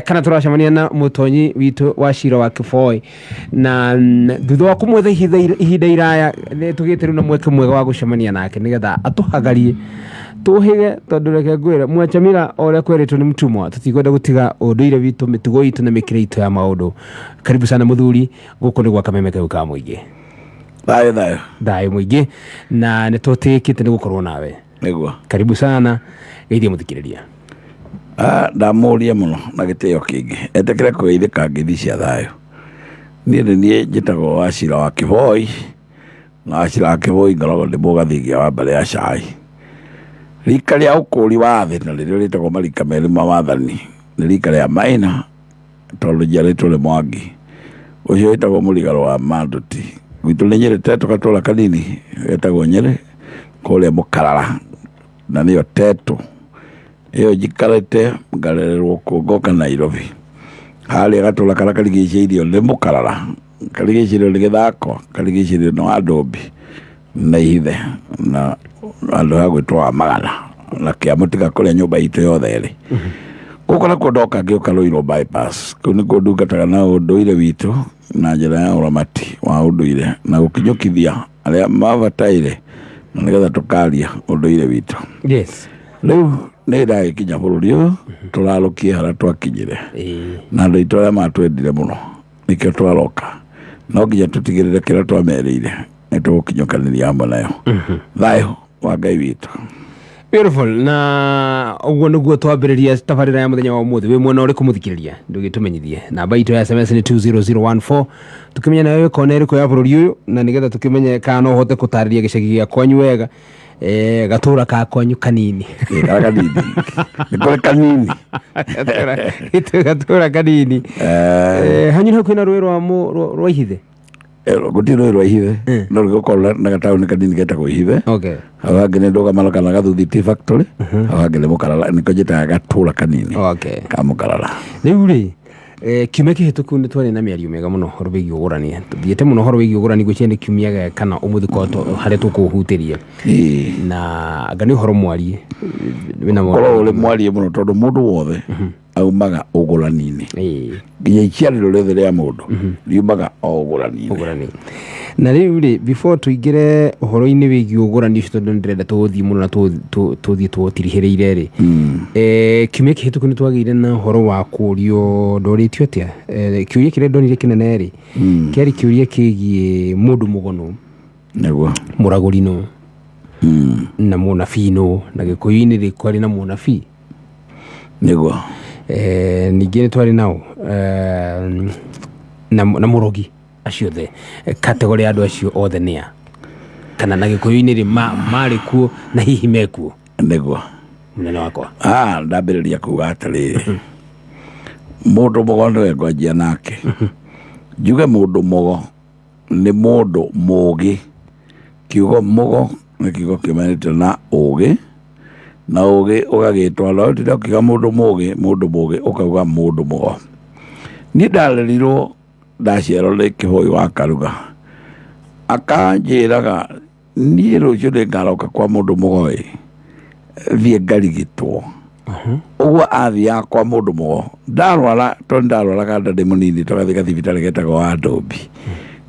Kana tũracemania na mũtonyi witũ wa cira wa Kĩboi na thutha wa kũmwetha ihinda iraya nĩ tũgĩte rĩu na mweke mwega wa gũcemania nake nĩgetha atũhagarie tũhĩge, tondũ reke ngwĩre mwachamira o ũrĩa kwerĩtwo nĩ mtumwa, tũtikwenda gũtiga ũndũire witũ, mĩtugo itũ na mĩkĩre itũ ya maũndũ. Karibu sana mũthuri, gũkũ nĩ gwa Kameme Kau ka Mũingĩ. Thayũ thayũ. Thayũ mũingĩ, na nĩ tũtĩkĩte nĩ gũkorwo nawe. Nĩguo. Karibu sana, geithie mũthikĩrĩria. Ah, ndamũria mũno na gĩtĩo kĩingĩ etĩkĩre kũgeithĩka ngeithi cia thayũ. Niĩ nĩ niĩ njĩtagwo Wacira wa Kĩboi, na Wacira wa Kĩboi ngoragwo ndĩ mũgathigia wa mbarĩ ya Cai. Rika rĩa ũkũri wa thĩ na rĩrĩa rĩtagwo marika merĩ ma wathani nĩ rika rĩa Maina, tondũ njiarĩtwo nĩ Mwangi ũcio wĩtagwo Mũrigarũ wa Manduti. Gwitũ nĩ Nyĩrĩ Tetũ, gatũra kanini getagwo Nyĩrĩ kũrĩa Mũkarara, na nĩyo Tetũ ĩyo njikarĩte, ngarererwo kuo, ngoka Nairobi. Harĩa gatũra karĩa karigicĩirio nĩ Mũkarara, karigicĩirio nĩ Gĩthako, karigicĩirio nĩ Wandũmbi na Ihithe na handũ ha gwĩtwo wa Magana na Kĩamũtiga kũrĩa nyũmba itũ yothe ĩrĩ. Gũkũ nakuo ndoka ngĩũka Ruiru bypass, kũu nĩkuo ndungataga na ũndũire witũ na njĩra ya ũramati wa ũndũire na gũkinyũkithia arĩa mabataire na nĩgetha tũkaria ũndũire witũ. Rĩu nĩ ndagĩkinya bũrũri ũyũ tũrarũkie harĩa twakinyire na andũ aitũ arĩa matwendire mũno, nĩkĩo twaroka. No nginya tũtigĩrĩre kĩrĩa twamerĩire nĩ tũgũkinyũkanĩria hamwe nayo. Thayũ wa Ngai witũ. Beautiful. Na ũguo nĩguo twambĩrĩria tabarĩra ya mũthenya wa ũmũthĩ. Wĩ mwena ũrĩkũ mũthikĩrĩria? Ndũgĩtũmenyithie. Namba itũ ya SMS nĩ 20014, tũkĩmenye nayo wĩ kona ĩrĩkũ ya bũrũri ũyũ, na nĩgetha tũkĩmenye kana no ũhote gũtarĩria gĩcagi gĩa kwanyu wega, gatũra ka kwanyu kanini. Ĩ, karĩa kanini nĩ kũrĩ kanini. Gatũra kanini. Hanyu nĩ hakuhĩ na rũĩ rwa Ihithe? Gũtirĩ rũĩ rwa Ihithe, no rũgĩkorwo na gataũni kanini getagwo Ihithe. Hau hangĩ nĩ ndũgamano kana Gathuthi Tea Factory, hau hangĩ nĩ Mũkarara, nĩko njĩtaga gatũra kanini ka Mũkarara. Rĩu rĩ, kiumia kĩhĩtũku nĩ twarĩ na mĩario mĩega mũno ũhoro wĩgiĩ ũgũrani. Tũthiĩte mũno ũhoro wĩgiĩ ũgũrani, gwĩciria nĩ kiumia gĩa kana ũmũthĩ korwo harĩa tũkũhutĩria. Na anga nĩ ũhoro mwarie wĩna mawoni? Korwo ũrĩ mwarie mũno, tondũ mũndũ wothe aumaga ũgũrani-inĩ. Nginya iciarĩro rĩothe rĩa mũndũ riumaga o ũgũrani-inĩ. Ũgũrani. Na rĩu rĩ, before tũingĩre ũhoro-inĩ wĩgiĩ ũgũrani ũcio, tondũ nĩndĩrenda tũũthiĩ mũno na tũthiĩ tũũtirihĩrĩire rĩ, kiumia kĩhĩtũku nĩ twagĩire na ũhoro wa kũũrio, ndorĩtio atĩa? Kĩũria kĩrĩa ndonire kĩnene rĩ, kĩarĩ kĩũria kĩgiĩ mũndũ mũgono. Mũragũri nũ? Na mũnabii nũ? Na gĩkũyũ-inĩ rĩ, kwarĩ na mũnabii? Ningĩ nĩ twarĩ nao na mũrogi, acio othe, category ya andũ acio othe nĩa? Kana na gĩkũyũ-inĩ rĩ, marĩ kuo na hihi mekuo? Mũnene wakwa. Ah, ndambĩrĩria kuga atĩrĩrĩ, mũndũ mũgo nĩwe ngwanjia nake. Njuge mũndũ mũgo nĩ mũndũ mũgĩ. Kiugo mũgo nĩ kiugo kiumanĩte na ũgĩ, na ũgĩ ũgagĩtwo no ũtinde ũkiuga mũndũ mũgĩ, mũndũ mũgĩ, ũkauga mũndũ mũgo. Niĩ ndarerirwo, ndaciarwo nĩ Kĩboi wa Karuga, akanjĩraga niĩ rũciũ nĩngaroka kwa mũndũ mũgo ĩ, thiĩ ngarigitwo. Ũguo athiaga kwa mũndũ mũgo, ndarwara, tondũ ndarwaraga nda ndĩ mũnini, tũgathiĩ gathibitarĩ getagwo wa Ndũmbi,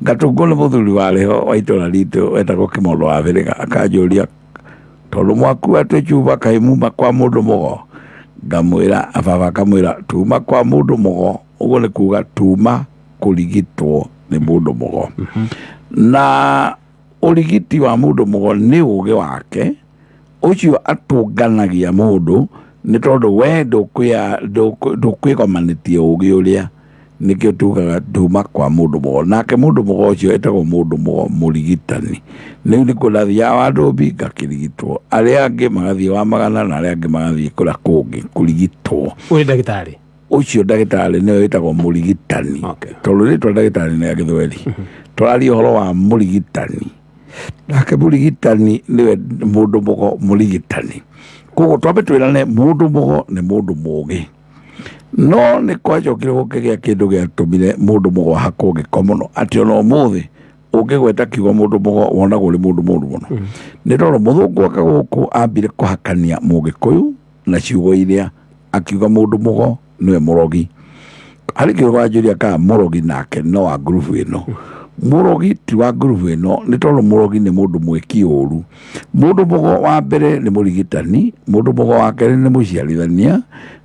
ngatũngwo nĩ mũthuri warĩ ho wa itũra ritũ wetagwo Kĩmondo wa Bĩrĩga, akanjũria, tondũ mwakua twĩ cuba kaĩ muma kwa mũndũ mũgo? Ngamwĩra baba, akamwĩra tuma kwa mũndũ mũgo, ũguo nĩ kuga tuma kũrigitwo nĩ mũndũ mũgo. Na ũrigiti wa mũndũ mũgo nĩ ũgĩ wake ũcio atũnganagia mũndũ, nĩ tondũ we ndũkwĩgomanĩtie ũgĩ ũrĩa, nĩkĩo tugaga tuma kwa mũndũ mũgo. Nake mũndũ mũgo ũcio etagwo mũndũ mũgo mũrigitani. Rĩu nĩkuo ndathiaga wa Ndũmbi ngakĩrigitwo, arĩa angĩ magathiĩ wa Magana na arĩa angĩ magathiĩ kũrĩa kũngĩ kũrigitwo. Ũrĩ ndagĩtarĩ? Ũcio ndagĩtarĩ nĩwe wĩtagwo mũrigitani. Tondũ rĩtwa ndagĩtarĩ nĩ ya gĩthweri, tũraria ũhoro wa mũrigitani. Nake mũrigitani nĩwe mũndũ mũgo mũrigitani. Koguo twambe twĩrane mũndũ mũgo nĩ mũndũ mũgĩ. No nĩ kwacokire gũkĩgĩa kĩndũ gĩatũmire mũndũ mũgo ahakwo gĩko mũno, atĩ ona ũmũthĩ ũngĩgweta kiugo mũndũ mũgo wonagwo ũrĩ mũndũ mũũru mũno. Nĩ tondũ mũthũngũ oka gũkũ ambire kũhakania mũgĩkũyũ na ciugo iria, akiuga mũndũ mũgo nĩwe mũrogi. Harĩ kĩũria wanjũria kana mũrogi nake no wa ngurubu ĩno. Mũrogi ti wa ngurubu ĩno, nĩ tondũ mũrogi nĩ mũndũ mwĩki ũru. Mũndũ mũgo wa mbere nĩ mũrigitani, mũndũ mũgo wa kerĩ nĩ mũciarithania,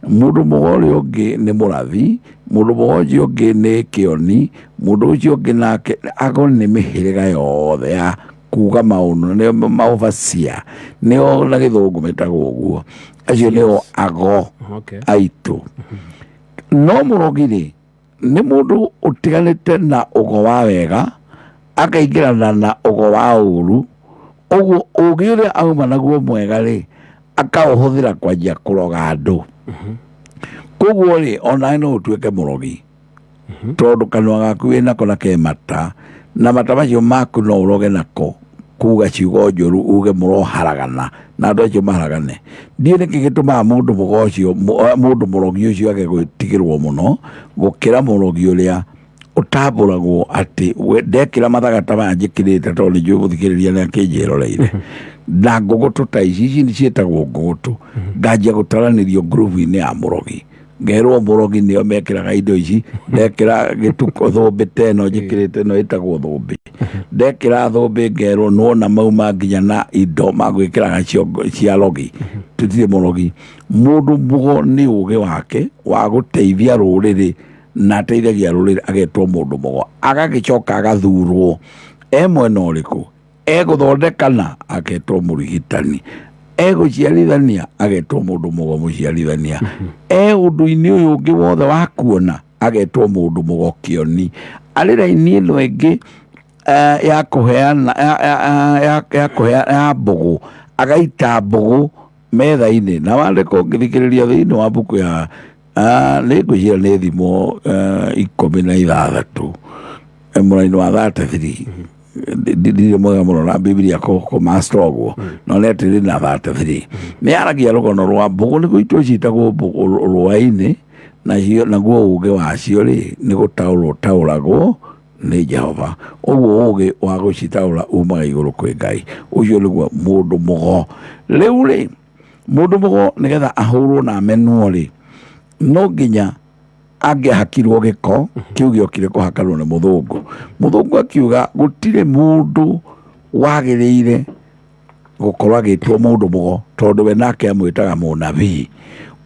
mũndũ mũgo ũrĩa ũngĩ nĩ mũrathi, mũndũ mũgo ũcio ũngĩ nĩ kĩoni, mũndũ ũcio ũngĩ nake ago nĩ mĩhĩrĩga yothe ya kuga maũndũ, nĩo maobacia, nĩo na gĩthũngũ metagwo ũguo. Acio nĩo ago aitũ. No mũrogi rĩ, nĩ mũndũ ũtiganĩte na ũgo wa wega, akaingĩrana na ũgo wa ũru. Ũguo ũgĩ ũrĩa auma naguo mwega rĩ, akaũhũthĩra kwanjia kũroga andũ. Koguo rĩ, onawe no ũtuĩke mũrogi, tondũ kanua gaku wĩnako na ke mata, na mata macio maku no ũroge nako kuga ciugo njũru, uge mũroharagana na andũ acio maharagane. Ndiũĩ nĩkĩ gĩtũmaga mũndũ mũgo ũcio, mũndũ mũrogi ũcio age gwĩtigĩrwo mũno gũkĩra mũrogi ũrĩa ũtambũragwo atĩ ndekĩra mathaga ta maya njĩkĩrĩte, tondũ nĩ njũĩ mũthikĩrĩria nĩ akĩnjĩroreire, na ngũgũtũ ta ici, ici ciĩtagwo ngũgũtũ, nganjia gũtaranĩrio ngurubu-inĩ ya mũrogi, ngerwo mũrogi nĩo mekĩraga indo ici. Ndekĩra gĩtuko thũmbĩ ta ĩno njĩkĩrĩte, ĩno ĩtagwo thũmbĩ, ndekĩra thũmbĩ ngerwo nĩwona mauma nginya na indo magwĩkĩraga ciongo cia rogi. Tũtirĩ mũrogi. Mũndũ mũgo nĩ ũgĩ wake wa gũteithia rũrĩrĩ, na ateithagia rũrĩrĩ, agetwo mũndũ mũgo. Agagĩcoka agathurwo e mwena ũrĩkũ egũthondekana, agetwo mũrigitani, egũciarithania, agetwo mũndũ mũgo mũciarithania, e ũndũ-inĩ ũyũ ũngĩ wothe wa kuona, agetwo mũndũ mũgo kĩoni. Arĩ raini ĩno ĩngĩ ya kũheana ya kũheana ya mbũgũ, agaita mbũgũ metha-inĩ. Na wandĩko ũngĩthikĩrĩria thĩinĩ wa mbuku ya nĩ ngwĩciria nĩ Thimo 16, mũraini wa 33. Ndirĩ mwega mũno na Bibilia kũmaster ũguo, no nĩ atĩrĩ na 33 nĩ yaragia rũgano rwa mbũgũ, nĩ gũitwo ciĩtagwo mbũgũ rũa-inĩ, nacio naguo ũgĩ wacio rĩ nĩ gũtaũrwo ũtaũragwo nĩ Jehova. Ũguo ũgĩ wa gũcitaũra umaga igũrũ kwĩ Ngai. Ũcio nĩguo mũndũ mũgo. Rĩu rĩ, mũndũ mũgo nĩgetha ahũrwo na amenwo rĩ, no nginya angĩahakirwo gĩko kĩu gĩokire kũhakanwo nĩ mũthũngũ. Mũthũngũ akiuga gũtirĩ mũndũ wagĩrĩire gũkorwo agĩtwo mũndũ mũgo, tondũ we nake amwĩtaga mũnabii.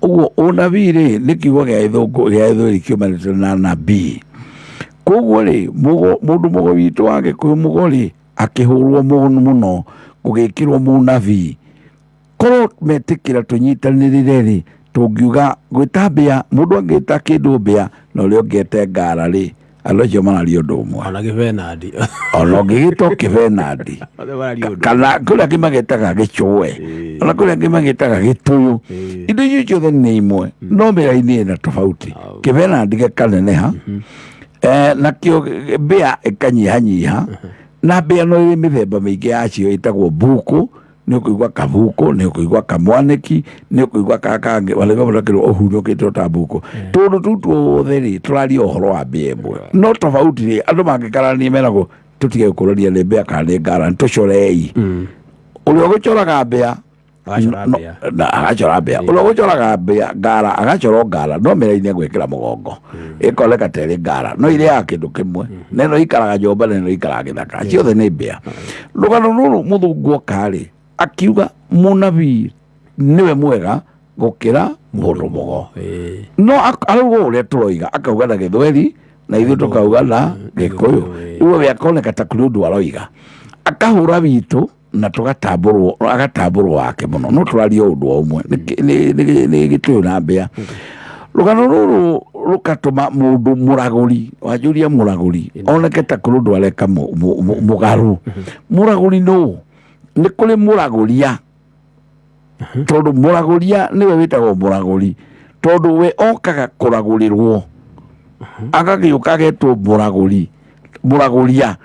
Ũguo ũnabii rĩ nĩ kiugo gĩa gĩthũngũ gĩa gĩthweri kiumanĩte na nabii. Koguo rĩ, mũndũ mũgo witũ wa Gĩkũyũ mũgo rĩ, akĩhũrwo mũno gũgĩkĩrwo mũnabii. Korwo metĩkĩra tũnyitanĩrĩre rĩ, tũngiuga gwĩta mbĩa, mũndũ angĩta kĩndũ mbĩa na ũrĩa ũngĩ ete ngara rĩ, andũ acio mararia ũndũ ũmwe. Ona gĩbenandi. Ona ũngĩgĩtwo kĩbenandi. Othe mararia ũndũ. Kana kũrĩa angĩ magetaga gĩcũe, ona kũrĩa angĩ magetaga gĩtũyũ, indo icio ciothe nĩ imwe, no mĩraini ĩna tofauti. Kĩbenandi gĩkaneneha, nakĩo mbĩa ĩkanyihanyiha. Na mbĩa no ĩrĩ mĩthemba mĩingĩ yacio, ĩtagwo mbuku, nĩ ũkũigua kabuku, nĩ ũkũigua kamwanĩki, nĩ ũkũigua kakangĩ wanaigua mũndũ akĩrwo ũhurũkĩte ta mbuku. Tũndũ tũu tuothe rĩ, tũraria ũhoro wa mbĩa ĩmwe, no tofauti rĩ, andũ mangĩkarania meragwo tũtige gũkũrania nĩ mbĩa kana nĩ ngara, nĩ tũcorei. Ũrĩa ũgĩcoraga mbĩa Agacora mbĩa. Na agacora mbĩa, ũrĩa ũgũcoraga mbĩa ngara agacora ngara, no mĩraini egwĩkĩra mũgongo ĩkoneka ta ĩrĩ ngara, no irĩaga kĩndũ kĩmwe, na ĩno ikaraga nyũmba na ĩno ikaraga gĩthaka, ciothe nĩ mbĩa. Rũgano rũrũ mũthũngũ oka rĩ, akiuga mũnabii nĩwe mwega gũkĩra mũndũ mũgo. No arauga ũrĩa tũroiga, akauga na gĩthweri na ithuĩ tũkauga na gĩkũyũ. Rĩu we akoneka ta kũrĩ ũndũ aroiga, akahũra witũ na tũgatambũrwo, agatambũrwo wake mũno, no tũraria ũndũ o ũmwe. Nĩ gĩtũyũ na mbĩa. Rũgano rũrũ rũgatũma mũndũ mũragũri, wanjũria mũragũri oneke ta kũrĩ ũndũ areka mũgarũ. Mũragũri nũ? Nĩ kũrĩ mũragũria, tondũ mũragũria nĩwe wĩtagwo mũragũri, tondũ we okaga kũragũrĩrwo, agagĩũka agetwo mũragũri, mũragũria.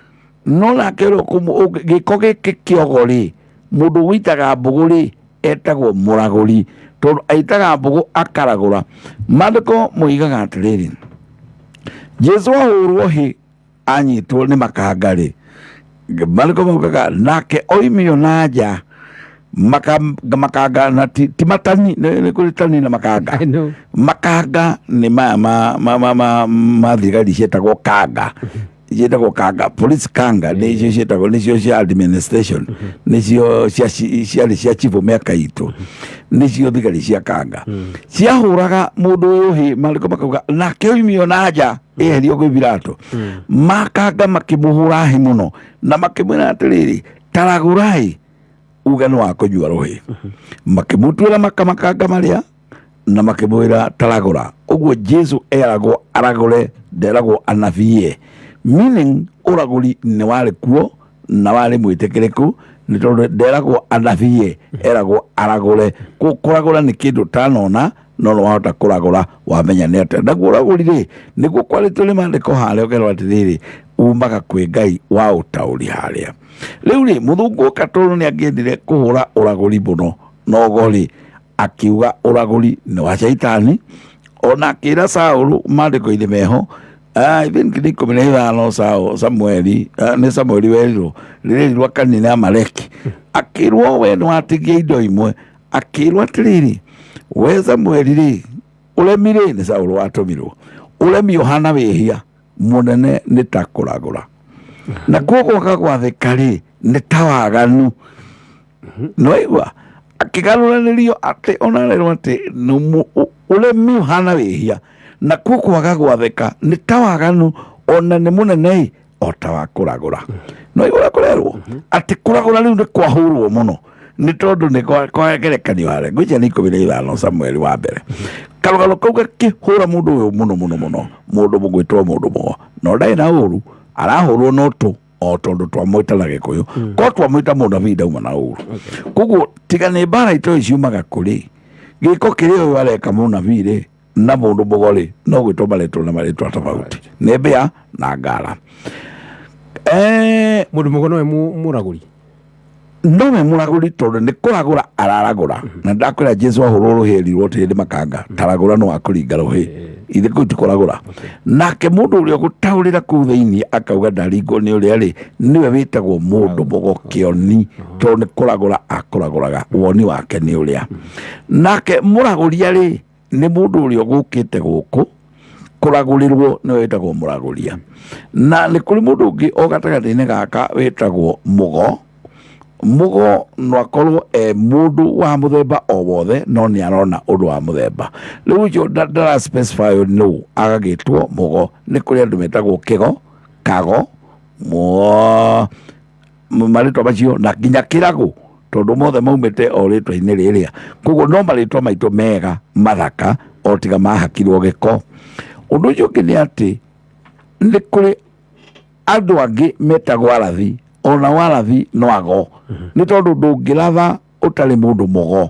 No nake ũrĩa gĩko gĩkĩ kĩogo rĩ, mũndũ ũitaga mbũgũ rĩ, etagwo mũragũri, tondũ aitaga mbũgũ akaragũra. Maandĩko moigaga atĩrĩrĩ, Jesu ahũrwo hĩ anyitwo nĩ makanga rĩ, maandĩko maugaga nake oimio na nja. Makanga na ti matani, nĩ kũrĩ tani na makanga. I know. Makanga nĩ maya ma thigari ciĩtagwo kanga, ciĩtagwo kanga police, kanga nĩcio ciĩtagwo, nĩcio cia administration, nĩcio ciarĩ cia chifu mĩaka itũ, nĩcio thigari cia kanga ciahũraga mũndũ ũyũ hĩ. Maandĩko makauga nake oimio na nja eherio gwĩ Pilato. Makanga makĩmũhũra hĩ mũno na makĩmwĩra atĩrĩrĩ, taragũrai uge nĩ wa kũnyua rũhĩ. Makĩmũtuĩra makamakanga marĩa na makĩmwĩra taragũra. Ũguo Jesu eragwo aragũre, nderagwo anabie, meaning ũragũri nĩ warĩ kuo na warĩ mwĩtĩkĩrĩku, nĩ tondũ nderagwo anabie, eragwo aragũre. Kũragũra nĩ kĩndũ tanona, no nĩ wahota kũragũra wamenya nĩ atĩa. Naguo ũragũri rĩ, nĩguo kwarĩtio nĩ maandĩko harĩa ũkerwo atĩrĩrĩ, umaga kwĩ Ngai wa ũtaũri harĩa. Rĩu rĩ, mũthũngũ oka, tondũ nĩ angĩendire kũhũra ũragũri mũno nogo rĩ, akiuga ũragũri nĩ wa caitani. Ona akĩra Saũlũ maandĩko-inĩ meho, I think nĩ 15 Samueli, nĩ Samueli werirwo rĩrĩrirwo akanine Amaleki, akĩrwo we nĩ watigia indo imwe. Akĩrwo atĩrĩrĩ, we Samueli rĩ, ũremi rĩ, nĩ Saũlũ watũmirwo, ũremi ũhana wĩhia mũnene nĩ ta kũragũra, na kuo gwaga gwathĩka rĩ, nĩ ta waganu. Nĩwaigua akĩgarũranĩrio atĩ onarerwo atĩ ũremi ũhana wĩhia na kuo kwaga gwathĩka nĩ ta waganu, ona nĩ mũnene ĩ o ta wa kũragũra. No igua ũrĩa kũrerwo atĩ kũragũra rĩu nĩ kwahũrwo mũno, nĩ tondũ nĩ kwa ngerekanio harĩa ngwĩciria nĩ 15 Samueli wa mbere. Karũgano kau gakĩhũra mũndũ ũyũ mũno mũno mũno, mũndũ mũgwĩtwo mũndũ mũgo, no ndarĩ na ũru, arahũrwo no tũ o tondũ twamwĩta na Gĩkũyũ ko twamwĩta mũnabii, ndauma na ũru. Koguo tiga nĩ mbara itoĩ ciumaga kũrĩ gĩko kĩrĩa ũyũ areka mũnabii rĩ na mũndũ mũgo rĩ, no gwĩtwo marĩtwo na marĩtwa tofauti, nĩ mbĩa na ngara. Mũndũ mũgo nowe mũragũri? Nowe mũragũri, tondũ nĩ kũragũra araragũra. Na ndakwĩra Jesu ahũrwo rũhĩ erirwo atĩrĩ nĩ makanga, taragũra no akũringa rũhĩ, ithe kũu ti kũragũra. Nake mũndũ ũrĩa ũgũtaũrĩra kũu thĩinĩ akauga ndaringwo nĩ ũrĩa rĩ, nĩwe wĩtagwo mũndũ mũgo kĩoni, tondũ nĩ kũragũra akũragũraga, woni wake nĩ ũrĩa. Nake mũragũria rĩ, nĩ mũndũ ũrĩa ũgũkĩte gũkũ kũragũrĩrwo, nĩwe wĩtagwo mũragũria. Na nĩ kũrĩ mũndũ ũngĩ o gatagatĩ-inĩ gaka wĩtagwo mũgo. Mũgo no akorwo e mũndũ wa mũthemba o wothe, no nĩ arona ũndũ wa mũthemba. Rĩu ũcio ndara specify nũ agagĩtwo mũgo. Nĩ kũrĩ andũ metagwo kĩgo, kago, marĩtwa macio na nginya kĩragũ, tondũ mothe maumĩte o rĩtwa-inĩ rĩrĩa. Koguo no marĩtwa maitũ mega mathaka, o tiga mahakirwo gĩko. Ũndũ ũcio ũngĩ nĩ atĩ nĩ kũrĩ andũ angĩ metagwo arathi. Ona warathi no ago, nĩ tondũ ndũngĩratha ũtarĩ mũndũ mũgo.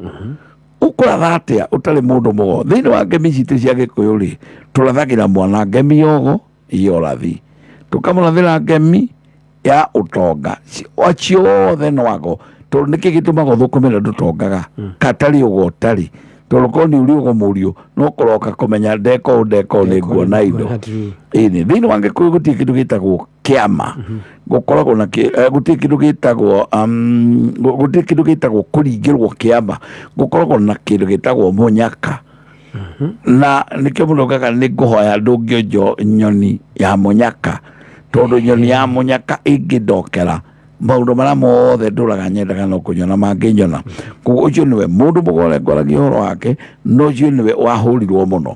Ũkũratha atĩa ũtarĩ mũndũ mũgo? Thĩinĩ wa ngemi citũ cia Gĩkũyũ rĩ, tũrathagĩra mwana ngemi yogo ya ũrathi, tũkamũrathĩra ngemi ya ũtonga. Acio othe no ago, tondũ nĩkĩ gĩtũmaga ũthũkũme na ndũtongaga katarĩ ũgo ũtarĩ? Tondũ korwo nĩ ũrĩ ũgo mũriũ, no kũroka kũmenya ndeka ũũ, ndeka ũũ, nĩ nguona indo. Ĩni thĩinĩ wa Gĩkũyũ gũtirĩ kĩndũ gĩtagwo kĩama, gũkoragwo na gũtirĩ kĩndũ gĩtagwo gũtirĩ kĩndũ gĩtagwo kũringĩrwo kĩama, gũkoragwo na kĩndũ gĩtagwo mũnyaka. Na nĩkĩo mũndũ augaga nĩ ngũhoya ndũngĩonjo nyoni ya mũnyaka, tondũ nyoni ya mũnyaka ĩngĩndokera, maũndũ marĩa mothe ndũraga nyendaga no kũnyona mangĩnyona. Koguo ũcio nĩwe mũndũ mũgore ngwaragia ũhoro wake, no ũcio nĩwe wahũrirwo mũno.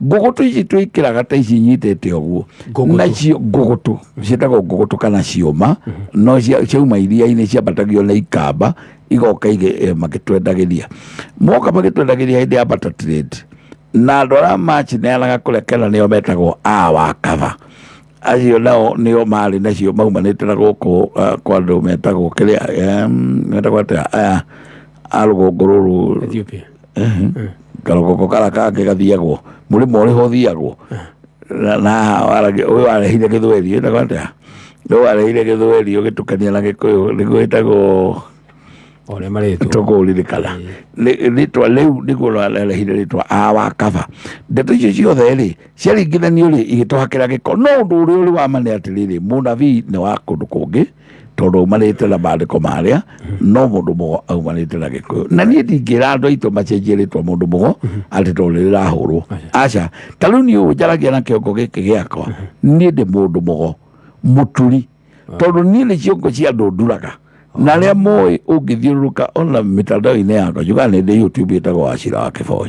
Ngũgũtũ ici twĩkĩraga ta ici nyitĩte ũguo. Ngũgũtũ. Nacio ngũgũtũ ciĩtagwo ngũgũtũ kana ciũma, no ciauma iria-inĩ ciambatagio na ikamba igoka magĩtwendagĩria, moka magĩtwendagĩria hĩndĩ ya barter trade. Na andũ arĩa macineanaga kũrĩa Kenya nĩo metagwo a wakaba. Acio nao nĩo marĩ nacio maumanĩte na gũkũ, kwa andũ metagwo kĩrĩa, metagwo atĩa aya a rũgongo rũrũ? Ethiopia. Karũgongo karĩa kangĩ gathiagwo mũrĩmo ũrĩho ũthiagwo na haha ũyũ warehire gĩthweri wĩtagwo atĩa? Ũyũ warehire gĩthweri ũgĩtukania na Gĩkũyũ nĩguo wĩtagwo O ũrĩa marĩtwo. Tũkũririkana rĩtwa rĩu nĩguo rarehire rĩtwa a wakaba. Ndeto icio ciothe rĩ, ciaringithanio rĩ, igĩtũhakĩra gĩko. No ũndũ ũrĩa ũrĩ wa ma nĩ atĩrĩrĩ, mũnabii nĩ wa kũndũ kũngĩ. Tondũ aumanĩte na maandĩko marĩa, no mũndũ mũgo aumanĩte na Gĩkũyũ. Na niĩ ndingĩra andũ aitũ macenjie rĩtwa mũndũ mũgo atĩ tondũ nĩ rĩrahũrwo. Aca, ta rĩu niĩ ũũ njaragia na kĩongo gĩkĩ gĩakwa, niĩ ndĩ mũndũ mũgo mũturi, tondũ niĩ nĩ ciongo cia andũ nduraga. Na arĩa moĩ, ũngĩthiũrũrũka ona mĩtandao-inĩ yakwa, njugaga nĩ ndĩ YouTube ĩtagwo Wachira wa Kĩboi.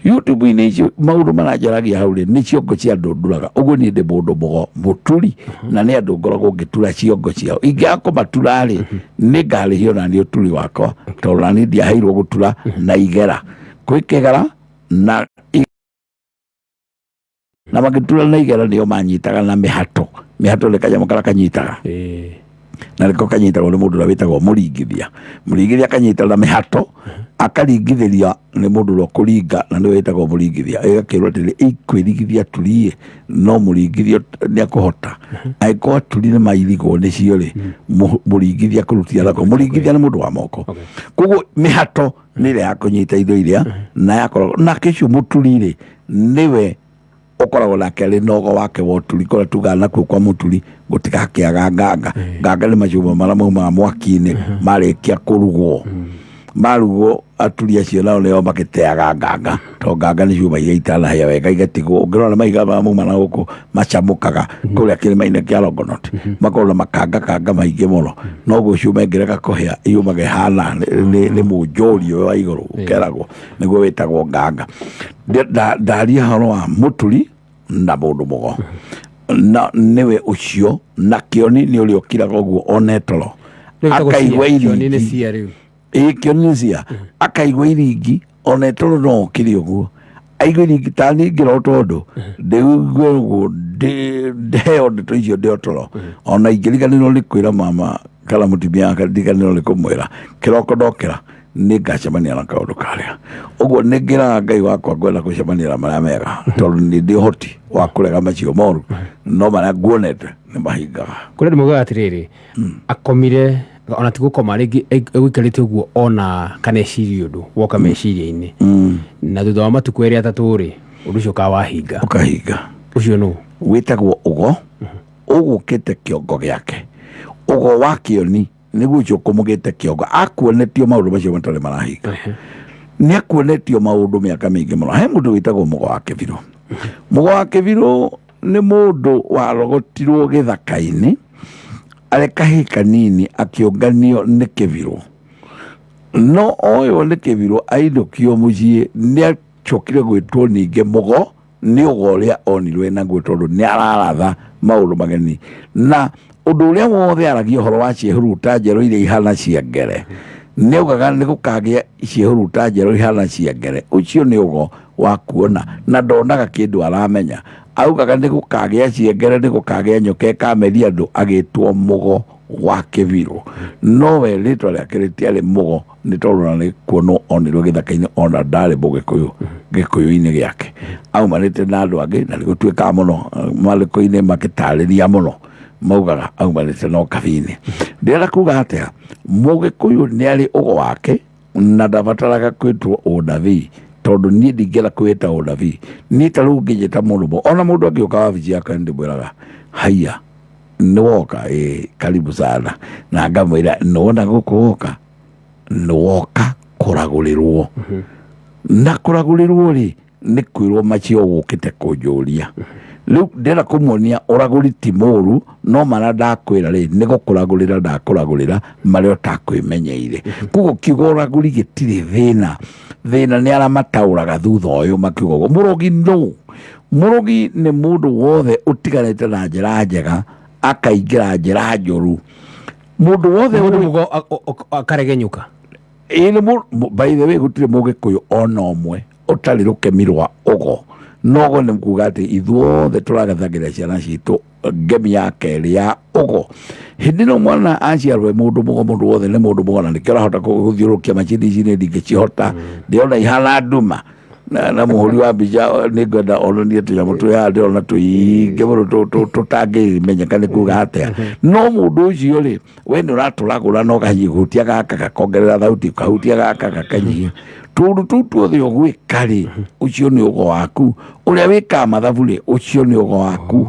YouTube-inĩ icio maũndũ maranjaragia hau rĩ, nĩ ciongo cia andũ nduraga. Ũguo niĩ ndĩ mũndũ mũgo mũturi, na nĩ andũ ngoragwo ngĩtura ciongo ciao. Ingĩaga kũmatura rĩ, nĩ ngarĩhio na niĩ ũturi wakwa, tondũ na niĩ ndiaheirwo gũtura na igera. Kwĩ kĩgera na na magĩtura na igera nĩo manyitaga na mĩhato. Mĩhato nĩ kanyamũ karĩa kanyitaga, na nĩko kanyitagwo nĩ mũndũ ũrĩa wĩtagwo mũringithia. Mũringithia akanyita na mĩhato, akaringithĩria nĩ mũndũ ũrĩa ũkũringa, na nĩwe wĩtagwo mũringithia. Ĩgakĩrwo atĩrĩ, ikwĩringithia turie, no mũringithia nĩ akũhota. Angĩkorwo aturi nĩ mairigwo nĩcio rĩ, mũringithia kũrutia nako. Mũringithia nĩ mũndũ wa moko. Koguo mĩhato nĩ ĩrĩa ya kũnyita indo iria na yakoragwo nake. Ũcio mũturi rĩ, nĩwe ũkoragwo nake arĩ nogo wake wa ũturi, kũrĩa tugaga nakuo kwa mũturi gũtigakĩaga nganga. Nganga nĩ macuma marĩa maumaga mwaki-inĩ marĩkia kũrugwo. Marugwo, aturi acio nao nĩo magĩteaga nganga, tondũ nganga nĩ cuma iria itanahĩa wega igatigwo. Ũngĩrora mahiga marĩa mauma na gũkũ macamũkaga kũrĩa kĩrĩma-inĩ kĩa Longonot, makoragwo na makangakanga maingĩ mũno. Noguo cuma ĩngĩrega kũhĩa yumaga ĩhana nĩ mũnjũri ũyũ wa igũrũ ũkeragwo nĩguo wĩtagwo nganga. Ndaria ũhoro wa mũturi na mũndũ mũgo, na nĩwe ũcio na kĩoni nĩ ũrĩa ũkiraga ũguo one toro. Rĩu ĩtagwo Akaigua cia. Kĩoni nĩ iringi. cia rĩu. Ĩĩ, kĩoni nĩ cia akaigua iringi ona toro no ũkire ũguo aigua iringi. Ta niĩ ngĩrota ũndũ ndĩugue ũguo, ndĩheo ndeto icio ndĩ o toro, ona ingĩriganĩrwo nĩ kwĩra mama kana mũtumia wake, ndiganĩrwo nĩ kũmwĩra, kĩroko ndokĩra nĩ ngacemania na kaũndũ karĩa. Ũguo nĩ ngĩraga Ngai wakwa ngwenda gũcemania na marĩa mega, tondũ nĩ ndĩ ũhoti wa kũrega macio moru, no marĩa nguonete nĩ mahingaga. Kũrĩ andũ maugaga atĩrĩrĩ, akomire, ona ti gũkoma rĩngĩ, egũikarĩte ũguo ona kana eciria ũndũ woka meciria-inĩ, na thutha wa matukũ 2 3 rĩ, ũndũ ũcio ũkawa wahinga. Ũkahinga. Ũcio nũ? Wĩtagwo ũgo ũgũkĩte kĩongo gĩake. Ũgo wa kĩoni nĩguo ũcio ũkũmũgĩte kĩongo, akuonetio maũndũ macio matarĩ marahinga. Nĩ akuonetio maũndũ mĩaka mĩingĩ mũno. He mũndũ wĩtagwo mũgo wa kĩbirũ. Mũgo wa kĩbirũ nĩ mũndũ warogotirwo gĩthaka-inĩ arĩ kahĩĩ kanini, akĩũnganio nĩ kĩbirũ, no oywo nĩ kĩbirũ ainũkio mũciĩ, nĩ acokire gwĩtwo ningĩ mũgo nĩ ũgo ũrĩa onirwe naguo, tondũ nĩ araratha maũndũ mageni na ũndũ ũrĩa wothe aragia ũhoro wa ciĩhuruta njerũ iria ihana cia ngere. Nĩ augaga nĩ gũkagĩa ciĩhuruta njerũ ihana cia ngere. Ũcio nĩ ũgo wa kuona na ndonaga kĩndũ aramenya. Augaga nĩ gũkagĩa ciengere, nĩ gũkagĩa nyoka ĩkameria andũ, agĩtwo mũgo wa kĩbirũ. Nowe rĩtwa rĩake rĩtiarĩ mũgo, nĩ tondũ ona nĩ kuonwo onirwo gĩthaka-inĩ, ona ndarĩ mũgĩkũyũ gĩkũyũ-inĩ gĩake, aumanĩte na andũ angĩ. Na nĩ gũtuĩkaga mũno marĩko-inĩ makĩtarĩria mũno, maugaga aumanĩte na ũkabi-inĩ. Ndĩrenda kuga atĩa? Mũgĩkũyũ nĩ arĩ ũgo wake na ndabataraga kwĩtwo ũnabii, tondũ niĩ ndingĩenda kwĩta ũnabii. Niĩ ta rĩu ngĩnjĩta mũndũ ona mũndũ angĩũka wabici yakwa, nĩ ndĩmwĩraga, "Haiya, nĩ woka? Ĩ, karibu sana." Na ngamwĩra, "Nĩwona gũkũ woka, nĩ woka kũragũrĩrwo, na kũragũrĩrwo rĩ, nĩ kwĩrwo macio ũgũkĩte kũnjũria." Rĩu ndĩrenda kũmuonia ũragũri ti mũru, no marĩa ndakwĩra rĩ, nĩ gũkũragũrĩra ndakũragũrĩra marĩa ũtakwĩmenyeire. Koguo kiugo ũragũri gĩtirĩ thĩna. Thĩna nĩ arĩa mataũraga thutha ũyũ makiuga ũguo. Mũrogi nũ? Mũrogi nĩ mũndũ wothe ũtiganĩte na njĩra njega akaingĩra njĩra njũru. Mũndũ wothe Mũndũ mũgo akaregenyũka. Ĩĩ, nĩ by the way, gũtirĩ mũgĩkũyũ ona ũmwe ũtarĩ rũkemi rwa ũgo. Nogo nĩ kuga atĩ ithuothe tũragathagĩra ciana citũ ngemi ya kerĩ ya ũgo. Hĩndĩ ĩno mwana aciarwo e mũndũ mũgo, mũndũ wothe nĩ mũndũ mũgo, na nĩkĩo ũrahota gũthiũrũrũkia macini ici. Nĩ ndingĩcihota, ndĩrona ihana nduma. Na mũhũri wa mbica nĩ ngwenda onanie tũnyamũ twĩ haha ndĩrona tũingĩ mũno tũtangĩmenyeka nĩ kuga atĩa. No mũndũ ũcio rĩ, we nĩ ũratũragũra na ũkahutia gaka gakongerera thauti, ũkahutia gaka gakanyihia. Tũndũ tũu tuothe ũgwĩka rĩ, ũcio nĩ ũgo waku. Ũrĩa wĩkaga mathabu rĩ, ũcio nĩ ũgo waku.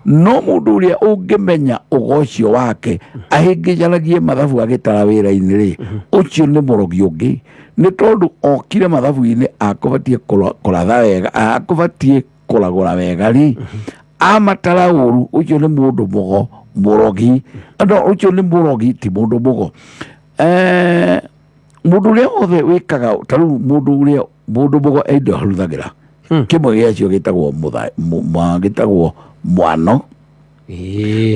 No mũndũ ũrĩa ũngĩmenya ũgo ũcio wake ahĩngĩcanagie mathabu agĩtara wĩra-inĩ rĩ, ũcio nĩ mũrogi ũngĩ. Nĩ tondũ okire mathabu-inĩ akũbatiĩ kũratha wega, akũbatiĩ kũragũra wega rĩ, amatara ũru, ũcio nĩ mũndũ mũgo, mũrogi. No ũcio nĩ mũrogi, ti mũndũ mũgo. Mũndũ ũrĩa wothe wĩkaga ta rĩu mũndũ ũrĩa mũndũ mũgo e indo ahũthagĩra. Kĩmwe gĩacio gĩtagwo gĩtagwo mwano.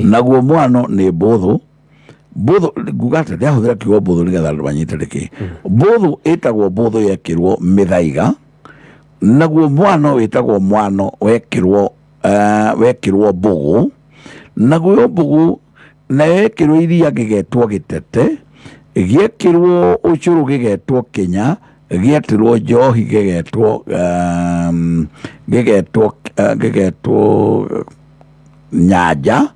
Naguo mwano nĩ mbũthũ. Mbũthũ, nguga atĩ ndĩrahũthĩra kiugo mbũthũ nĩgetha andũ manyite nĩkĩ. Mbũthũ ĩtagwo mbũthũ yekĩrwo mĩthaiga, naguo mwano wĩtagwo mwano wekĩrwo mbũgũ, naguo mbũgũ nayo yekĩrwo iria gĩgetwo gĩtete, gĩekĩrwo ũcũrũ gĩgetwo kĩnya, gĩetĩrwo njohi gĩgetwo nyanja.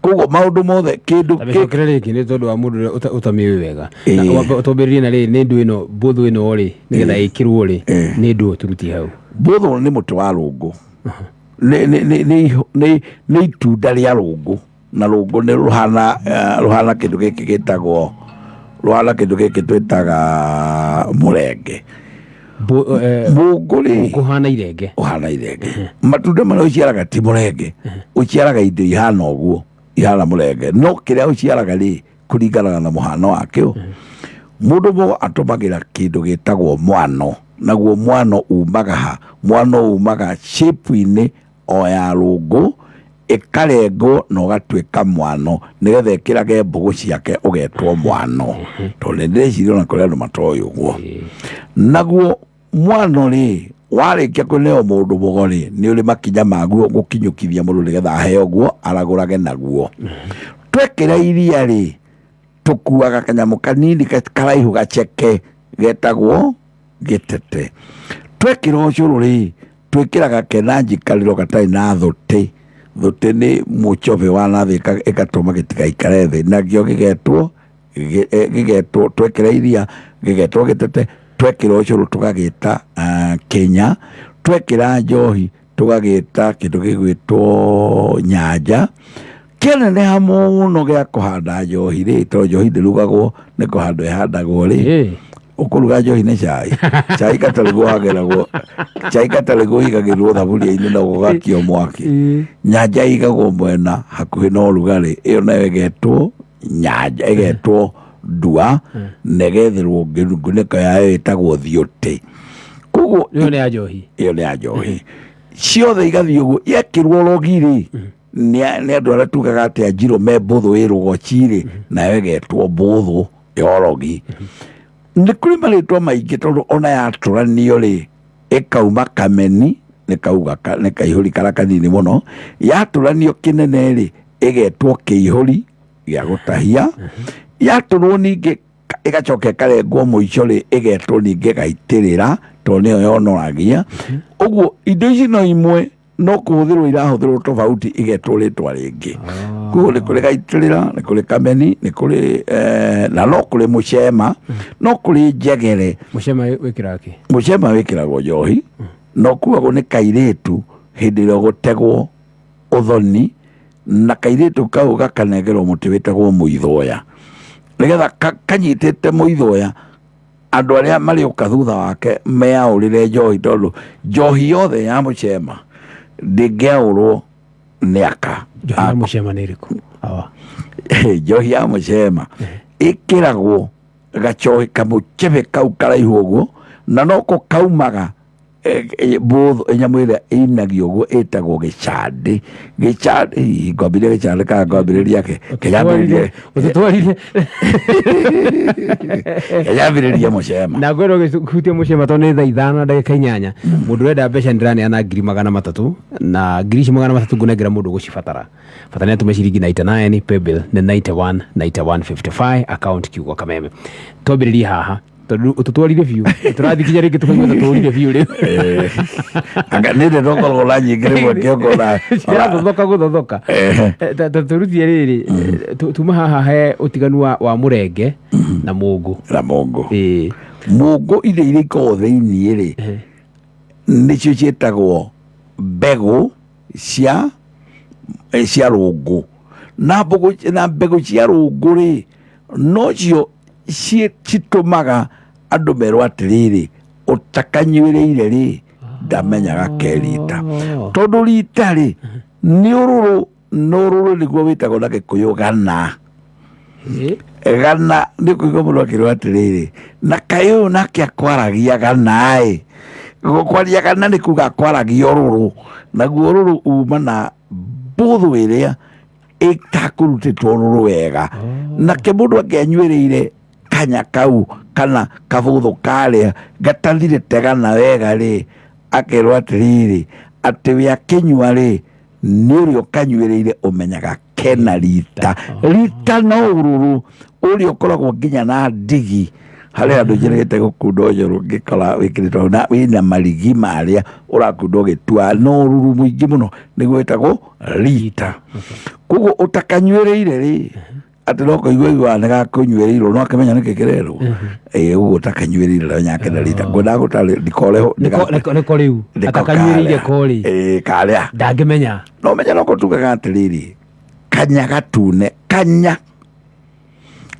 Koguo maũndũ mothe kĩndũ Mĩcokere rĩngĩ nĩ tondũ wa mũndũ ũrĩa ũtamĩũĩ wega. Na twambĩrĩrie na rĩrĩ, nĩ ndũ ĩno mbũthũ ĩno rĩ, nĩgetha ĩkĩrwo rĩ, nĩ ndũ tũrutie hau. Mbũthũ nĩ mũtĩ wa rũngũ. Nĩ itunda rĩa rũngũ, na rũngũ nĩ rũhana kĩndũ gĩkĩ gĩtagwo, rũhana kĩndũ gĩkĩ twĩtaga mũrenge. Mũngũ rĩ, Mũngũ ũhana irenge. Ũhana irenge. Matunda marĩa ũciaraga ti mũrenge, ũciaraga indo ihana ũguo, ihana mũrenge. No kĩrĩa ũciaraga rĩ, kũringanaga na mũhano wakĩo. Mũndũ mũgo atũmagĩra kĩndũ gĩtagwo mwano, naguo mwano umaga ha? Mwano umaga shape-inĩ o ya rũngũ, ĩkarengwo na ũgatuĩka mwano, nĩgetha ĩkĩrage mbũgũ ciake ũgetwo mwano. Tondũ nĩ ndĩreciria ona kũrĩ andũ matoĩ ũguo. Naguo mwano rĩ, warĩkia kũneo mũndũ mũgo rĩ, nĩ ũrĩ makinya maguo gũkinyũkithia mũndũ nĩgetha aheo guo aragũrage naguo. Twekĩra iria rĩ, tũkuaga kanyamũ kanini karaihu gaceke getagwo gĩtete. Twekĩra ũcũrũ rĩ, twĩkĩraga kena njikarĩro gatarĩ na thũtĩ. Thũtĩ nĩ mũcobe wa na thĩ ĩgatũma gĩtigaikare thĩ, nakĩo gĩgetwo twekĩra iria gĩgetwo gĩtete, twekĩra ũcũrũ tũgagĩta kĩnya, twekĩra njohi tũgagĩta kĩndũ gĩgwĩtwo nyanja. Kĩaneneha mũno gĩa kũhanda njohi rĩ, tondũ njohi ndĩrugagwo, nĩ kũhandwo ĩhandagwo rĩ. Ũkũruga njohi nĩ cai. Cai gatarĩ hageragwo, cai gatarĩ ĩigagĩrĩrwo thaburia-inĩ na ũgakio mwaki. Nyanja ĩigagwo mwena hakuhĩ na ũrugarĩ, ĩyo nayo ĩgetwo nyanja, ĩgetwo ndua, na ĩgetherwo ngunĩko yayo ĩtagwo thiũtĩ. Koguo ĩyo nĩ ya njohi. Ĩyo nĩ ya njohi. Ciothe igathiĩ ũguo, yekĩrwo rogi rĩ, nĩ andũ arĩa tugaga atĩ anjirũ me mbũthũ ĩ rũgoci rĩ, nayo ĩgetwo mbũthũ ya ũrogi. Nĩ kũrĩ marĩtwa maingĩ tondũ ona yatũranio rĩ, ĩkauma kameni, nĩ kauga nĩ kaihũri karĩa kanini mũno. Yatũranio kĩnene rĩ, ĩgetwo kĩihũri gĩa gũtahia. Yatũrwo ningĩ ĩgacoka ĩkarengwo mũico rĩ, ĩgetwo ningĩ gaitĩrĩra, tondũ nĩyo yonoragia. Ũguo indo ici no imwe no kũhũthĩrwo irahũthĩrwo tofauti, igetwo rĩtwa rĩngĩ. Koguo nĩ kũrĩ gaitĩrĩra, nĩ kũrĩ kameni, nĩ kũrĩ na no kũrĩ mũcema, no kũrĩ njegere. Mũcema wĩkĩraga kĩ? Mũcema wĩkĩragwo njohi, na ũkuagwo nĩ kairĩtu hĩndĩ ĩrĩa ũgũtegwo ũthoni, na kairĩtu kau gakanengerwo mũtĩ wĩtagwo mũithoya, nĩgetha kanyitĩte mũithoya andũ arĩa marĩũka thutha wake meaũrĩre njohi, tondũ njohi yothe ya mũcema ndĩngĩaũrwo nĩ aka. Njohi ya mũcema nĩ ĩrĩkũ? Awa. Njohi ya mũcema ĩkĩragwo gacohi kamũkebe kau karaihu ũguo, na noko kaumaga mbũthũ, nyamũ ĩrĩa ĩinagio ũguo ĩtagwo gĩcandĩ. Gĩcandĩ, hihi ngwambĩrĩria gĩcandĩ kana ngwambĩrĩria kĩ? Kĩnyambĩrĩrie. Ũtũtwarire. Kĩnyambĩrĩrie mũcema. Na ngwenda ũgĩhutia mũcema tondũ nĩ thaa ithano na ndagĩka inyanya. Mũndũ ũrenda mbeca nĩ ndĩraneana ngiri magana matatũ, na ngiri ici magana matatũ ngũnengera mũndũ ũgũcibatara. Bata nĩ atũme ciringi 99, paybill nĩ 91 91 55, account kiugo Kameme. Twambĩrĩrie haha. Tondũ ũtũtwarire biũ, tũrathiĩ kinya rĩngĩ tũkaigua ta tũrire biũ rĩu. Anga nĩ ndĩ ndokoragwo na nyingĩ rĩmwe kĩongo na Cirathothoka gũthothoka. Ta tũrutie rĩrĩ, tuma haha he ũtiganu wa mũrenge na mũngũ. Na mũngũ. Ĩĩ. Mũngũ irio iria ikoragwo thĩiniĩ rĩ, nĩcio ciĩtagwo mbegũ cia rũngũ, na mbũgũ na mbegũ cia rũngũ rĩ, nocio citũmaga andũ merwo atĩrĩrĩ, ũtakanyuĩrĩire rĩ, ndamenyaga ke rita. Tondũ rita rĩ, nĩ ũrũrũ, na ũrũrũ nĩguo wĩtagwo na Gĩkũyũ gana. Gana nĩ kũigua mũndũ akĩrwo atĩrĩrĩ, na kaĩ ũyũ nake akwaragia gana ĩ. Kwaria gana nĩ kuga akwaragia ũrũrũ, naguo ũrũrũ uma na mbũthũ ĩrĩa ĩtakũrutĩtwo ũrũrũ wega. Nake mũndũ angĩanyuĩrĩire kanya kau kana kabũthũ karĩa gatathirĩte gana wega rĩ, akerwo atĩrĩrĩ, atĩ we akĩnyua rĩ, nĩ ũrĩa ũkanyuĩrĩire ũmenyaga kena rita. Rita no ũrũrũ ũrĩa ũkoragwo nginya na ndigi. Harĩ andũ njĩrĩgĩte gũkunda ũcũrũ ngĩkora wĩkĩrĩtwo na wĩna marigi marĩa ũrakunda ũgĩtua, no ũrũrũ mũingĩ mũno nĩguo wĩtagwo rita. Koguo ũtakanyuĩrĩire rĩ, atĩ no kũigua iguaga nĩ gakũnyuĩrĩirwo, no akĩmenya nĩkĩ kĩrerwo. Ĩĩ, ũguo ũtakanyuĩrĩire ndamenya kena rita. Ngwendaga gũtarĩ ndikoreho. Nĩko rĩu atakanyuĩrĩire ko rĩ, Ĩĩ, karĩa ndangĩmenya. No menya no kũtugaga atĩrĩrĩ, kanya gatune, kanya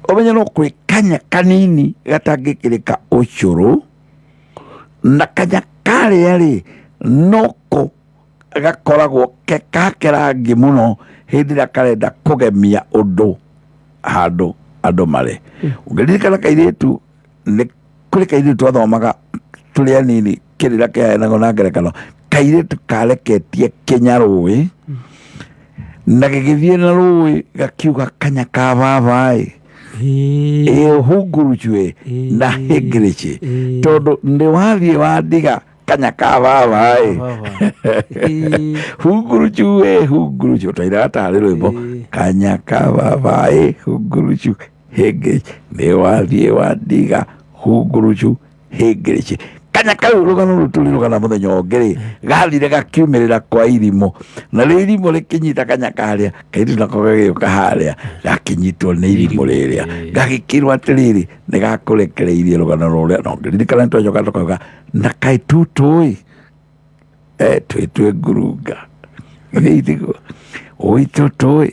ũmenye no kwĩ kanya kanini gatangĩkĩrĩka ũcũrũ, na kanya karĩa rĩ, noko gakoragwo ke gake rangi mũno hĩndĩ ĩrĩa karenda kũgemia ũndũ handũ andũ marĩ. Ũngĩririkana kairĩtu, nĩ kũrĩ kairĩtu twathomaga tũrĩ anini, kĩrĩra kĩheanagwo na ngerekano, kairĩtu kareketie kĩnya rũĩ, na gĩgĩthiĩ na rũĩ gakiuga kanya ka baba ĩ, ĩ hungurucwe na hĩngĩrĩcĩ, tondũ nĩ wathiĩ wandiga kanya ka baba ĩ, hungurucu ĩ, hungurucu twairaga tarĩ rwĩmbo, kanya ka baba ĩ, hungurucu hĩngĩrĩcĩ, nĩ wathiĩ wandiga hungurucu hĩngĩrĩcĩ. Kanya kau rũgano rũu tũrĩ rũgana mũthenya ũngĩ rĩ, gathire gakiumĩrĩra kwa irimũ, na rĩu irimũ rĩkĩnyita kanya karĩa, kairĩtu nako gagĩũka harĩa, gakĩnyitwo nĩ irimũ rĩrĩa, gagĩkĩrwo atĩrĩrĩ, nĩ gakũrekereirie rũgano rũrĩa. No ngĩririkana nĩ twacoka tũkauga na kaĩ tũtũĩ twĩtwe ngurunga, githĩ itiguo ũi tũtũĩ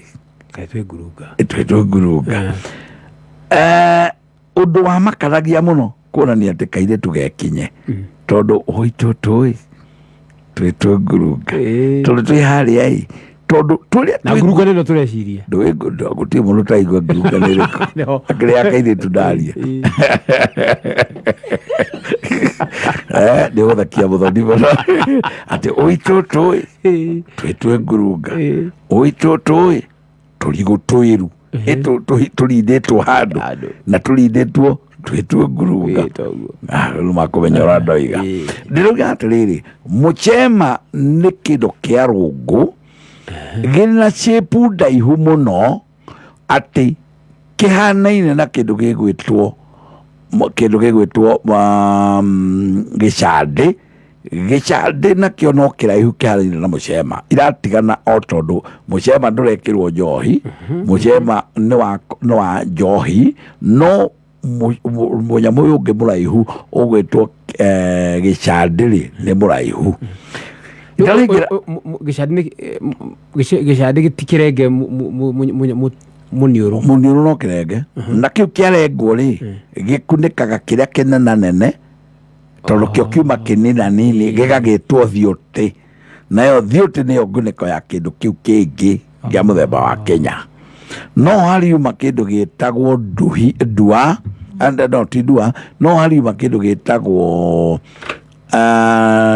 Kaĩ twĩ ngurunga. Twĩtwe ngurunga. Ũndũ wa makaragia mũno kuonania atĩ kairĩtu gekinye, tondũ ũi tũtũĩ twĩtwe ngurunga, tondũ twĩ harĩa ĩ, tondũ tũrĩa Na ngurunga nĩ ĩno tũreciria. Gũtirĩ mũndũ ũtaigua ngurunga nĩ ĩrĩkũ. Nĩho. Akĩrĩ ya kairĩtu ndaria. Nĩ ũgũthakia mũthoni mũno atĩ ũi tũtũĩ twĩtwe ngurunga, ũi tũtũĩ tũrigũ twĩru tũrindĩtwo handũ Handũ. na tũrindĩtwo twĩtwe ngurunga. Ĩĩ, toguo. Rĩu makũmenya ũrĩa ndoiga. Ndĩrauga atĩrĩrĩ, mũchema nĩ kĩndũ kĩa rũngũ gĩna shape ndaihu mũno, atĩ kĩhanaine na kĩndũ gĩgwĩtwo gĩcandĩ. Gĩcandĩ nakĩo no kĩraihu kĩhanaine na mũcema, iratigana o tondũ mũcema ndũrekĩrwo njohi, mũcema nĩ wa njohi, no mũnyamũ ũyũ ũngĩ mũraihu ũgwĩtwo gĩcandĩ rĩ, nĩ mũraihu. Ndaraingĩra- Gĩcandĩ gĩtikĩrenge mũniũrũ. Mũniũrũ no kĩrenge, na kĩu kĩarengwo rĩ, gĩkunĩkaga kĩrĩa kĩnenanene, tondũ kĩo kiuma kĩninanini, gĩgagĩtwo thiũtĩ, nayo thiũtĩ nĩyo ngunĩko ya kĩndũ kĩu kĩngĩ kĩa mũthemba wa Kenya. No hariuma kĩndũ gĩtagwo nduhi, ndua, and no ti ndua, no hariuma kĩndũ gĩtagwo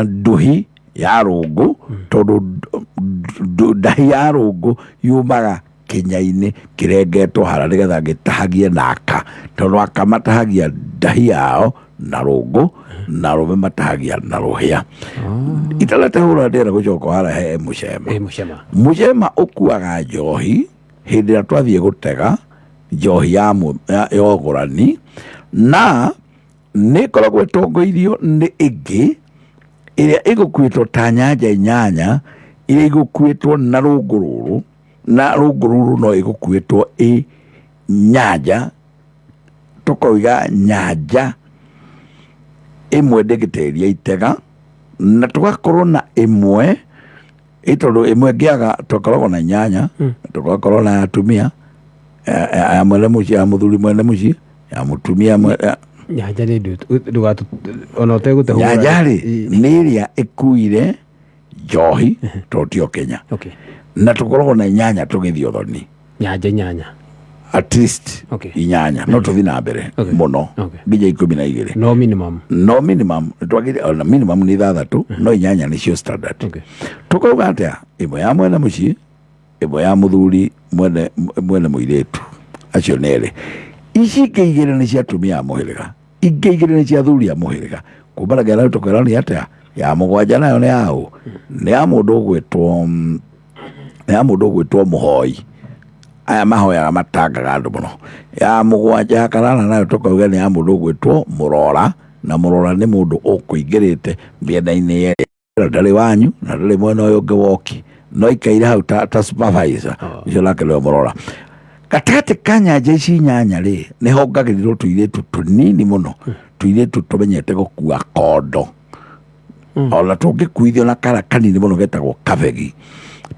nduhi ya rũngũ, tondũ ndahi ya rũngũ yumaga kĩnya-inĩ kĩrengetwo hara nĩgetha gĩtahagie na aka, tondũ aka matahagia ndahi yao na rũngũ, na arũme matahagia na rũhĩa. Itarete hũra ndĩrenda gũcoka hara he mũcema. Ĩ, mũcema. Mũcema ũkuaga njohi hĩndĩ ĩrĩa twathiĩ gũtega njohi ya ũgũrani, na Nĩ ĩkoragwo ĩtongoirio nĩ ĩngĩ ĩrĩa ĩgũkuĩtwo ta nyanja inyanya iria igũkuĩtwo na rũngũ rũrũ, na rũngũ rũrũ no ĩgũkuĩtwo ĩ nyanja, tũkoiga nyanja ĩmwe ndĩngĩtĩria itega, na tũgakorwo na ĩmwe ĩ tondũ ĩmwe ĩngĩaga tũkoragwo na inyanya, tũgakorwo na atumia ya mwene mũciĩ, ya mũthuri mwene mũciĩ, ya mũtumia Nyanja nĩ ndũgatũ ona ũtegũte. Nyanja rĩ nĩ ĩrĩa ĩkuire njohi tondũ tio Kenya. Na tũkoragwo na inyanya tũgĩthiĩ ũthoni. Nyanja inyanya. At least inyanya, no tũthiĩ na mbere mũno nginya 12. No minimum. No minimum twagĩrĩire, ona minimum nĩ 6, no inyanya nĩcio standard. Tũkauga atĩa? Ĩmwe ya mwene mũciĩ, ĩmwe ya mũthuri mwene mwene mũirĩtu, acio nĩ erĩ. Ici ingĩ igĩrĩ nĩ cia atumia a mũhĩrĩga, ingĩ igĩrĩ nĩ cia athuri a mũhĩrĩga. Kumanagia na tũkwĩra nĩ atĩa? Ya mũgwanja nayo nĩ yaũ? Nĩ ya mũndũ ũgwĩtwo nĩ ya mũndũ ũgwĩtwo mũhoi, aya mahoyaga matangaga andũ mũno. Ya mũgwanja, ya kanana nayo tũkauga nĩ ya mũndũ ũgwĩtwo mũrora, na mũrora nĩ mũndũ ũkũingĩrĩte mĩena-inĩ yerĩ, ndarĩ wanyu na ndarĩ mwena ũyũ ũngĩ woki, no ikaire hau ta supervisor. Ũcio nake nĩwe mũrora. Gatagatĩ ka nyanja ici inyanya rĩ, nĩ hongagĩrĩrwo tũirĩtu tũnini mũno, tũirĩtu tũmenyete gũkua kondo, ona tũngĩkuithio na kara kanini mũno getagwo kabegi,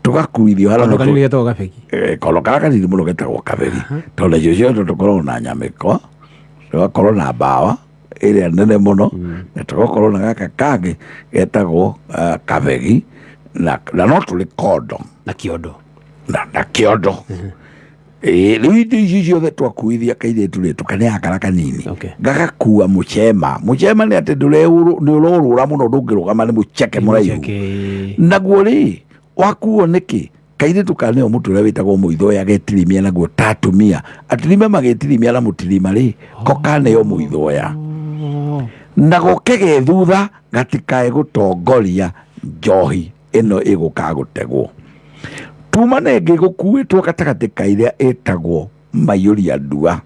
tũgakuithio harĩa. Kondo kanini getagwo gabegi. Kondo kara kanini mũno getagwo kabegi, tondũ nacio ciothe tũkoragwo na nyamĩkwa, tũgakorwo na mbawa ĩrĩa nene mũno, na tũgakorwo na gaka kangĩ getagwo kabegi, na no tũrĩ kondo. Na kĩondo. Na kĩondo. Ĩĩ, rĩu indo ici ciothe twakuithia kairĩtu rĩ, tũkaneaga kara kanini gagakua mũcema. Mũcema nĩ atĩ nĩ ũrorũra mũno, ndũngĩrũgama nĩ mũceke mũraihu. Mũceke. Naguo rĩ wakuo nĩkĩ? Kairĩtu kaneo mũtũ ũrĩa wĩtagwo mũithoya getirimia naguo ta atumia atirima magĩtirimia na mũtirima rĩ, ko kaneo mũithoya na goke ge thutha gatikae gũtongoria njohi ĩno ĩgũka gũtegwo. Tuma na ĩngĩ gũkuĩtwo gatagatĩ ka iria ĩtagwo maiyũria ndua.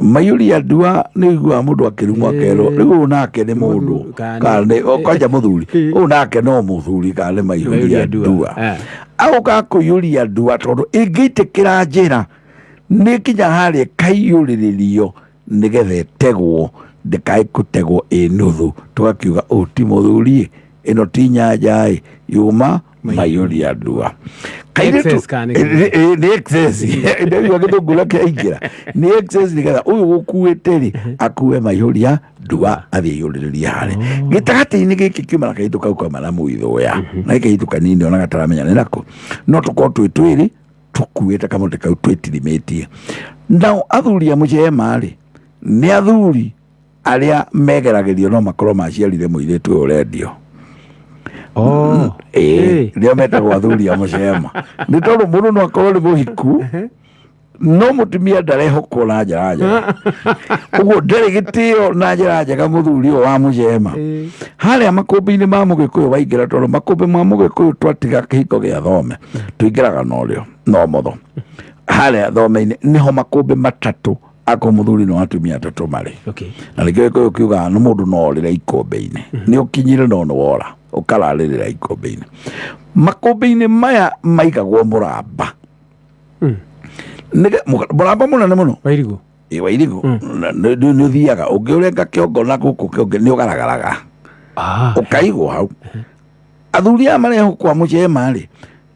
Maiyũria ndua nĩ ũiguaga mũndũ akĩrumwo akerwo rĩu ũyũ nake nĩ mũndũ kana kana kwanja mũthuri ũyũ nake no mũthuri kana nĩ maiyũria Maiyũria ndua. ndua. Agoka kũiyũria ndua tondũ ĩngĩitĩkĩra njĩra nĩ nginya harĩa ĩkaiyũrĩrĩrio nĩgetha ĩtegwo, ndĩkae gũtegwo ĩ nuthu, tũgakiuga ũyũ ti mũthuri, ĩno ti nyanja ĩ yuma maiyũria ndua. Kairĩtu Excess kana nĩ kĩĩ? Nĩ excess, ndĩraigua gĩthũngũ kĩaingĩra, nĩ excess, nĩgetha ũyũ gũkuĩte rĩ akue maihũria ndua athiĩ aiyũrĩrĩrie harĩa gĩtagatĩ-inĩ gĩkĩ kiuma na kairĩtu kau kauma na mũithũya na gĩkairĩtu kanini ona gataramenya nĩ nako, no tũkorwo twĩ twĩrĩ tũkuĩte kamũtĩ kau twĩtirimĩtie. Nao athuri a mũcema rĩ nĩ athuri arĩa megeragĩrio no makorwo maciarire mũirĩtu ũyũ ũrendio. Ĩĩ, nĩo metagwo athuri a mũcema, nĩ tondũ mũndũ no akorwo nĩ mũhiku no mũtumia ndarehokwo na njĩra njega, ũguo ndarĩ gĩtĩo na njĩra njega mũthuri ũyũ wa mũcema. Harĩa makũmbĩ-inĩ ma mũgĩkũyũ waingĩra, tondũ makũmbĩ ma mũgĩkũyũ twatiga kĩhiko gĩa thome tũingĩraga norĩo no motho harĩa thome-inĩ nĩho makũmbĩ matatũ ako mũthuri na atumia atatũ marĩ. Na nĩkĩo gĩkũyũ kiugaga nĩ mũndũ no orĩre ikũmbĩ-inĩ, nĩ ũkinyire no nĩ wora ũkararĩrĩra ikũmbĩ-inĩ. Makũmbĩ-inĩ maya maigagwo mũramba. Mũramba mũnene mũno. Wa irigũ. Ĩ, wa irigũ. Nĩ ũthiaga ũngĩũrenga kĩongo na gũkũ kĩongo nĩ ũgaragaraga ũkaigwo hau. Athuri aya marehokwo a mũcema rĩ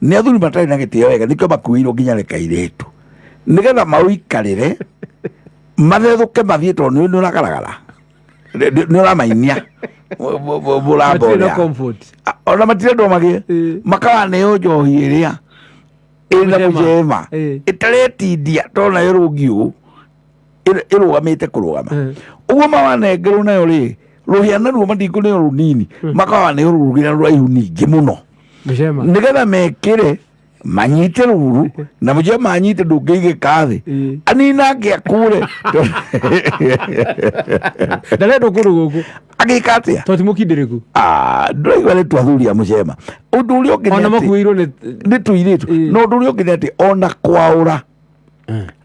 nĩ athuri matarĩ na gĩtĩo wega, nĩkĩo makuĩirwo nginya nĩ kairĩtu nĩgetha maũikarĩre mathethũke mathiĩ, tondũ nĩ ũragaragara, nĩ ũramainia mũramba Matirĩ na ũrĩa. comfort. Ona matirendwo magĩe makaraneo njohi ĩrĩa ĩna Mũcema. mũcema ĩtaretindia tondũ nayo rũngi ũũ ĩrũgamĩte kũrũgama. Ũguo mawanengerwo nayo rĩ rũhĩa naruo matikũneo rũnini, makawaneo rũrũgĩra rũraihu ningĩ mũno. Mũcema. Nĩgetha mekĩre manyite ruru na mũcema anyite ndũngĩigĩka thĩ anina angĩakũre. Ndarendwo kũndũ gũkũ. Agĩka atĩa? Tondũ ti mũkindĩrĩku. Ndũraigua nĩ twathuri a mũcema. Ũndũ ũrĩa ũngĩ nĩ Ona atĩ- makuĩirwo nĩ nĩ tũirĩtu, no ũndũ ũrĩa ũngĩ nĩ atĩ ona kwaũra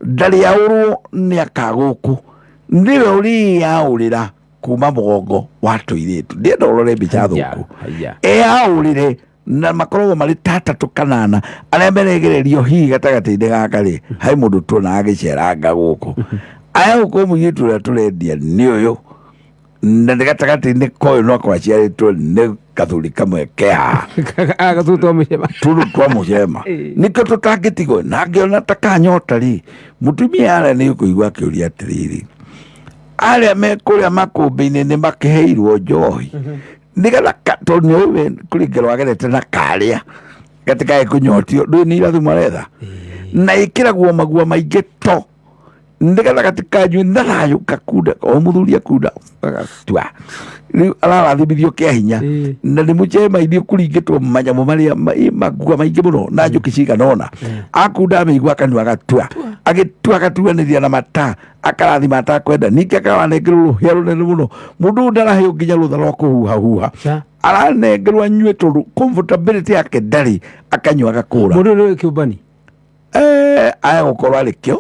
ndarĩ aũrwo nĩ akagũkũ, nĩwe ũrĩyaũrĩra. Kuma mũgongo wa tũirĩtu. Ndienda ũrore mbica Haya, thũku. Haya. Eyaũrĩre na makoragwo marĩ ta atatũ kanana arĩa meregererio hihi gatagatĩ-inĩ gaka rĩ, harĩ mũndũ tuonaga agĩceranga gũkũ aya gũkorwo mũirĩtu ũrĩa tũrendia nĩ ũyũ, na nĩ gatagatĩ-inĩ koyũ no kwaciarĩtwo nĩ gathuri kamwe ke haha. Gathutu twa mũcema. Tũrũ twa mũcema. Nĩkĩo tũtangĩtigwo na ngĩona ta kanyota rĩ, mũtumia arĩa nĩ ũkũigua akĩũria atĩrĩrĩ, arĩa me kũrĩa makũmbĩ-inĩ nĩ makĩheirwo njohi nĩgetha tondũ nĩ ũĩ we kũrĩ ngero agerete na karĩa gatikae kũnyotio, ndũĩ nĩ irathimo aretha na ĩkĩragwo magua maingĩ to nĩgetha gatikanyue na thayũ gakunda o mũthuri akunda agatua rĩu ararathimithio kĩa hinya. Na nĩ mũcema-inĩ kũringĩtwo manyamũ marĩa magua maingĩ mũno na njũkĩ cigana ũna, akunda amĩigua akanua agatua, agĩtua agatuanĩria na mata, akarathima atakwenda, ningĩ akaranengerwo rũhĩa rũnene mũno. Mũndũ ũyũ ndaraheo nginya rũtha rwa kũhuhahuha. Aranengerwo anyue tondũ comfortability yake ndarĩ, akanyua agakũra. Mũndũ ũyũ nĩ kĩũmbani. Aya gũkorwo arĩ kĩo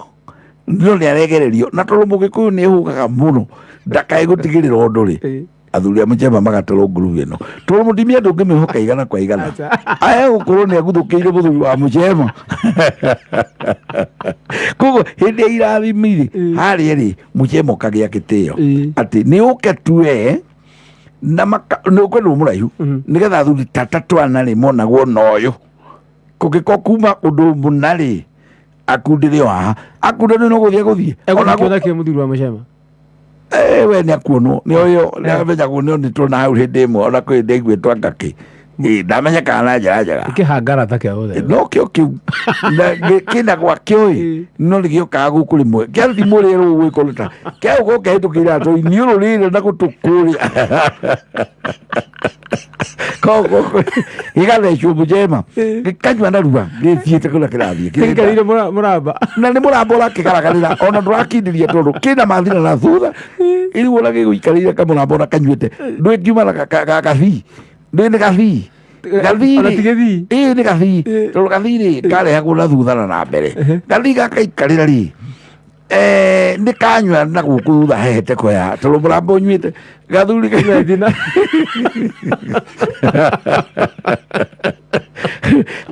no nĩ aregererio, na tondũ mũgĩkũyũ nĩ ĩhũgaga mũno ndakae gũtigĩrĩra ũndũ rĩ, athuri a mũcema magatũrwo ngurubu ĩno tondũ mũtumia ndũngĩmĩhoka igana kwa igana. Aya gũkorwo nĩ aguthũkĩire mũthuri wa mũcema, koguo hĩndĩ ya irathimi rĩ, harĩa rĩ mũcema ũkagĩa gĩtĩo atĩ nĩ ũke tuwe na maka nĩ ũkwendwo mũraihu nĩgetha athuri ta tatwana rĩ monagwo na ũyũ kũngĩkorwo kuma ũndũ mũna rĩ, akundĩre o haha, akunda nĩ no gũthiĩ gũthiĩ. Ona Egũthiĩ kĩo mũthuri wa mũcema. We nĩ akuonwo nĩ ũyũ nĩ amenyagwo nĩ onĩtwo na hau hĩndĩ ĩmwe, ona kwĩ ndaiguĩtwo ngakĩ ndamenyekaga na njĩra njega. Kĩhangara ta kĩa mũthemba. No kĩo kĩu na kĩna gwakĩo ĩ no nĩ gĩũkaga gũkũ rĩmwe kĩa thimũ rĩrĩ ũgwĩkwo ta kĩa gũkorwo kĩahĩtũkĩire atũ iniũrũ rĩrĩ na gũtũ kũrĩa koguo gĩgathecwo mũcema gĩkanyua narua gĩthiĩte kũrĩa kĩrathiĩ. Kĩikarĩire mũramba. Na nĩ mũrambo ũrakĩgaragarĩra ona ndũrakindĩria tondũ kĩna mathina na thutha rĩu ona gĩgũikarĩire kamũrambo ona kanyuĩte ndwĩngiuma na gathii, ndũĩ nĩ gathii, gathii. Ona ti gĩthii. Ĩĩ, nĩ gathii, tondũ gathii rĩ karehagwo na thutha na na mbere. Gathii gakaikarĩra rĩ, nĩ kanyua na gũkũ thutha hehete kwea tondũ mũrambo ũnyuĩte gathuri. Thina.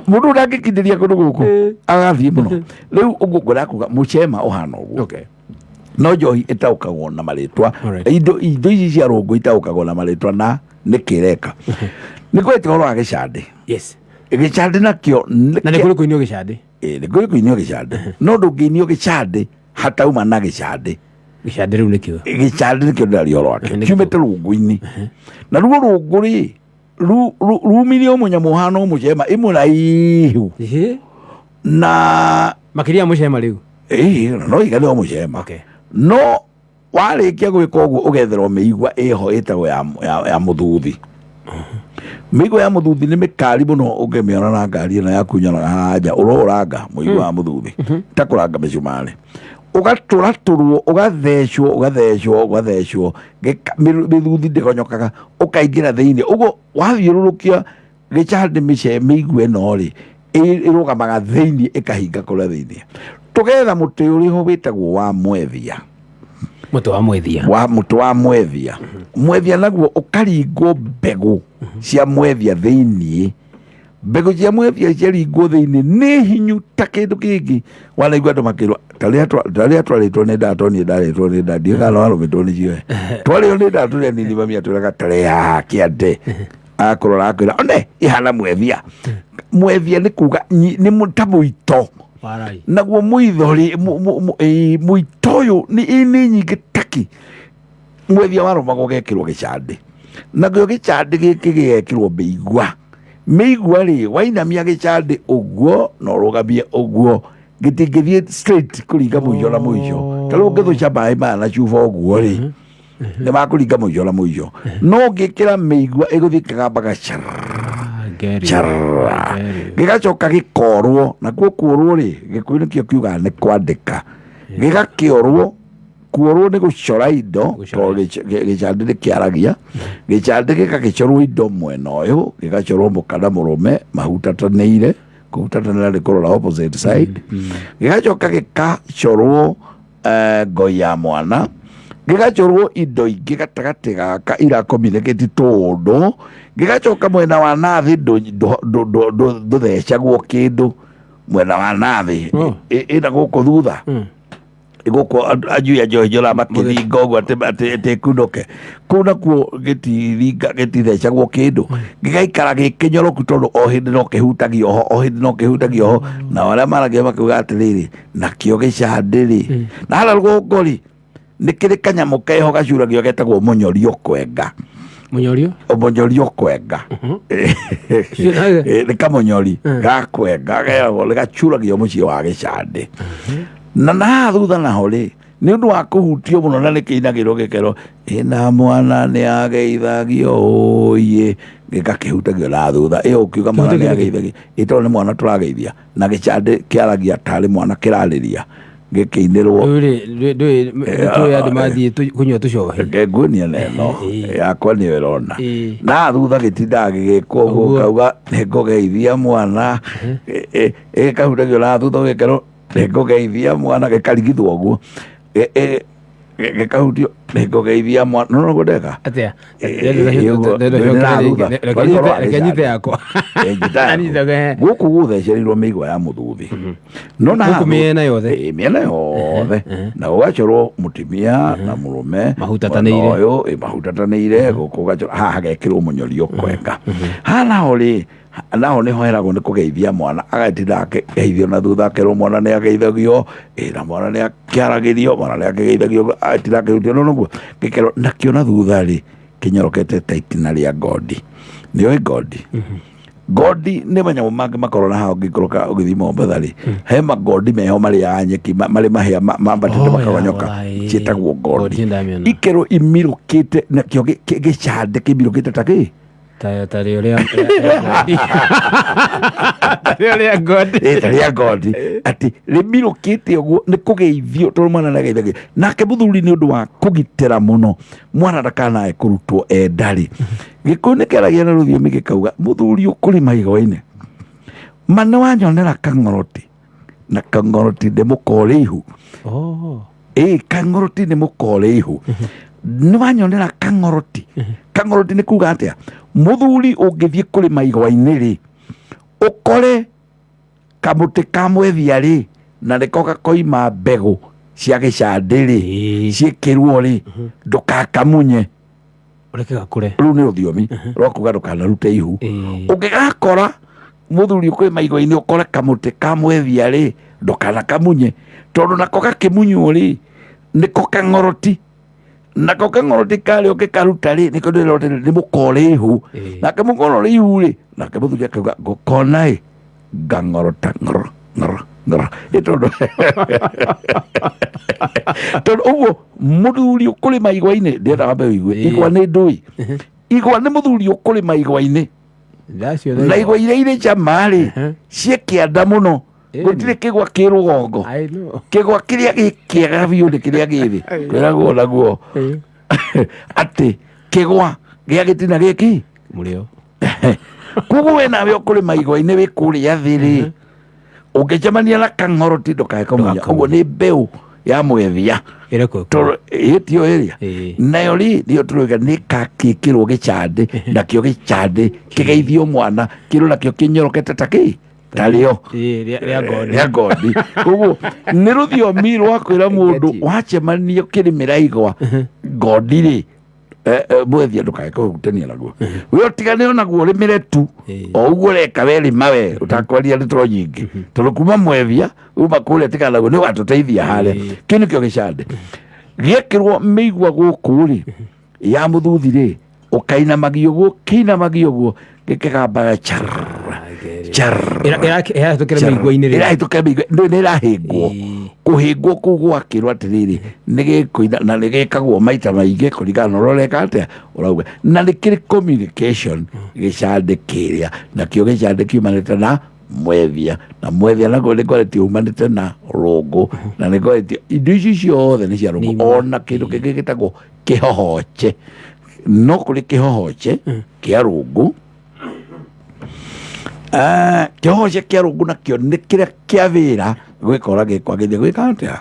Mũndũ ũrĩa angĩkindĩria kũndũ gũkũ agathiĩ mũno. Rĩu ũguo ngwenda kuga mũcema ũhana ũguo. No njohi ĩtaũkagwo na marĩtwa. Indo ici cia rũngũ itaũkagwo na marĩtwa na nĩ kĩreka nĩ kwĩte ũhoro wa gĩcandĩ. Gĩcandĩ nakĩo Na nĩ kũrĩ kũinio gĩcandĩ. Ĩ, nĩ kũrĩ kũinio gĩcandĩ, no ndũngĩinio gĩcandĩ hatauma na gĩcandĩ. Gĩcandĩ rĩu nĩkĩo. Gĩcandĩ nĩkĩo ndĩraria ũhoro wake. Nĩkĩo. Kiumĩte rũngũ-inĩ, na ruo rũngũ rĩ rumire o mũnyamũ ũhana o mũcema ĩmũraihu. Na Makĩria ya mũcema rĩu. Ĩĩ, no igane o mũcema. No warĩkia gwĩka ũguo ũgetherwo mĩigua ĩho ĩtagwo ya mũthuthi. Mĩigua ya mũthuthi nĩ mĩkari mũno, ũngĩmĩona na ngari ĩno yaku nyonaga haha nja ũroranga mũigua wa mũthuthi ta kũranga mĩcumarĩ, ũgatũratũrwo, ũgathecwo, ũgathecwo, ũgathecwo, mĩthuthi ndĩgonyokaga, ũkaingĩra thĩinĩ ũguo wathiũrũrũkia gĩcandĩ mĩce mĩigua ĩno rĩ ĩrũgamaga thĩinĩ ĩkahinga kũrĩa thĩinĩ. Tũgetha mũtĩ ũrĩho wĩtagwo wa mwethia. Mũtĩ wa mwethia. Wa mũtĩ wa mwethia. Mwethia naguo ũkaringwo mbegũ cia mwethia thĩinĩ. Mbegũ cia mwethia ciaringwo thĩinĩ nĩ hinyu ta kĩndũ kĩngĩ wanaigua andũ makĩrwo ta rĩrĩa twarĩtwo nĩ nda, toniĩ ndarĩtwo nĩ nda, ndiũĩ kana warũmĩtwo nĩ cioe twarĩo nĩ nda tũrĩ anini, mami atwĩraga tarĩ haha kĩande, akũrora akwĩra one ihana mwethia. Mwethia nĩ kuga nĩ ta mũito. Warai. Naguo mũitho rĩ mũito ũyũ nĩ nyingĩ taki mwethia warũmagwo ũgekĩrwo gĩcandĩ, nakĩo gĩcandĩ gĩkĩ gĩgekĩrwo mĩigua. Mĩigua rĩ wainamia gĩcandĩ ũguo na ũrũgamie ũguo gĩtingĩthiĩ straight kũringa mũico na mũico. Ta rĩu ũngĩthũca maĩ maya na cuba ũguo rĩ, nĩ makũringa mũico na mũico, no ũngĩkĩra mĩigua ĩgũthiĩ kĩgambaga Ah, get it. Charra. Get it. Gĩgacoka gĩkorwo nakuo kuorwo rĩ, gĩkũyũ nĩkĩo kiugaga nĩ kwandĩka, gĩgakĩorwo. Kuorwo nĩ gũcora indo. Gũcora. Tondũ gĩcandĩ nĩ kĩaragia. Gĩcandĩ gĩgagĩcorwo indo mwena ũyũ, gĩgacorwo mũka na mũrũme mahutatanĩire, kũhutatanĩra nĩ kũrora opposite side, gĩgacoka gĩgacorwo ngoi ya mwana. Gĩgachorwo indo ingĩ gatagatĩ gaka irakominikĩti tũũndũ, gĩgacoka mwena wa nathĩ ndũthecagwo kĩndũ mwena wa nathĩ. Oh. Ĩna gũkũ thutha gũkũ anyui a njohi njora makĩringa ũguo atĩ ĩkunũke kũu nakuo gĩtiringa gĩtithecagwo kĩndũ, gĩgaikara gĩkĩnyoroku tondũ o hĩndĩ no kĩhutagio ho, o hĩndĩ no kĩhutagio ho. Nao arĩa maragia makiuga atĩrĩrĩ, nakĩo gĩcandĩ rĩ, na harĩa rũgongo rĩ, nĩ kĩrĩ kanyamũ keho gacuragio getagwo mũnyori ũkwenga. Mũnyorio. Mũnyori ũkwenga. Nĩ kamũnyori gakwenga geragwo nĩ gacuragio mũciĩ wa gĩcandĩ. Na haha thutha naho rĩ, nĩ ũndũ wa kũhutio mũno na nĩ kĩinagĩrwo gĩkerwo ĩna mwana nĩ ageithagio ũyĩ, gĩgakĩhutagio na thutha ĩyo ũkiuga mwana nĩ Kĩhutagio nĩkĩ? ageithagio ĩ tondũ nĩ mwana tũrageithia, na gĩcandĩ kĩaragia tarĩ mwana kĩrarĩria gĩkĩinĩrwo. Rĩu rĩ, ndũĩ nĩtũĩ andũ mathiĩ kũnyua tũcohi. Nguonia na ĩno yakwa nĩyo ĩrona. Na thutha gĩtindaga gĩgĩkwo ũguo. Ũguo. Kauga nĩngũgeithia mwana, ĩkahutagio na thutha ũgĩkerwo nĩngũgeithia mwana, gĩkarigithwo ũguo, gĩkahutio nĩngũgeithia mwana no noguo ndeka. Atĩa? Ũguo, ndĩ na thutha. Reke nyite yakwa. Nyita yaku. Nyite, Gũkũ gũthecereirwo mĩigua ya mũthuthi no na Gũkũ haha mĩena yothe? Ĩ, mĩena yothe, na gũgacorwo mũtumia na mũrũme Mahutatanĩire. mwena ũyũ, mahutatanĩire. Gũkũ gũgacorwo haha hagekĩrwo mũnyori ũkwenga haha naho rĩ, naho nĩho heragwo nĩ kũgeithia mwana, agatinda akĩgeithio na thutha akerwo mwana nĩ ageithagio, na mwana nĩ akĩaragĩrio, mwana nĩ akĩgeithagio, agatinda akĩhutio no noguo gĩkerwo nakĩo na thutha rĩ, kĩnyorokete ta itina rĩa ngondi. Nĩ ũĩ ngondi? Ngondi nĩ manyamũ mangĩ makorwo na haha ũngĩikũrũka ũgĩthiĩ Mombatha rĩ, he magondi meho marĩaga nyeki, marĩ mahĩa mambatĩte Oh, makagonyoka. ya, ĩĩ. Ciĩtagwo ngondi. Ngondi ndamĩona. Ikerwo imirũkĩte nakĩo gĩcandĩ kĩmirũkĩte ta kĩ. Ta rĩo rĩa ngondi. Ta rĩo rĩa ngondi. Ĩ, ta rĩa ngondi, atĩ rĩmirũkĩte ũguo nĩ kũgeithio tondũ mwana nĩageithagio. Nake mũthuri nĩ ũndũ wa kũgitĩra mũno mwana ndakanae kũrutwo endarĩ, gĩkũyũ nĩ kĩaragia na rũthiomi gĩkauga mũthuri ũkũrĩma igwa-inĩ ma nĩ wanyonera kang'oroti, na kang'oroti nĩ mũkore ihu. Oh. Ĩ, kang'oroti nĩ mũkore ihu, nĩ wanyonera kang'oroti. Kang'oroti nĩ kuga atĩa? Mũthuri ũngĩthiĩ kũrĩma igwa-inĩ rĩ, ũkore kamũtĩ ka mwethia rĩ, na nĩko gakoima mbegũ cia gĩcandĩ rĩ, ciĩkĩrwo rĩ, ndũkakamunye. Ũreke gakũre. Rũu nĩ rũthiomi rwa kuga ndũkanarute ihu. Ũngĩgakora mũthuri ũkũrĩma igwa-inĩ ũkore kamũtĩ ka mwethia rĩ, ndũkanakamunye, tondũ nako gakĩmunywo rĩ, nĩko kang'oroti, nako kang'oroti karĩ ũngĩkaruta rĩ, nĩko ndĩrona nĩ mũkore ihu. Nake mũkorore ihu rĩ, nake mũthuri akauga ngũkona ĩ ngang'orota ng'oro ng'oro ng'oro. Ĩ tondũ ũguo mũthuri ũkũrĩma igwa-inĩ, ndĩrenda wambe ũigue. Igwa nĩ ndũĩ, igwa nĩ mũthuri ũkũrĩma igwa-inĩ. Ndaciona. Na igwa iria irĩ cama rĩ, ciĩ kĩanda mũno. Gũtirĩ kĩgwa kĩ rũgongo. I know. Kĩgwa kĩrĩa gĩ kĩega biũ nĩ kĩrĩa gĩ thĩ. Kwĩragwo naguo atĩ kĩgwa gĩa gĩtina gĩkĩ Mũrĩo. Koguo we nawe ũkũrĩma igwa-inĩ wĩ kũrĩa thĩ rĩ, ũngĩcemania na kang'oroti ndũkae kũmunya. Ũguo nĩ mbeũ ya mwethia. Ĩrekwo. Tondũ ĩtio ĩrĩa nayo rĩ, nĩyo tũrauga nĩ kakĩkĩrwo gĩcandĩ, nakĩo gĩcandĩ kĩgeithio mwana kĩrwo nakĩo kĩnyorokete ta kĩ tarĩo. Rĩa ngondi. Rĩa ngondi. Koguo nĩ rũthiomi rwa kwĩra mũndũ Get you. wacemania ũkĩrĩmĩra igwa ngondi rĩ, mwethia ndũkae kũhutania naguo, we ũtigane onaguo, ũrĩmĩre tu. O ũguo ũreka we, rĩma we ũtakwaria ndeto nyingĩ, tondũ kuma mwethia uma kũrĩa tigana naguo, nĩ ũgatũteithia harĩa. Kĩu nĩkĩo gĩcandĩ gĩekĩrwo mĩigua gũkũ rĩ ya mũthuthi rĩ, ũkainamagio ũguo, kĩinamagio ũguo gĩkĩgambaga char char. Ĩrahĩtũkĩra mĩigua-inĩ rĩ. Ĩrahĩtũkĩra mĩigua nĩ ĩrahĩngwo. Kũhĩngwo kũu gwakĩrwo atĩrĩrĩ, nĩ gĩkũina na nĩ gĩkagwo maita maingĩ kũringana na ũrĩa ũreka atĩa ũrauga, na nĩ kĩrĩ communication gĩcandĩ kĩrĩa, nakĩo gĩcandĩ kiumanĩte na mwethia, na mwethia naguo nĩ kwaretio umanĩte na rũngũ, na nĩ kwaretio indo ici ciothe nĩ cia rũngũ. Ona kĩndũ kĩngĩ gĩtagwo kĩhohoche, no kũrĩ kĩhohoche kĩa rũngũ. Kĩhohoche kĩa rũngũ nakĩo nĩ kĩrĩa kĩa wĩra gwĩkora gĩkwagĩrĩire gwĩka atĩa.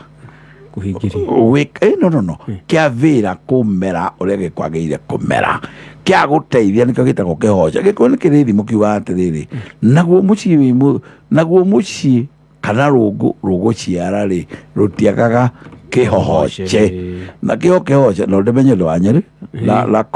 Kũhingĩria. No no no, kĩa wĩra kũmera ũrĩa gĩkwagĩrĩire kũmera, kĩa gũteithia nĩkĩo gĩtagwo kĩhoce. Gĩkũyũ nĩ kĩrĩ thimo kiugaga atĩrĩrĩ, naguo mũciĩ wĩ naguo mũciĩ kana rũngũ rũgũciara rĩ, rũtiagaga kĩhohoce. Na kĩo kĩhoce no ndĩmenye ũndũ wa Nyĩrĩ.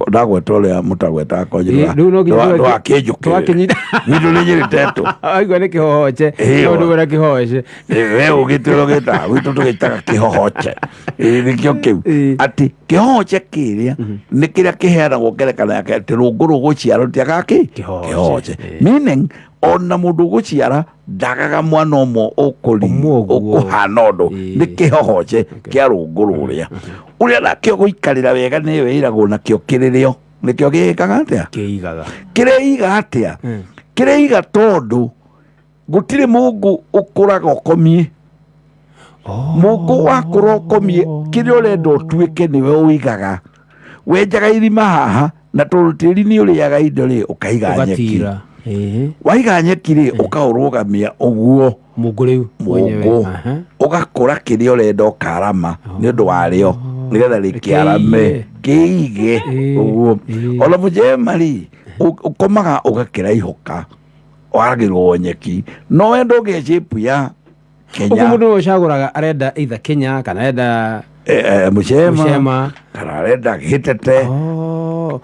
Ndagweta ũrĩa mũtagwetaga ko Nyĩrĩ. Rĩu no nginya ndũgakĩnjũkĩrĩre. Twakĩnyita. Gwitũ nĩ Nyĩrĩ tetũ. Aigua nĩ kĩhohoce. Ĩyo. Tondũ wĩra kĩhohoce. We ũgĩtwĩra ũgĩtaga gwitũ tũgĩtaga kĩhohoce. Ĩ, nĩkĩo kĩu. Atĩ kĩhohoce kĩrĩa nĩ kĩrĩa kĩheanagwo ngerekano yake atĩ rũngũ rũgũciara rũtiagaga kĩ? Kĩhohoce. Kĩhohoce. Meaning ona mũndũ ũgũciara ndagaga mwana ũmwe Ũmwe ũguo. ũkũhana ũndũ. Nĩ kĩhohoce kĩa rũngũ rũrĩa ũrĩa nakĩo gũikarĩra wega nĩyo ĩragwo nakĩo kĩrĩrĩo nĩkĩo gĩĩkaga atĩa? Kĩigaga. Kĩrĩiga atĩa? Kĩrĩiga tondũ gũtirĩ mũngũ ũkũraga ũkomie. Mũngũ wakũra ũkomie, kĩrĩa ũrenda ũtuĩke nĩwe ũigaga. Wenjaga irima haha na tondũ tĩri nĩ ũrĩaga indo rĩ, ũkaiga nyeki. Ũgatira. Waiga nyeki rĩ, ũkaũrũgamia ũguo. Mũngũ rĩu mwenyewe. Mũngũ ũgakũra kĩrĩa ũrenda ũkarama nĩ ũndũ warĩo nĩgetha rĩkĩarame kĩige ũguo. Ona mũjema rĩ, ũkomaga ũgakĩraihũka waragĩrwo nyeki no wenda ũgĩe shape ya Ũguo Kenya. mũndũ ũyũ ũcagũraga arenda either Kenya kana arenda Mũcema mũcema. kana arenda gĩtete.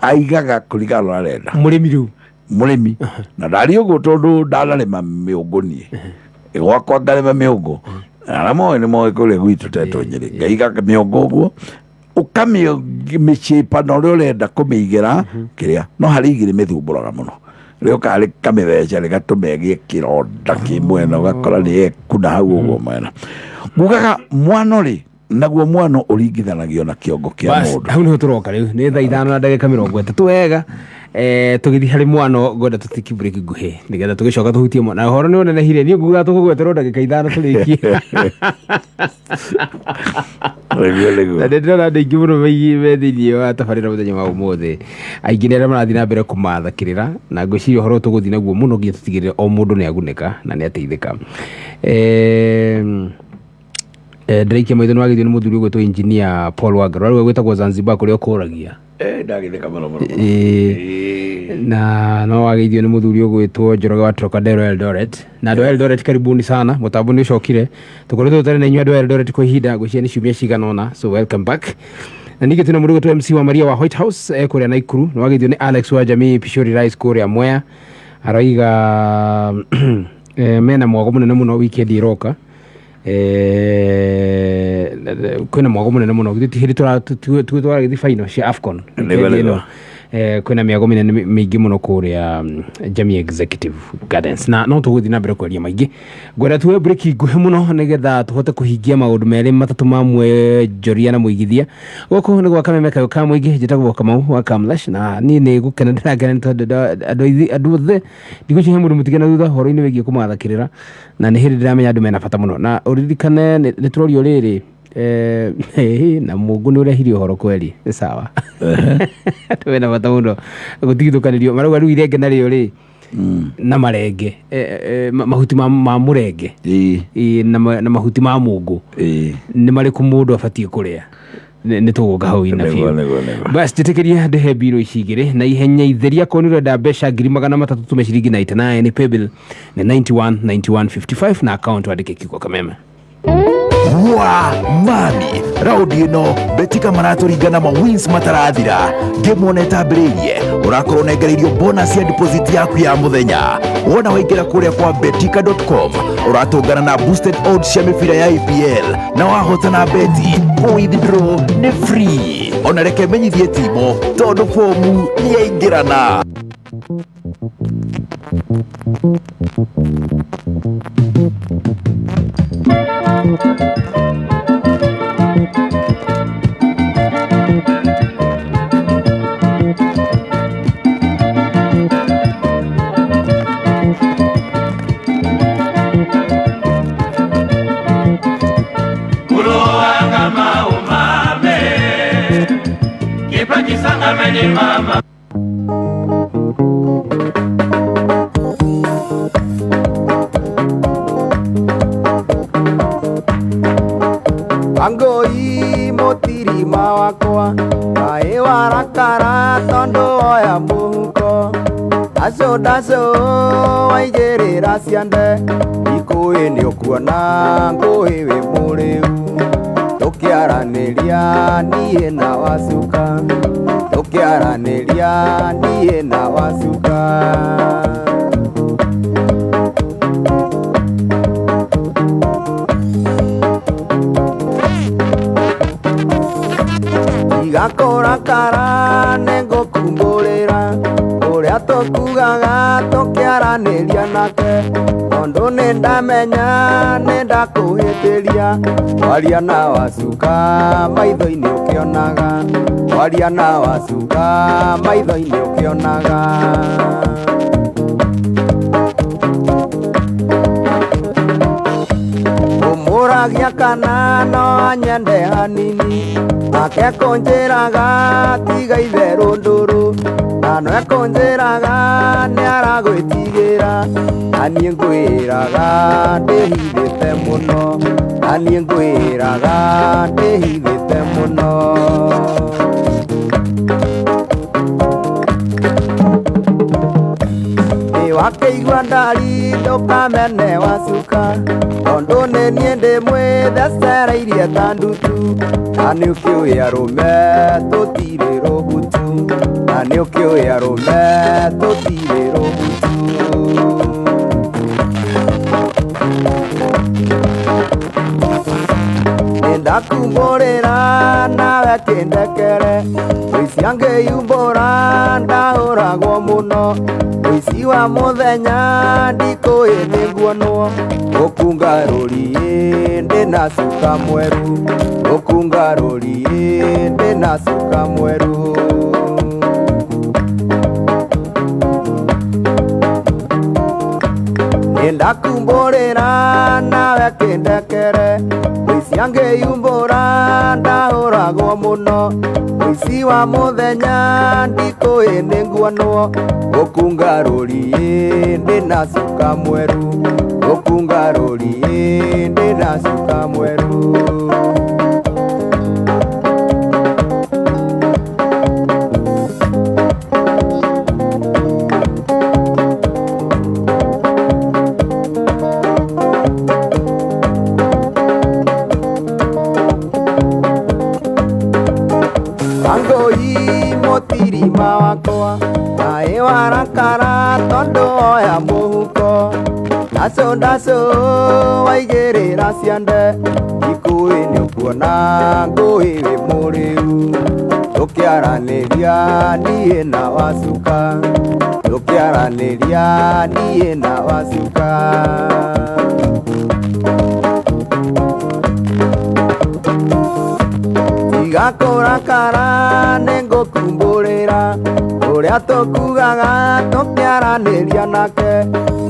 Aigaga kũringana na ũrĩa arenda. Mũrĩmi rĩu. Mũrĩmi na ndari ũguo tondũ ndanarĩma mĩũngũ niĩ gwakwa ngarĩma mĩũngũ arĩa moĩ nĩ moĩ kũrĩa gwitũ tetwo Nyĩrĩ ngaiga mĩũngũ ũguo ũkamĩcipa na ũrĩa ũrenda kũmĩigĩra kĩrĩa no harĩ igĩrĩ mĩthumbũraga mũno rĩũkaga rĩkamĩtheca rĩgatũma ĩgĩe kĩronda kĩ mwena ũgakora nĩ ekuna hau ũguo mwena. Ngugaga mwano rĩ, naguo mwano ũringithanagio na kĩongo kĩa Bas, mũndũ. Hau nĩho tũroka rĩu nĩ thaa 5:30 wega. Tũgĩthiĩ harĩ mwano ngwenda tũtiki break nguhĩ nĩgetha tũgĩcoka tũhutie mwana. Na ũhoro nĩ ũnenehire niĩ ngugaga tũkũgweterwo ndagĩka 5 tũrĩkie. Nĩguo, nĩguo. Na nĩ ndĩrona andũ aingĩ mũno me thĩinĩ wa tabarĩra mũthenya wa ũmũthĩ, aingĩ nĩ arĩa marathiĩ na mbere kũmatha kĩrĩra na ngwĩciria ũhoro ũyũ tũgũthiĩ naguo mũno nginya tũtigĩrĩre o mũndũ nĩ agunĩka na nĩ ateithĩka. Ndĩraikia maitho nĩ wagĩthio nĩ mũthuri ũgwĩtwo engineer Paul Wangara ũrĩa gwĩtagwo Zanzibar kũrĩa ũkũragia. Ndagĩtheka mũno mũno. Na no wageithio nĩ mũthuri ũgwĩtwo Njoroge wa Trocadero Eldoret. Na andũ a Eldoret karibuni sana, mũtambo nĩ ũcokire. Tũkoretwo tũtarĩ na inyuĩ andũ a Eldoret kwa ihinda ngwĩciria nĩ ciumia cigana ũna, so welcome back. Na ningĩ twĩna mũndũ ũgwĩtwo MC wa Maria wa White House kũrĩa Naikuru. Nĩ wageithio nĩ Alex wa Jamii Pishori Rice kũrĩa Mwea. Aroiga mena mwago mũnene mũno weekend ĩroka. Kwĩna mwago mũnene mũno githĩ ti hĩndĩ tũragĩthiĩ final cia AFCON Nĩguo, weekend ĩno. Nĩguo. Kwĩna mĩago mĩnene mĩingĩ mũno kũrĩa Jamii Executive Gardens na no tũgũthiĩ na mbere kwaria maingĩ. Ngwenda tuoe break nguhĩ mũno nĩgetha tũhote kũhingia maũndũ merĩ matatũ ma mwenjoria na mũigithia. Gũkũ nĩ gwa Kameme Kayũ ka Mũingĩ, njĩtagwo Kamau wa Kamlash na niĩ nĩ gũkena ndĩrakena nĩ tondũ andũ othe ndigũcihe mũndũ mũtige na thutha ũhoro-inĩ wĩgiĩ kũmatha kĩrĩra na nĩ hĩndĩ ndĩramenya andũ mena bata mũno. Na ũririkane nĩ tũrorio rĩrĩ, na Mungu nĩ ũrehire ũhoro kweri nĩ sawa. Andũ mena bata mũno gũtigithũkanĩrio marauga rĩu irenge narĩo rĩ na marenge, mahuti ma mũrenge. Na mahuti ma mũngũ. Nĩ marĩkũ mũndũ abatiĩ kũrĩa? Nĩ tũgũka hau ina Nĩguo, biũ. Nĩguo, nĩguo. Bas njĩtĩkĩria ndĩhe mbirũ ici igĩrĩ na ihenya itheria korwo nĩ ũrenda mbeca ngiri magana matatũ tũme ciringi 99 nĩ paybill nĩ 91 91 55 na account wandĩke kiugo Kameme. Wa mami raundi ĩno betika maratũringana ma wins matarathira ngĩmwona ĩtambĩrĩirie ũrakorwo ũnengereirio bonus ya deposit yaku ya mũthenya wona waingĩra kũrĩa kwa betika.com ũratũngana na boosted odds cia mĩbira ya EPL na wahotana beti kũ withdraw nĩ free ona reke menyithie timo tondũ fomu nĩ yaingĩrana. Mama. Ango Waigĩrĩra ciande ikũĩ nĩ ũkuona ngũĩ wĩ mũrĩu. Tũkĩaranĩria niĩ na wacuka, tũkĩaranĩria niĩ na wacuka. Igakũrakara nĩngũkumbũrĩra ũrĩa tũkugaga tũkĩaranĩria nake, tondũ nĩndamenya nĩndakũhĩtĩria. Waria na wacuka maitho-inĩ ũkĩonaga, waria na wacuka maitho-inĩ ũkĩonaga. Ũmũragia kana no anyende hanini, nake kũnjĩraga tiga itherũ ndũrũ, na no ekũnjĩraga nĩaragwĩtigĩra, na niĩ ngwĩraga ndĩhithĩte mũno, na niĩ ngwĩraga ndĩhithĩte mũno. Wakĩigua ndari ndũkamene wacuka, tondũ nĩ niĩ ndĩmwĩthecereirie ta ndutu, na nĩũkĩũĩ arũme tũtirĩ rũgutu, na nĩũkĩũĩ arũme tũtirĩ rũgutu. Nĩndakumbũrĩra nawe kĩndekere, ũici angĩyumbũra ndahũragwo mũno, ũici wa mũthenya ndikũĩ nĩnguonwo, gũkunga rũriĩ ndĩna cuka mwerũ, gũkunga rũriĩ ndĩna cuka mwerũ. Nĩndakumbũrĩra nawe kĩndekere, ũici angĩyumbũra ndahũragwo mũno, ũici wa mũthenya ndikũĩ nĩnguonwo, gũkunga rũriĩ ndĩna cuka mwerũ, gũkunga rũriĩ ndĩna cuka mwerũ. Wangũi mũtirima wakwa maĩ warakara tondũ woya mũhuko, ndacũ ndacũ waigĩrĩra ciande ikũĩ nĩũkuona ngũĩ wĩ mũrĩu. Tũkĩaranĩria niĩ na wacuka, tũkĩaranĩria niĩ na wacuka. Igakũrakara nĩngũkumbũrĩra ũrĩa tũkugaga tũkĩaranĩria nake,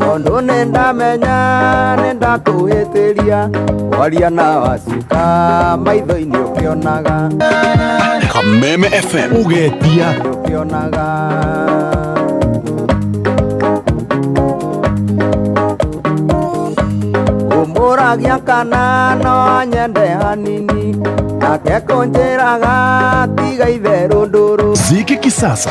tondũ nĩndamenya nĩndakũhĩtĩria. Waria na wacuka maitho-inĩ ũkĩonaga, Kameme FM ũgetia ũkĩonaga. Ũmũragia kana no anyende hanini, nake kũnjĩraga tiga itherũ ndũrũ. Ziki Kisasa.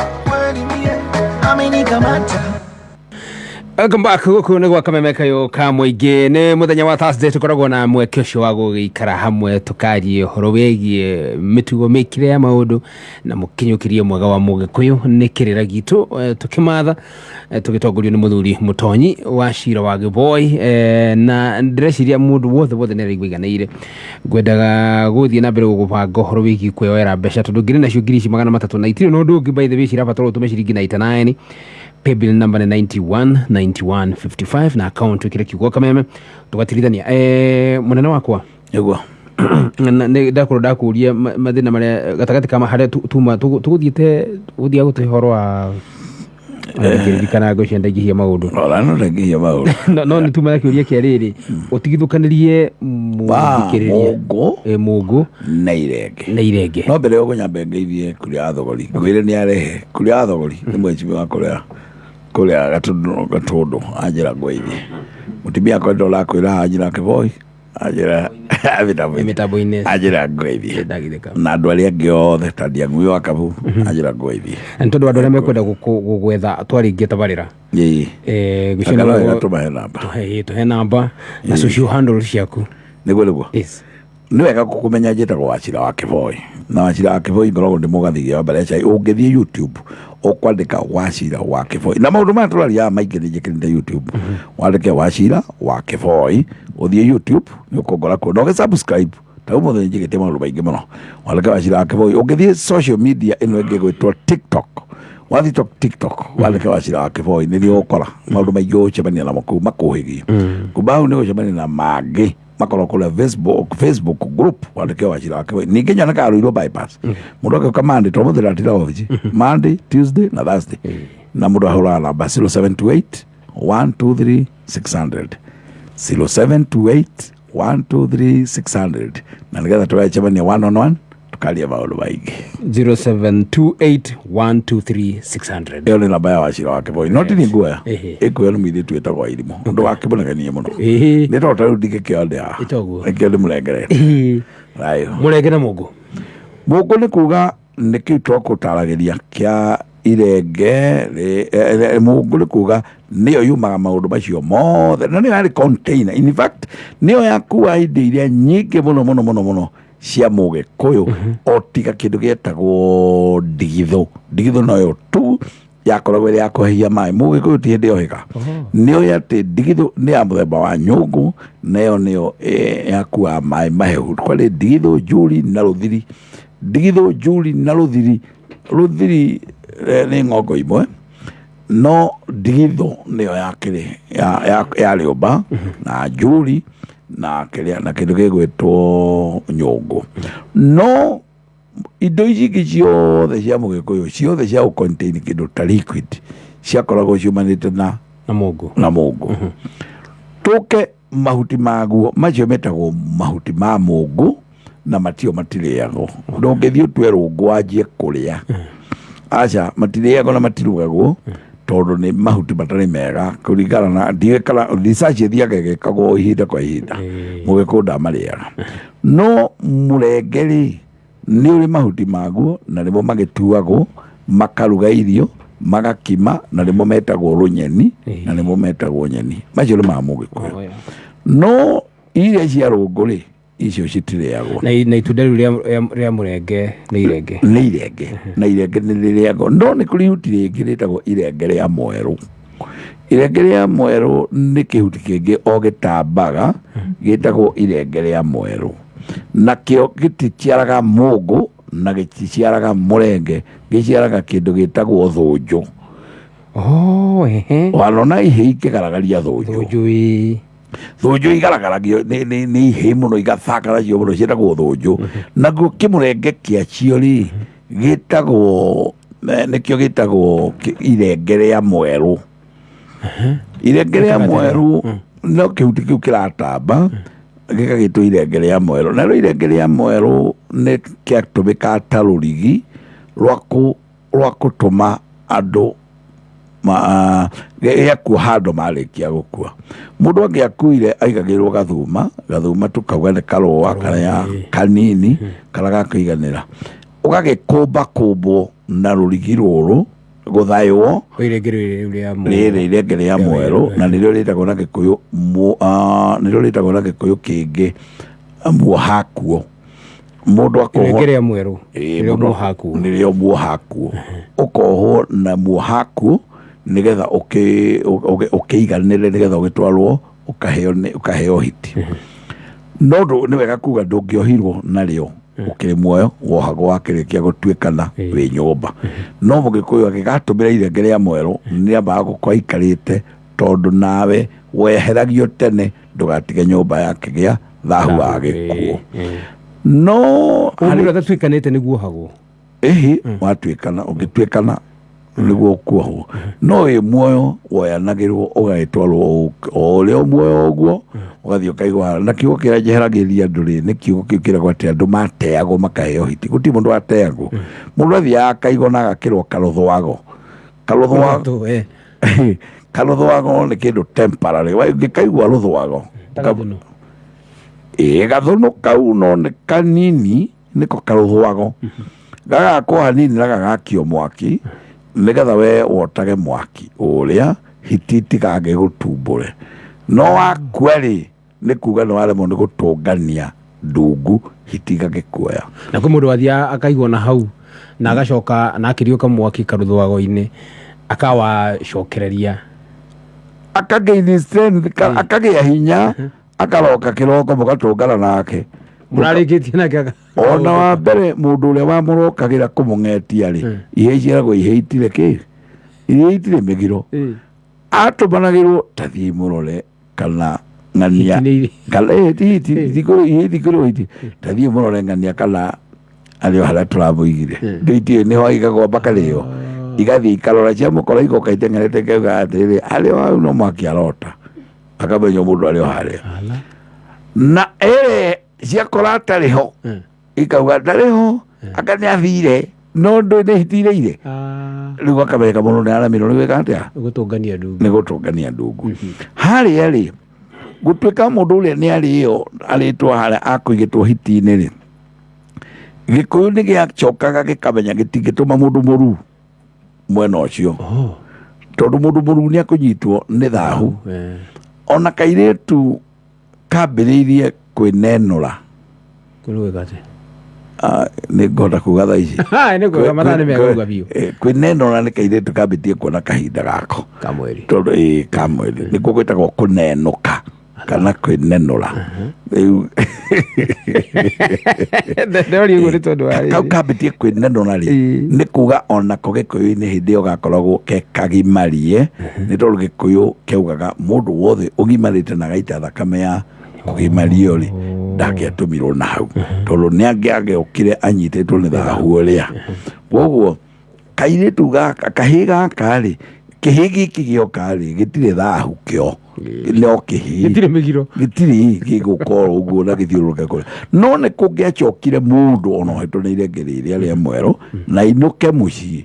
Welcome back. Gũkũ nĩ gwa Kameme kayũ ka mũingĩ. Nĩ mũthenya wa Thursday tũkoragwo na mweke ũcio wa gũgĩikara hamwe tũkarie ũhoro wĩgiĩ mĩtugo mĩkĩre ya maũndũ na mũkinyũkĩrie mwega wa mũgĩkũyũ nĩ kĩrĩra gitũ, tũkĩmatha, tũgĩtongorio nĩ mũthuri Mũtonyi wa Cira wa Gĩboi, na ndĩreciria mũndũ wothe wothe nĩ araigua aiganĩire. Ngwendaga gũthiĩ na mbere gũbanga ũhoro wĩgiĩ kwĩyoera mbeca tondũ ngiri nacio ngiri ici magana matatũ na itirĩ na ũndũ ũngĩ, by the way cirabatara ũtũme ciringi 99. Paybill number nĩ 91 91 55 na account wĩkĩre kiugo Kameme tũgatirithania. Mũnene wakwa, nĩguo ndakorwo ndakũria mathĩna marĩa gatagatĩ ka harĩa tuma tũgũthiĩte gũthiaga gũtũhe ũhoro wa ngĩririkana ngũcia ndaingĩhia maũndũ. Ora no ndaingĩhia maũndũ. No nĩ tuma na kĩũria kĩa rĩrĩ ũtigithũkanĩrie mũthikĩrĩria mũngũ mũngũ na irenge na irenge. No mbere yo nyambe ngeithie kũrĩa athogori ngwĩre nĩ arehe kũrĩa athogori nĩ mwecimi wa kũrĩa kũrĩa Gatũndũ anjĩra ngweithie mũtumia akwa ndora kwĩra anjĩra Kĩboi Anjĩra mĩtambo-inĩ. Mĩtambo-inĩ. Anjĩra ngũgeithie. Ndagithĩka. Na andũ arĩa angĩ othe ta Ndiang'ui wa Kabu, anjĩra ngũgeithie. Na nĩ tondũ andũ arĩa mekwenda gũgwetha twarĩngia tabarĩra. Ĩĩ. Ngwĩciria Anga no wega nĩguo- tũmahe namba. Tũhe namba na social handle ciaku. Nĩguo nĩguo. Yes. Nĩ wega kũmenya njĩtagwo Wachira wa Kĩboi, na Wachira wa Kĩboi ngoragwo ndĩ mũgathigia wa mbere ya cai. Ũngĩthiĩ YouTube ũkwandĩka Wachira wa Kĩboi, na maũndũ maya tũraria maingĩ nĩ njĩkĩrĩte YouTube, wandĩke Wachira wa Kĩboi ũthiĩ YouTube nĩ ũkũngora kuo na ũgĩ subscribe. Ta ũmũthĩ nĩ njĩkĩte maũndũ maingĩ mũno. Wandĩke Wachira wa Kĩboi. Ũngĩthiĩ social media ĩno ĩngĩ ĩgwĩtwo TikTok, wathiĩ TikTok wandĩke Wachira wa Kĩboi nĩ ũgũkora maũndũ maingĩ ũgũcemania namo kũu makũhĩgie. Kuma hau nĩ ũgũcemania na mangĩ makorwo kũrĩa Facebook group, wandĩke Wachira wa Kĩboi. Ningĩ nyonekaga Ruiru bypass, mũndũ agĩũka Monday, tondũ mũthĩ ndatira obici Monday, Tuesday na Thursday, na mũndũ ahũraga namba 0728 123 600, 0728 123 600, na nĩgetha tũgacemania one on one tukaria maũndũ maingĩ. 0728123600. Ĩyo nĩ namba ya Wachira wa Kĩboi, no ti nguoya. Ehe. Ĩkuoya nĩ mũirĩtu wĩtagwo Irimũ, ũndũ wakĩmũnegenie mũno. Nĩ tondũ ta rĩu ndingĩkĩo ndĩ haha. Ĩtoguo. Nĩkĩo ndĩmũrengerete thayũ. Mũrenge na mũngũ. Mũngũ nĩ kuga nĩ kĩu twakũtaragĩria kĩa irenge mũngũ nĩ kuga nĩyo yumaga maũndũ macio mothe, na nĩyo yarĩ container, in fact nĩyo yakua indo iria nyingĩ mũno mũno mũno mũno cia mũgĩkũyũ, o tiga kĩndũ gĩetagwo ndigithũ. Ndigithũ noyo tu yakoragwo ĩrĩ ya kũhehia maĩ. Mũgĩkũyũ ti hĩndĩ yohĩga, nĩoĩ atĩ ndigithũ nĩ ya mũthemba wa nyũngũ, nayo nĩyo yakuaga maĩ mahehu. Kwarĩ ndigithũ, njuri na rũthiri. Ndigithũ, njuri na rũthiri. Rũthiri nĩ ng'ongo imwe, no ndigithũ nĩyo yakĩrĩ ya rĩũmba, na njuri na kĩrĩa na kĩndũ gĩgwĩtwo nyũngũ. No indo ici ingĩ ciothe cia mũgĩkũyũ, ciothe cia gũcontain kĩndũ ta liquid, ciakoragwo ciumanĩte na na mũngũ. Na mũngũ. Tũke mahuti maguo macio metagwo mahuti ma mũngũ, na matio matirĩagwo. Ndũngĩthiĩ ũtue rũngũ wanjie kũrĩa, aca, matirĩagwo na matirugagwo, tondũ nĩ mahuti matarĩ mega kũringana na ndiũĩ kana research ĩthiaga ĩgĩkagwo ihinda kwa ihinda. Mũgĩkũyũ ndamarĩaga. No mũrenge rĩ, nĩ ũrĩ mahuti maguo, na nĩmo magĩtuagwo makaruga irio magakima, na nĩmo metagwo rũnyeni, na nĩmo metagwo nyeni. Macio nĩ ma mũgĩkũyũ. No iria cia rũngũ rĩ, icio citirĩagwo. Na itunda rĩu rĩa mũrenge nĩ irenge. Nĩ irenge, na irenge nĩ rĩrĩagwo, no nĩ kũrĩ ihuti rĩngĩ rĩtagwo irenge rĩa mwerũ. Irenge rĩa mwerũ nĩ kĩhuti kĩngĩ o gĩtambaga gĩtagwo irenge rĩa mwerũ, nakĩo gĩticiaraga mũngũ na gĩticiaraga mũrenge, gĩciaraga kĩndũ gĩtagwo thũnjũ. Oh, ehe. Wanona ihĩ ikĩgaragaria thũnjũ? Thũnjũ, ĩĩ. Thũnjũ igaragaragia nĩ ihĩ mũno, igathaka nacio mũno, ciĩtagwo thũnjũ. Naguo kĩmũrenge kĩacio rĩ, gĩtagwo nĩkĩo gĩtagwo irenge rĩa mwerũ. Irenge rĩa mwerũ no kĩhuti kĩu kĩratamba gĩkagĩtwo irenge rĩa mwerũ. Narĩo irenge rĩa mwerũ nĩ kĩatũmĩkaga ta rũrigi rwa gũtũma andũ gĩakua handũ marĩkia gũkua. Mũndũ angĩakuire aigagĩrwo gathuma, gathuma tũkauga nĩ karũa karĩa kanini karĩa gakũiganĩra, ũgagĩkũmba kũmbwo na rũrigi rũrũ gũthaywo. Irenge rĩu rĩa mwerũ. Rĩrĩ irenge rĩa mwerũ, na nĩrĩo rĩtagwo na Gĩkũyũ nĩrĩo rĩtagwo na Gĩkũyũ kĩngĩ muohakuo. Mũndũ akohwo Irenge rĩa mwerũ. Ĩĩ, Nĩrĩo mũndũ muohakuo. Nĩrĩo muohakuo, ũkohwo na muohakuo nĩgetha ũkĩiganĩre, nĩgetha ũgĩtwarwo ũkaheo hiti. No nĩ wega kuga ndũngĩohirwo narĩo ũkĩrĩ muoyo, wohagwo wakĩrĩkia gũtuĩkana wĩ nyũmba. No mũgĩkũyũ angĩgatũmĩra irenge rĩa mwerũ, nĩambaga gũkorwo aikarĩte, tondũ nawe weheragio tene ndũgatige nyũmba yakĩgĩa thahu wa gĩkuũ. No Ũguo mũndũ atatuĩkanĩte nĩguo ohagwo. Ĩhĩ, watuĩkana, ũngĩtuĩkana nĩguo ũkuohwo. No wĩ muoyo woyanagĩrwo ũgagĩtwarwo o ũrĩa muoyo ũguo, ũgathiĩ ũkaigwo. Na kiugo kĩrĩa njeheragĩria andũ rĩ, nĩ kiugo kĩu kĩragwo atĩ andũ mateagwo makaheo hiti. Gũtirĩ mũndũ wateagwo, mũndũ athiaga akaigwo na agakĩrwo karũthwago. Karũthwago, Rũthwago, karũthwago nĩ kĩndũ temporary. Ũngĩkaigua rũthwago Ta gathũnũ. Ĩĩ, gathũnũ kau no nĩ kanini, nĩko karũthwago, gagakwo hanini na gagakio mwaki nĩgetha we wotage mwaki ũrĩa hiti itigagĩgũtumbũre. No wakua rĩ, nĩ kuga nĩ waremwo nĩ gũtũngania ndungu, hiti igagĩkuoya. Na kwĩ mũndũ wathiaga akaigwo na hau na agacoka na akĩriũka mwaki karũthwago-inĩ akawacokereria. Akagain strength, akagĩa hinya, akaroka kĩroko mũgatũngana nake. Mũrarĩkĩtie nake Ona wa mbere mũndũ ũrĩa wamũrokagĩra kũmũng'etia rĩ, ihe ciaragwo ihe itirĩ kĩ, ihe itirĩ mĩgiro. Atũmanagĩrwo ta thiĩ mũrore kana ng'ania. Hiti nĩ Kana ti hiti, ihe itikũrĩ hiti, ta thiĩ mũrore ng'ania kana arĩ o harĩa tũramũigire. Ndĩ itiũĩ nĩho aigagwo makarĩo. Igathiĩ ikarora cia mũkora igoka iteng'erete ikauga atĩrĩrĩ, arĩ o hau no mwaki arota. Akamenya mũndũ arĩ o harĩa. Na ere ciakora atarĩ ho, ikauga ndarĩ ho, anga nĩ athire, no ndũĩ nĩ hitireire. Rĩu akamenyeka mũndũ nĩ aremirwo nĩ gwĩka atĩa? Gũtũngania ndungu. Nĩ gũtũngania ndungu. Harĩa rĩ, gũtuĩka mũndũ ũrĩa nĩ arĩo, arĩtwo harĩa akũigĩtwo hiti-inĩ rĩ, Gĩkũyũ nĩ gĩacokaga gĩkamenya gĩtingĩtũma mũndũ mũruu mwena ũcio. Tondũ mũndũ mũruu nĩ akũnyitwo nĩ thahu. Ona kairĩtu kambĩrĩirie kwĩnenũra. Kũrĩ gwĩka atĩa? Nĩ ngũhota kuga thaa ici. Nĩ kuga mathaa nĩ mega kuga biũ. Kwĩnenũra nĩ kairĩtu kambĩtie kuona kahinda gako. Kamweri. Tondũ, kamweri. Nĩkuo gwĩtagwo kũnenũka kana kwĩnenũra. Rĩu Ndoria ũguo nĩ tondũ wa kau kambĩtie kwĩnenũra rĩ, nĩ kuga onako Gĩkũyũ-inĩ hĩndĩ ĩyo gakoragwo ke kagimarie, nĩ tondũ Gĩkũyũ kĩaugaga mũndũ wothe ũgimarĩte na agaita thakame ya kũgimario rĩ, ndangĩatũmirwo na hau, tondũ nĩ angĩagĩũkire anyitĩtwo nĩ thahu ũrĩa. Koguo kairĩtu gaka, kahĩĩ gaka rĩ, kĩhĩĩ gĩkĩ gĩoka rĩ, gĩtirĩ thahu kĩo, no kĩhĩĩ. Gĩtirĩ mĩgiro. Gĩtirĩ gĩgũka oro ũguo na gĩthiũrũrũke kũrĩa. No nĩ kũngĩacokire mũndũ ona ũhetwo nĩ irenge rĩrĩa rĩa mwerũ na ainũke mũciĩ,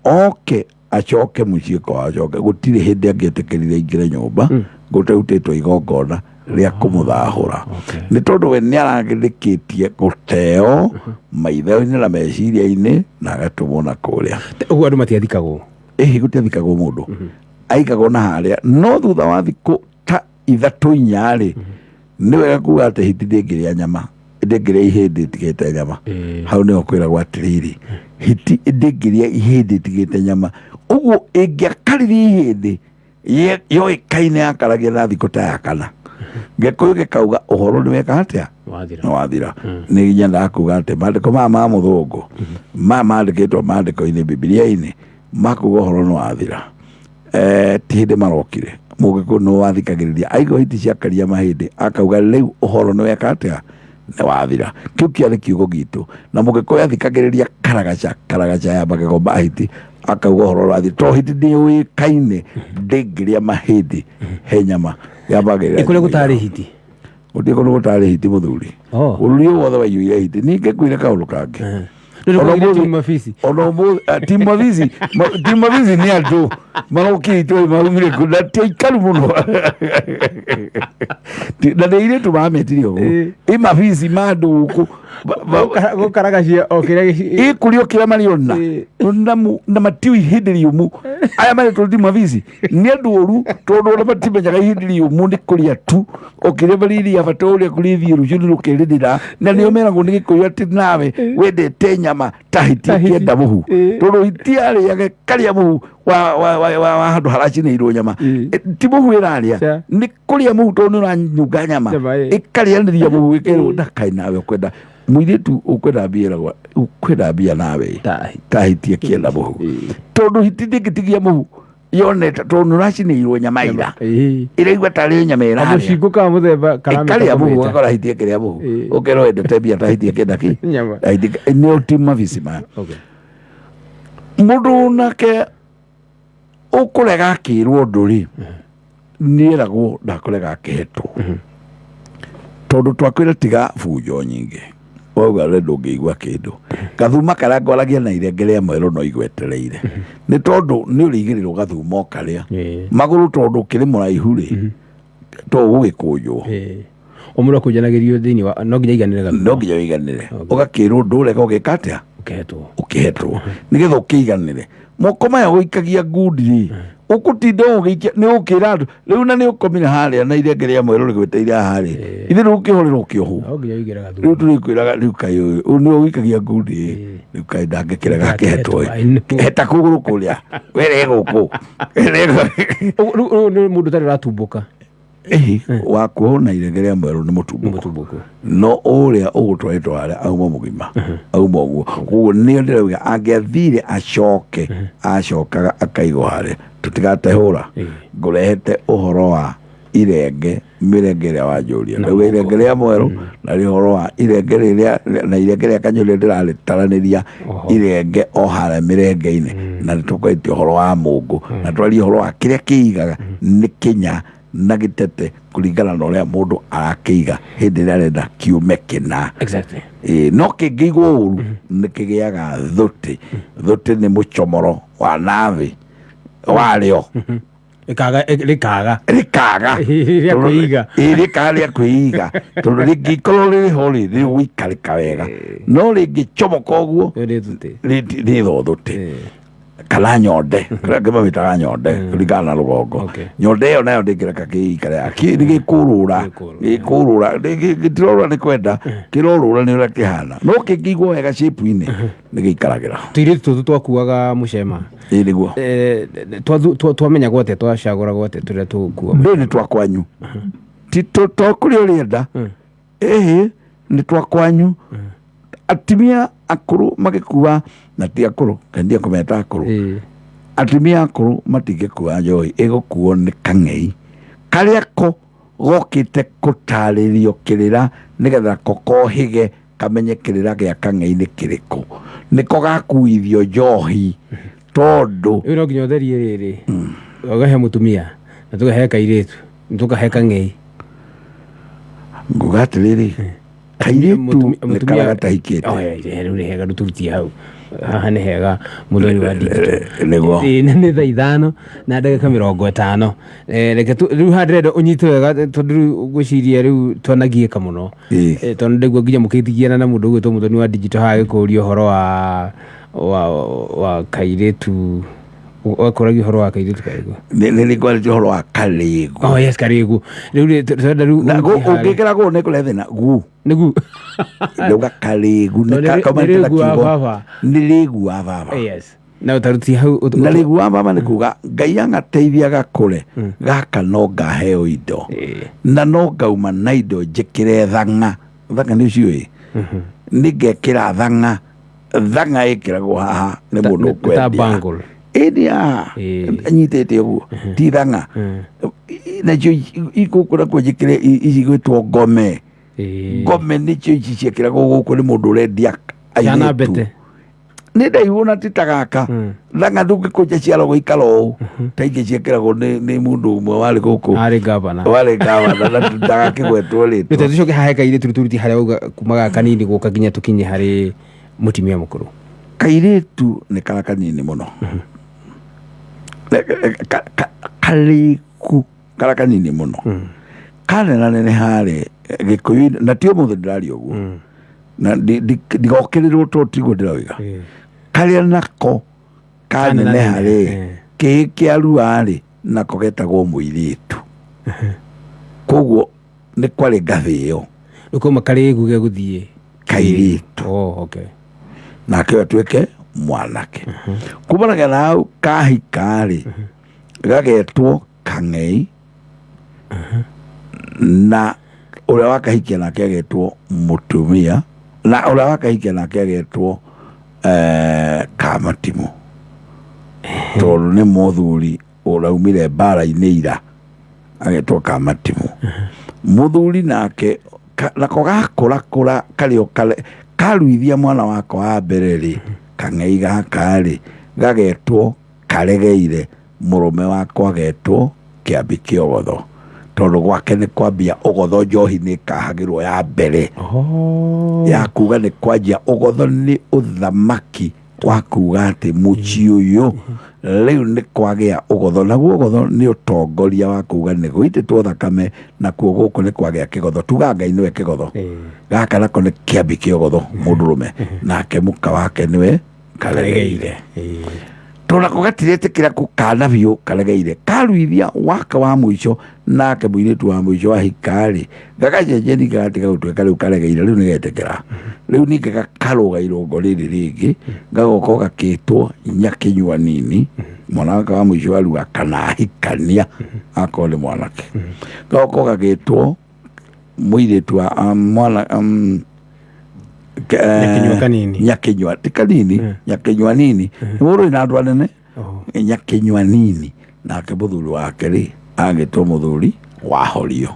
oke acoke mũciĩ kwao, acoke, gũtirĩ hĩndĩ angĩetĩkĩrire aingĩre nyũmba gũtarutĩtwo igongona rĩa kũmũthahũra. Nĩ tondũ we nĩ aragĩrĩkĩtie gũteo maitho-inĩ na meciria-inĩ na agatũmwo na kũrĩa. Ũguo andũ matiathikagwo? Ĩhĩ, gũtiathikagwo mũndũ. Aigagwo na harĩa, no thutha wa thikũ ta ithatũ inya rĩ, nĩ wega kuga atĩ hiti ndĩngĩrĩa nyama, ndĩngĩrĩa ihĩndĩ ĩtigĩte nyama. Hau nĩho kwĩragwo atĩrĩrĩ, hiti ndĩngĩrĩa ihĩndĩ ĩtigĩte nyama. Ũguo ĩngĩakaririe ihĩndĩ, yoĩkaine yakaragia na thikũ ta ya kana. Gĩkũyũ gĩkauga ũhoro nĩ weka atĩa? Wathira. Nĩ wathira. Nĩ nyendaga kuga atĩ maandĩko maya ma mũthũngũ, maya mandĩkĩtwo maandĩko-inĩ Bibilia-inĩ, makuga ũhoro nĩ wathira. Ti hĩndĩ marokire. Mũgĩkũyũ nĩ wathikagĩrĩria. Aigua hiti ciakaria mahĩndĩ, akauga rĩu ũhoro nĩ weka atĩa? Nĩ wathira. Kĩu kĩarĩ kiugo gitũ. Na mũgĩkũyũ athikagĩrĩria karagaca, karagaca ya magego ma hiti, akauga ũhoro ũrathira. Tondũ hiti nĩ yũĩkaine, ndĩngĩrĩa mahĩndĩ he nyama. Yambagĩrĩra Ĩ kũrĩa nyama gũtarĩ ĩyo. hiti? Gũtirĩ kũndũ gũtarĩ hiti mũthuri. Bũrũri ũyũ wothe waiyũire hiti. Ningĩ ngwĩre kaũndũ kangĩ. Nĩ Ona ũrĩa ũmũthĩ- timu mabisi. Ona ũmũthĩ, timu mabisi, timu mabisi nĩ andũ marokire itũra maumire kũ, na ti aikaru mũno. Na nĩ airĩtu mametire ũguo. Ĩ mabisi ma andũ gũkũ. Gũkaragacia o kĩrĩa Ĩ kũrĩa o kĩrĩa marĩona. Na matiũĩ ihĩndĩ rĩũmũ. Aya marĩtwo timu mabisi nĩ andũ oru, tondũ ona matimenyaga ihĩndĩ rĩũmũ nĩ kũrĩa tu. O kĩrĩa marĩrĩa bata ũrĩa kũrĩthiĩ rũciũ nĩ rũkerĩrĩra. Na nĩo meragwo nĩ Gĩkũyũ atĩ nawe wendete nyama ta hiti Ta hiti. ĩkĩenda mũhu. Tondũ hiti yarĩaga karĩa mũhu wa handũ haracinĩirwo nyama. Ti mũhu ĩrarĩa. Nĩ kũrĩa mũhu tondũ nĩ ũranyunga nyama. Nyama, Ĩkarĩanĩria mũhu ĩkerwo ndakaĩ nawe ũkwenda. Mũirĩtu ũkwenda mbia ĩragwo, ũkwenda mbia nawe. Ta hiti. Ta hiti ĩkĩenda mũhu. Tondũ hiti ndĩngĩtigia mũhu yonete, tondũ nĩ ũracinĩirwo nyama ira. Ĩraigua tarĩ nyama ĩrarĩa. Kamũcingũ ka mũthemba karamĩta Ĩkarĩa mũhu, kũmĩta. ũgakora hiti ĩkĩrĩa mũhu. Ũkerwo wendete mbia ta hiti ĩkĩenda kĩ? Nyama. Ta hiti nĩ ũti mabisi maya. Mũndũ nake ũkũrega akĩrwo ũndũ rĩ, nĩeragwo ndakũrega akĩhetwo. Tondũ twakwĩra tiga bunjo nyingĩ. Wauga we ndũngĩigua kĩndũ. Gathuma karĩa ngwaragia na irenge rĩa mwerũ no igwetereire. Nĩ tondũ nĩ ũrĩigĩrĩrwo gathuma o karĩa. Magũrũ tondũ ũkĩrĩ mũraihu rĩ, to ũgũgĩkũnjwo. O mũndũ akũnjanagĩrio thĩinĩ wa no nginya aiganĩre gathutha. No nginya ũiganĩre, ũgakĩrwo ndũrega ũgĩka atĩa? Ũkĩhetwo. Ũkĩhetwo nĩgetha ũkĩiganĩre. Moko maya gũikagia ngundi rĩ, ũkũtinda ũgĩikia nĩ ũkĩra andũ rĩu, na nĩ ũkomire harĩa na irenge rĩa mwerũ rĩgwĩteire haha rĩ, ithe rĩu ũkĩhũrĩrwo ũkĩohwo. No nginya ũigĩre gathutha. Rĩu tũrĩkwĩraga rĩu kaĩ ũyũ ũyũ nĩwe ũikagia ngundi ĩ, rĩu kaĩ ndangĩkĩrega akĩhetwo I know. ĩ, heta kũgũrũ kũrĩa were gũkũ. Rĩu rĩu nĩ mũndũ ũtarĩ ũratumbũka. Ĩhĩ, wakuohwo na irenge rĩa mwerũ nĩ mũtumbũku. Mũtumbũku. No ũrĩa ũgũtwarĩtwo harĩa auma mũgima, auma ũguo. Koguo nĩo ndĩrauga angĩathire acoke, acokaga akaigwo harĩa tũtigatehũra. Ngũrehete ũhoro wa irenge, mĩrenge ĩrĩa wanjũria, ndauga irenge rĩa mwerũ na rĩ ũhoro wa irenge rĩrĩa na irenge rĩa kanyũrĩa ndĩrarĩtaranĩria irenge o harĩa mĩrenge-inĩ, na nĩtũkwarĩtie ũhoro wa mũngũ na twarie ũhoro wa kĩrĩa kĩigaga nĩ kĩnya na gĩtete kũringana na ũrĩa mũndũ arakĩiga hĩndĩ ĩrĩa arenda kiume kĩna. Ĩĩ, no kĩngĩigwo ũru nĩ kĩgĩaga thũtĩ. Thũtĩ nĩ mũcomoro wa nathĩ warĩo. Ĩkaga rĩkaga. Rĩkaga. Rĩa kwĩiga. Ĩĩ, rĩkaga rĩa kwĩiga, tondũ rĩngĩkorwo rĩrĩ ho rĩ, rĩgũikarĩka wega, no rĩngĩcomoka ũguo Ĩyo nĩ thũtĩ. Nĩ thũthũtĩ kana nyonde, kũrĩa angĩ mamĩtaga nyonde kũringana na rũgongo. Nyonde ĩyo nayo ndĩngĩreka kĩikare nĩ gĩkũrũra. Gĩkũrũra. Gĩkũrũra gĩtirorũra nĩ kwenda kĩrorũra nĩ ũrĩa kĩhana, no kĩngĩigwo wega shape-inĩ nĩ gĩikaragĩra. Tũirĩtu tũtũ twakuaga mũcema. Ĩĩ nĩguo. Twamenyagwo atĩa, twacagũragwo atĩa tũrĩa tũgũkua? Ndũĩ nĩ twa kwanyu, ti to kũrĩa ũrĩenda. Ĩhĩ, nĩ twa kwanyu. Atumia akũrũ magĩkua, na ti akũrũ kendia kũmeta akũrũ. Atumia akũrũ matingĩkua njohi, ĩgũkuo nĩ kang'ei karĩa ko gokĩte kũtarĩrio kĩrĩra nĩgetha ko kohĩge kamenye kĩrĩra gĩa kang'ei nĩ kĩrĩkũ, nĩko gakuithio njohi tondũ Rĩu no nginya ũtherie rĩrĩ, ũgahe mũtumia na tũkahe kairĩtu na tũkahe kang'ei. Nguga atĩrĩrĩ, kairĩtu nĩ karĩa gatahikĩte. Oh, rĩu nĩ hega, tũrutie hau haha nĩ hega mũthoni wa digital. Nĩguo. Ĩĩ, na nĩ thaa 5:50. Reke rĩu haha ndĩrenda ũnyite wega tondũ rĩu ngwĩciria rĩu twanagiĩka mũno. Tondũ ndaigua nginya mũkĩtigiana na mũndũ ũgwĩtwo mũthoni wa digital haha agĩkũria ũhoro wa kairĩtu, wakũragia ũhoro wa kairĩtu karĩkũ? Nĩ ngwarĩtie ũhoro wa karĩgu. Oh yes, karĩgu. Rĩu rĩ, tũrenda rĩu Na ũthiĩ harĩa. ũngĩkĩra gũ nĩ kũrehe thĩna gu. Nĩgu. Ndauga karĩgu nĩ Tondũ kaumanĩte nĩ na rĩgu wa kiugo baba. Nĩ rĩgu wa baba. Yes, na ũtarutie hau Na rĩgu wa baba nĩ kuga Ngai angateithia gakũre gaka no ngaheo indo na no ngauma na indo njĩkĩre thang'a. Thang'a nĩ ũciũĩ? Nĩ ngekĩra thang'a. Thang'a ĩkĩragwo haha nĩ mũndũ ta ũkwendia. Bangle. Ĩni haha anyitĩte ũguo ti thang'a, nacio igũkũ nakuo njĩkĩre ici gwĩtwo ngome. Ngome nĩcio ici ciĩkĩragwo gũkũ nĩ mũndũ ũrendia Ciana airĩtu. mbete. Nĩ ndaihu ona ti ta gaka. Thang'a ndũngĩkũnja ciara gũikara ũũ ta ingĩ ciĩkĩragwo nĩ mũndũ ũmwe warĩ gũkũ. Arĩ gavana. Warĩ gavana na ndagakĩgwetwo rĩtwa. Rĩu tũcoke haha he kairĩtu, rĩu tũrutie harĩa wauga kuma gaka kanini gũka nginya tũkinye harĩ mũtumia mũkũrũ. Kairĩtu nĩ kara kanini mũno. Karĩku kara kanini mũno kanenanene harĩ gĩkũyũ, na ti ũmũthĩ ndĩraria ũguo na ndigokĩrĩrwo to tiguo ndĩroiga. Karĩa nako kaneneha rĩ, kĩĩ kĩa rĩ, nako getagwo mũirĩtu, koguo nĩ kwarĩ ngathĩ ĩyo. Rĩu kauma karĩgu gegũthiĩ Kairĩtu. Oh, okay. Nake ũyũ atuĩke mwanake. Kumanagia na hau kahika rĩ, gagetwo kang'ei, na ũrĩa wakahikia nake agetwo mũtumia, na ũrĩa wakahikia nake agetwo kamatimũ, tondũ nĩ mũthuri ũraumire mbara-inĩ ira, agetwo kamatimũ. Mũthuri nake nako gakũrakũra karĩ o karuithia mwana wako wa mbere rĩ, kang'ei gaka rĩ gagetwo karegeire, mũrũme wakwa agetwo kĩambi kĩa ũgotho, tondũ gwake nĩ kwambia ũgotho, njohi nĩ ĩkahagĩrwo ya mbere. Oh. Ya kuga nĩ kwanjia ũgotho, nĩ ũthamaki Wa kuga atĩ mũciĩ ũyũ rĩu nĩ kwagĩa ũgotho, naguo ũgotho nĩ ũtongoria wa kuga nĩ gũitĩtwo thakame, nakuo gũkũ nĩ kwagĩa kĩgotho. Tuga Ngai nĩwe kĩgotho, gaka nako nĩ kĩambi kĩa ũgotho, mũndũrũme nake mũka wake nĩwe karegeire. Tondũ nako gatiretĩkĩra kũkana biũ, karegeire karuithia waka wa mũico, nake mũirĩtu wa mũico ahika-rĩ, gagacenjia gagatiga gũtuĩka rĩu karegeire, rĩu nĩgetĩkĩra. Rĩu ningĩ gakarũga irũngo rĩrĩ rĩngĩ, gagoka gakĩtwo nyakĩnyua nini, mwana wake wa mũico arua kana ahikania akorwo nĩ mwanake, gagoka gagĩtwo mũirĩtu wa mwana Nyakĩnyua kanini. Nyakĩnyua ti kanini, nyakĩnyua nini nĩ mũndũ wĩna andũ anene. Nyakĩnyua nini nake mũthuri wake rĩ agĩtwo mũthuri wa horio.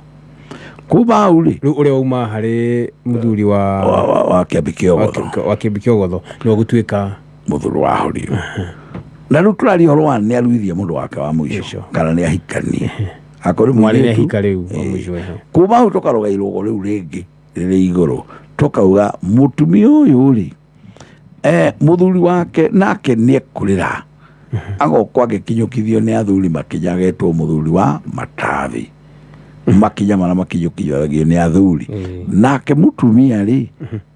Kuma hau rĩ, Rĩu ũrĩa wauma harĩ mũthuri wa wa kĩambi kĩa ũgotho, wa kĩambi kĩa ũgotho nĩwe gũtuĩka mũthuri wa horio. Na rĩu tũraria ũhoro wa nĩ aruithie mũndũ wake wa mũico Mũico. kana nĩ ahikanie akorwo nĩ Mwarĩ nĩ mũirĩtu. ahika rĩu wa mũico, ehe. Kuma hau tũkarũga irũgo rĩu rĩngĩ rĩrĩ igũrũ, tũkauga mũtumia ũyũ rĩ, mũthuri wake nake nĩ ekũrĩra, agokwo agĩkinyũkithio nĩ athuri makinya, agetwo mũthuri wa matathi, makinya marĩa makinyũkithagio nĩ athuri. Nake mũtumia rĩ,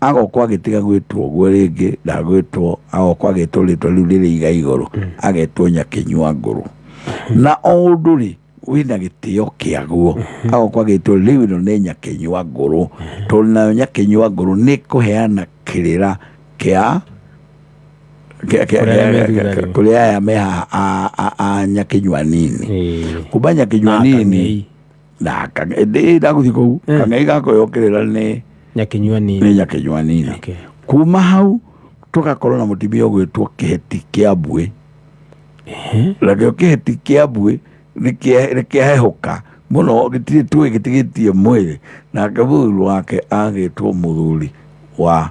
agokwo agĩtiga gwĩtwo ũguo rĩngĩ, ndagwĩtwo, agokwo agĩtwo rĩtwa rĩu rĩrĩ iga igũrũ, agetwo nyakĩnyua ngũrũ. Na o ũndũ rĩ wĩna gĩtĩo kĩaguo, agokwo agĩtwo rĩu ĩno nĩ nyakĩnyua ngũrũ, tondũ nayo nyakĩnyua ngũrũ nĩ kũheana kĩrĩra kĩa Kũrĩ arĩa me thutha rĩu. kũrĩ aya me haha a nyakĩnyua nini. Kuma nyakĩnyua Na nini kang'ei. Na kang'ei ndagũthiĩ kũu, kang'ei gakoywo kĩrĩra nĩ Nyakĩnyua nĩ nini. nyakĩnyua nini. Okay. Kuma hau tũgakorwo na mũtumia ũgwĩtwo kĩheti kĩa mbuĩ. Nakĩo kĩheti kĩa mbuĩ nĩ kĩahehũka mũno, gĩtirĩ tuĩ gĩtigĩtie mwĩrĩ. Nake mũthuri wake agĩtwo mũthuri wa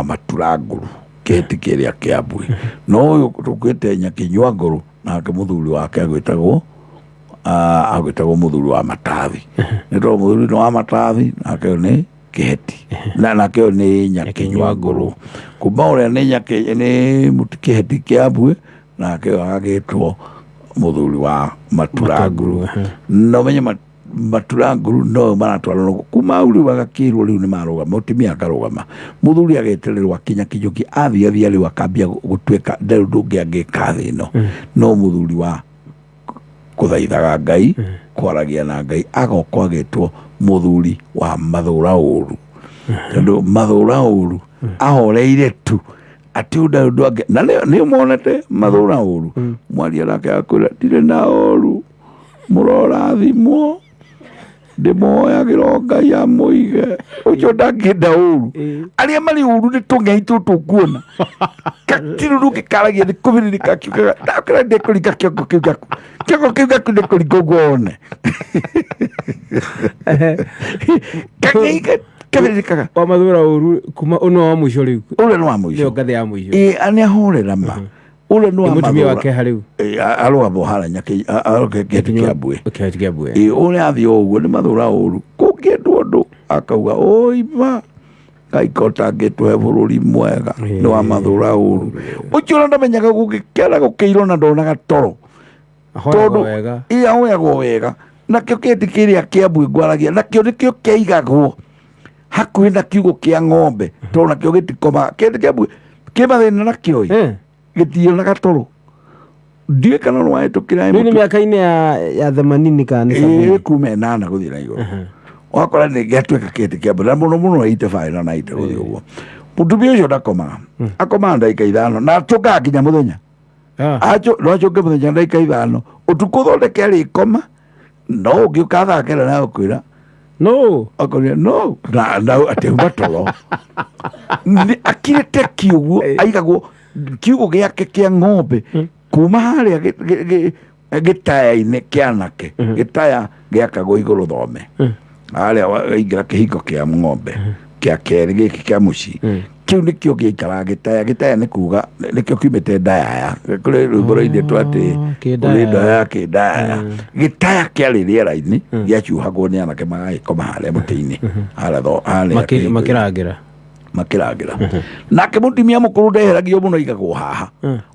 maturangũrũ, kĩheti kĩrĩa kĩa mbuĩ. No ũyũ tũkwĩte nyakĩnyua ngũrũ, nake mũthuri wake agwĩtagwo mũthuri wa matathi, nĩ tondũ mũthuri nĩ wa matathi, nake ũyũ nĩ kĩheti na nake ũyũ nĩ nyakĩnyua ngũrũ. Kuma ũrĩa nĩ nĩ kĩheti kĩa mbuĩ, nake ũyũ agagĩtwo mũthuri wa maturangũrũ. Na ũmenye maturangũrũ no maratwarwo kuma hau. Rĩu agakĩrwo rĩu nĩ marũgama, mũtumia akarũgama, mũthuri agetererwo akinya kinyũki, athiĩ athia rĩu akambia gũtuĩka ndarĩ ũndũ ũngĩ angĩka thĩ ĩno no mũthuri wa kũthaithaga Ngai, kwaragia na Ngai, agoka agĩtwo mũthuri wa mathũra ũru, tondũ mathũra ũru ahoreire tu atĩ ũndũ ũndũ angĩ na nĩ monete mathũra ũru. Mwaria nake akwĩra ndirĩ na ũru, mũrorathimwo, ndĩmoyagĩra Ngai amũige, ũcio ndangĩenda ũru. Arĩa marĩ ũru nĩ tũng'ei tũtũ nguona gatirĩ ũndũ ũngĩ karagia nĩ kũbĩrĩrĩka, kiugaga ndakĩra ndĩkũringa kĩongo kĩu gĩaku, kĩongo kĩu gĩaku ndĩkũringa ũguo wone kang'ei kabĩrĩrĩkaga. Wa mathura ũru kuma ũno wa mũico rĩu. Ũrĩa nĩ wa mũico. Nĩyo ngathĩ ya mũico. Ĩ nĩ ahorera ma ũrĩa nĩ wa Mũtumia mathũra. wake harĩ Ĩ, arũgama harĩa kĩheti kĩa mbuĩ. Kĩheti kĩa mbuĩ. Ĩ ũrĩa athiĩ o ũguo nĩ mathũra ũru, kũngĩendwo ũndũ akauga ũima Ngai ko tangĩtũhe bũrũri mwega. Nĩ wa mathũra ũru ũcio, ona ndamenyaga gũgĩkera gũkĩirwo na ndonaga toro. Ahoyagwo Tondũ wega. Ĩ ahoyagwo wega. Nakĩo kĩheti kĩrĩa kĩa mbuĩ ngwaragia nakĩo nĩkĩo kĩaigagwo hakuhĩ na kiugũ kĩa ng'ombe, tondũ nakĩo gĩtikomaga. Kĩheti kĩa mbuĩ kĩ mathĩna nakĩo ĩ, gĩtionaga toro. Ndiũĩ kana nĩ wahĩtũkĩra. Rĩu nĩ mĩaka-inĩ ya 80 kana nĩ 70? Ĩ kuma 80 gũthiĩ na igũrũ, wakora nĩ gĩatuĩka kĩheti kĩa mbere na mũno mũno 85 na 90 gũthiĩ ũguo. Mũtumia ũcio ndakomaga, akomaga ndagĩka 5 na acũngaga nginya mũthenya. No acũnge mũthenya ndagĩka 5, ũtukũ thondeke arĩkoma, no ũngĩũka thaa 9 na gũkwĩra No. akorire no na atĩ toro. Nĩ akirĩte kiugo, aigagwo kiugo gĩake kĩa ng'ombe kuma harĩa gĩtaya-inĩ kĩa anake, gĩtaya gĩakagwo igũrũ thome harĩa waingĩra kĩhingo kĩa ng'ombe kĩa kerĩ gĩkĩ kĩa mũciĩ, kĩu nĩkĩo gĩaikaraga gĩtaya. Gĩtaya nĩ kuga nĩkĩo kiumĩte ndayaya, kũrĩ rwĩmbo rũinĩtwo atĩ kĩndayaya. kũrĩ ndaya kĩndayaya. Gĩtaya kĩarĩ rĩera-inĩ, gĩacuhagwo nĩ anake magagĩkoma harĩa mũtĩ-inĩ harĩa harĩa kĩhingo-inĩ. Makĩrangĩra. Makĩrangĩra nake mũtumia mũkũrũ ndeheragio mũno, aigagwo haha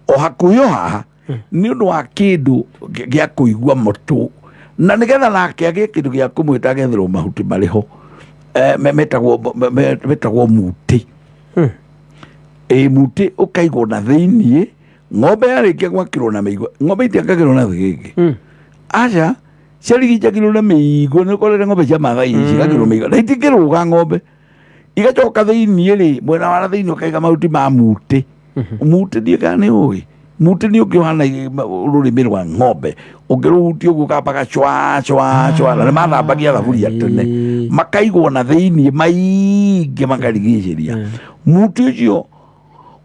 o hakuhĩ o haha nĩ ũndũ wa kĩndũ gĩa kũigua mũtũ, na nĩgetha nake agĩe kĩndũ gĩa kũmwĩta agetherwo mahuti marĩ ho. Metagwo mutĩ. Ĩ mutĩ ũkaigwo na thĩiniĩ ng'ombe yarĩkia gwakĩrwo na mĩigua. Ng'ombe itiakagĩrwo na thĩgĩngĩ, aca, ciarigicagĩrwo na mĩigua. Nĩ ũkorete ng'ombe cia Mathai cigakĩrwo mĩigua na itingĩrũga. Ng'ombe igacoka thĩiniĩ rĩ, mwena wa na thĩiniĩ ũkaiga mahuti ma mutĩ. Mutĩ ndiĩ kana nĩ ũĩ mutĩ nĩ ũngĩ ũhana rũrĩmĩ rwa ng'ombe, ũngĩrũhutia ũguo kambaga cwa cwa cwa, na nĩ mathambagia thaburia tene. Makaigwo na thĩiniĩ maingĩ makarigicĩria mutĩ ũcio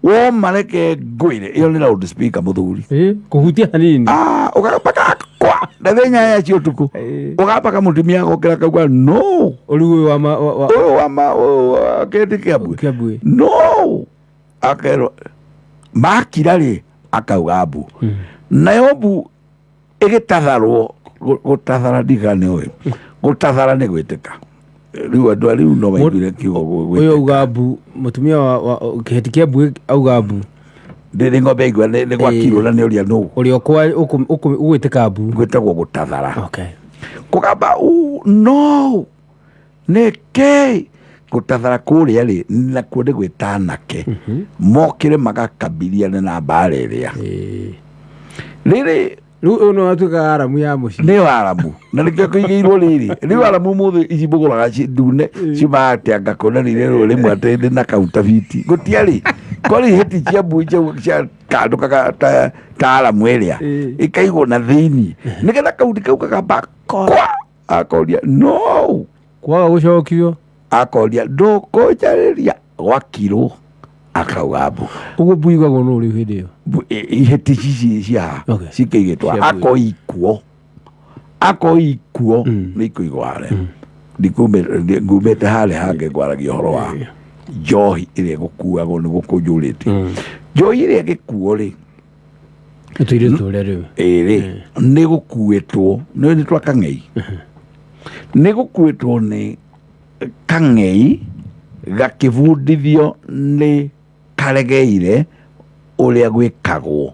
woma. Reke ngwĩre, ĩyo nĩ loud speaker, mũthuri. Kũhutia hanini. Ah, ũgapaka kwa na thĩnya ya cio ũtukũ, ũgapaka mũtumia agokĩra kauga no. Ũrĩu ũyũ wa Ũyũ wa ma ũyũ wa kĩndĩ kĩambue. Kĩambue. No akerwo makira rĩ, akauga mbu, nayo mbu ĩgĩtatharwo. Gũtathara ndiga nĩ ũĩ gũtathara nĩ gwĩtĩka. Rĩu andũ a rĩu no maiguire kiugo Ũyũ gwĩtĩka. Auga mbu, mũtumia wa kĩheti kĩa mbui auga mbu. Nĩ ng'ombe aigua nĩ gwakirwo na nĩ ũria nũ. Ũrĩa ũgwĩtĩka mbu. Gwĩtagwo gũtathara. Kũgamba u no nĩkĩ gũtathara kũrĩa rĩ, nakuo nĩ gwĩta anake mokĩre magakabiliane na mbara ĩrĩa rĩrĩ. Rĩu ũyũ no atuĩkaga aramu ya mũciĩ. Nĩyo aramu, na nĩkĩo kũigĩirwo rĩrĩ. Rĩu aramu mũthĩ ici mũgũraga ndune ciumaga atĩa ngakona rĩrĩ rĩmwe atĩ ndĩ na kautabiti gũtiarĩ kwarĩ hĩti cia mbui cia kandũkaga ta aramu ĩrĩa ĩkaigwo na thĩiniĩ nĩgetha kaundi kau kakamba kwa akoria no. Kwaga gũcokio. Akoria ndũkũnjarĩria gwakirwo, akauga mbu. Ũguo mbu igagwo no rĩu hĩndĩ ĩyo. Ihĩti ici cia cikĩigĩtwo. Cia mbui. Akoikuo akoikuo nĩ ikũigwo harĩa. Ngumĩte harĩa hangĩ ngwaragia ũhoro wa njohi ĩrĩa ĩgũkuagwo nĩ gũkũnjũrĩte njohi ĩrĩa ĩgĩkuo rĩ. Tũirĩtu ũrĩa rĩu. Ĩrĩ nĩ gũkuĩtwo nĩ twa kang'ei, nĩ gũkuĩtwo nĩ kang'ei gakĩbundithio nĩ karegeire ũrĩa gwĩkagwo.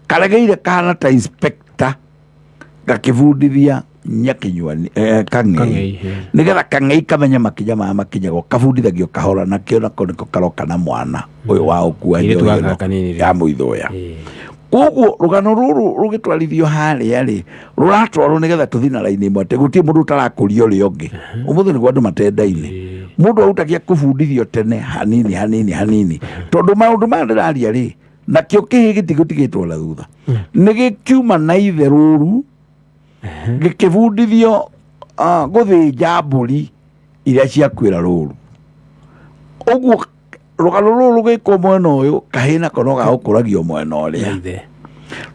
Karegeire kahana ta inspector gakĩbundithia nyakĩnyuani kang'ei. Kang'ei. Nĩgetha kang'ei kamenye makinya maya makinyagwo, kabundithagio kahora, nakĩo nako nĩko karoka na mwana ũyũ wa ũkua Kairĩtu njohi gaka ĩno kanini rĩ. ya mũithũya. Koguo rũgano rũrũ rũgĩtwarithio harĩa rĩ, rũratwarwo nĩgetha tũthiĩ na raini ĩmwe, atĩ gũtirĩ mũndũ ũtarakũria ũrĩa ũngĩ. Ũmũthĩ nĩguo andũ matendaine, mũndũ ahutagia kũbundithio tene hanini hanini hanini, tondũ maũndũ maya ndĩraria rĩ, nakĩo kĩhĩ gĩtigũtigĩtwo na thutha, nĩ gĩkiuma na ithe rũru gĩkĩbundithio gũthĩnja mbũri iria ciakuĩra rũru. Ũguo rũgano rũrũ rũgĩkwo mwena ũyũ, kahĩ nako no gagũkũragio mwena ũrĩa Ithe.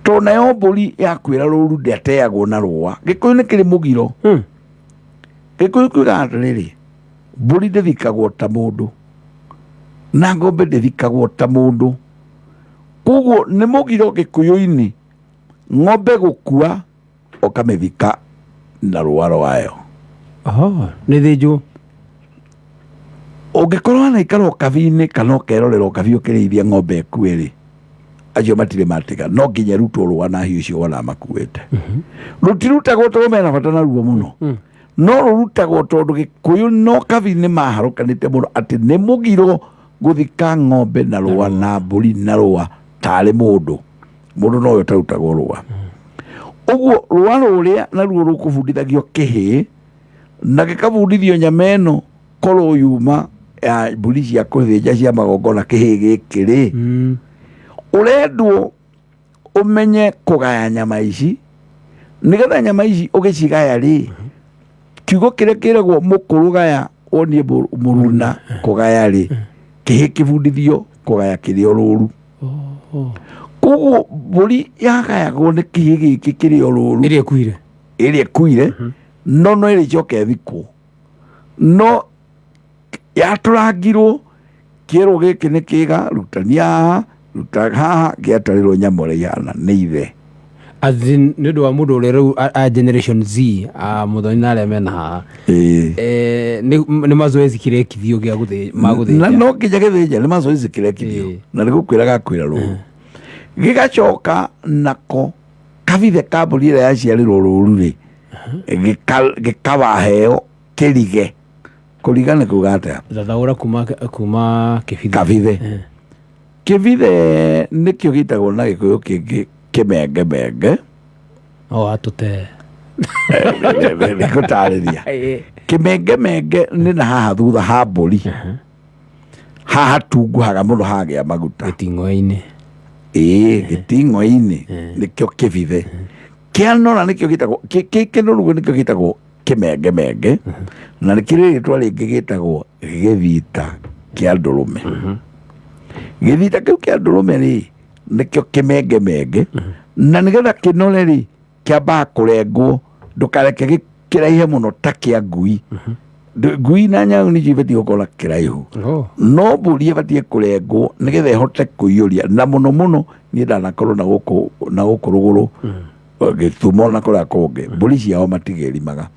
Tondũ nayo mbũri yakuĩra rũru ndĩateagwo na rũa. Gĩkũyũ nĩ kĩrĩ mũgiro. Gĩkũyũ kiugaga atĩrĩrĩ, mbũri ndĩthikagwo ta mũndũ na ng'ombe ndĩthikagwo ta mũndũ. Koguo nĩ mũgiro gĩkũyũ-inĩ ng'ombe gũkua ũkamĩthika na rũa rwayo. Oho, nĩ thĩnjwo. Ũngĩkorwo wanaikara ũkabi-inĩ kana ũkerorera ũkabi ũkĩrĩithia ng'ombe ĩkue rĩ, acio matirĩ matiga, no nginya ĩrutwo rũa na hiũ icio wona makuĩte. Rũtirutagwo tondũ mena bata naruo mũno, no rũrutagwo tondũ gĩkũyũ no kabi nĩ maharũkanĩte mũno atĩ nĩ mũgiro gũthika ng'ombe na rũa na mbũri na rũa tarĩ mũndũ. Mũndũ nowe ũtarutagwo rũa. Ũguo rũa rũrĩa naruo rũkũbundithagio kĩhĩ na gĩkabundithio nyama ĩno korwo yuma ya mbũri cia kũthĩnja cia magongona. Kĩhĩ gĩkĩ rĩ, ũrendwo ũmenye kũgaya nyama ici, nĩgetha nyama ici ũgĩcigaya rĩ, kiugo kĩrĩa kĩragwo mũkũrũ gaya wonie mũruna kũgaya rĩ, kĩhĩ kĩbundithio kũgaya kĩrĩ o rũru. Koguo mbũri yagayagwo nĩ kĩhĩ gĩkĩ kĩrĩ o rũru. Ĩrĩa ĩkuire. Ĩrĩa ĩkuire, no ĩrĩcoka ĩthikwo, no yatũrangirwo kĩerwo gĩkĩ nĩ kĩga rutania haha, ruta haha, gĩatwarĩrwo nyama ũrĩa ihana nĩ ithe. As in, nĩ ũndũ wa mũndũ ũrĩa rĩu a generation Z, a Mũthoni na arĩa mena haha. Ĩĩ. Nĩ mazoezi kĩrekithio gĩa Na magũthĩnja. No nginya gĩthĩnja nĩ mazoezi kĩrekithio. Na nĩ gũkwĩra gakwĩra rũru gĩgacoka nako kabithe ka mbũri ĩrĩa yaciarĩrwo rũru rĩ, gĩkawaheo kĩrige. Kũriga nĩ kuga atĩa? Thathaũra kuma kĩbithe. Kabithe. Kĩbithe nĩkĩo gĩtagwo na Gĩkũyũ kĩngĩ kĩmengemenge. O atũte. Nĩngũtarĩria. Kĩmengemenge nĩ na haha thutha ha mbũri, haha tunguhaga mũno hagĩa maguta. Gĩting'oe-inĩ. Ĩĩ, gĩting'oe-inĩ nĩkĩo kĩbithe. Kĩanora nĩkĩo gĩtagwo kĩnũrugũ, nĩkĩo gĩtagwo kĩmengemenge, na nĩ kĩrĩ rĩtwa rĩngĩ gĩtagwo gĩthita kĩa ndũrũme. Gĩthita kĩu kĩa ndũrũme rĩ, nĩkĩo kĩmengemenge, na nĩgetha kĩnore rĩ, kĩambaga kũrengwo. Ndũkareke kĩraihe mũno ta kĩa ngui. Ngui na nyau nĩcio ibatiĩ gũkorwo na kĩraihu. Oh. No mbũri ĩbatiĩ kũrengwo nĩgetha ĩhote kũiyũria, na mũno mũno niĩ ndanakorwo na gũkũ rũgũrũ, Gĩthumo na kũrĩa kũngĩ, mbũri ciao matigĩrimaga.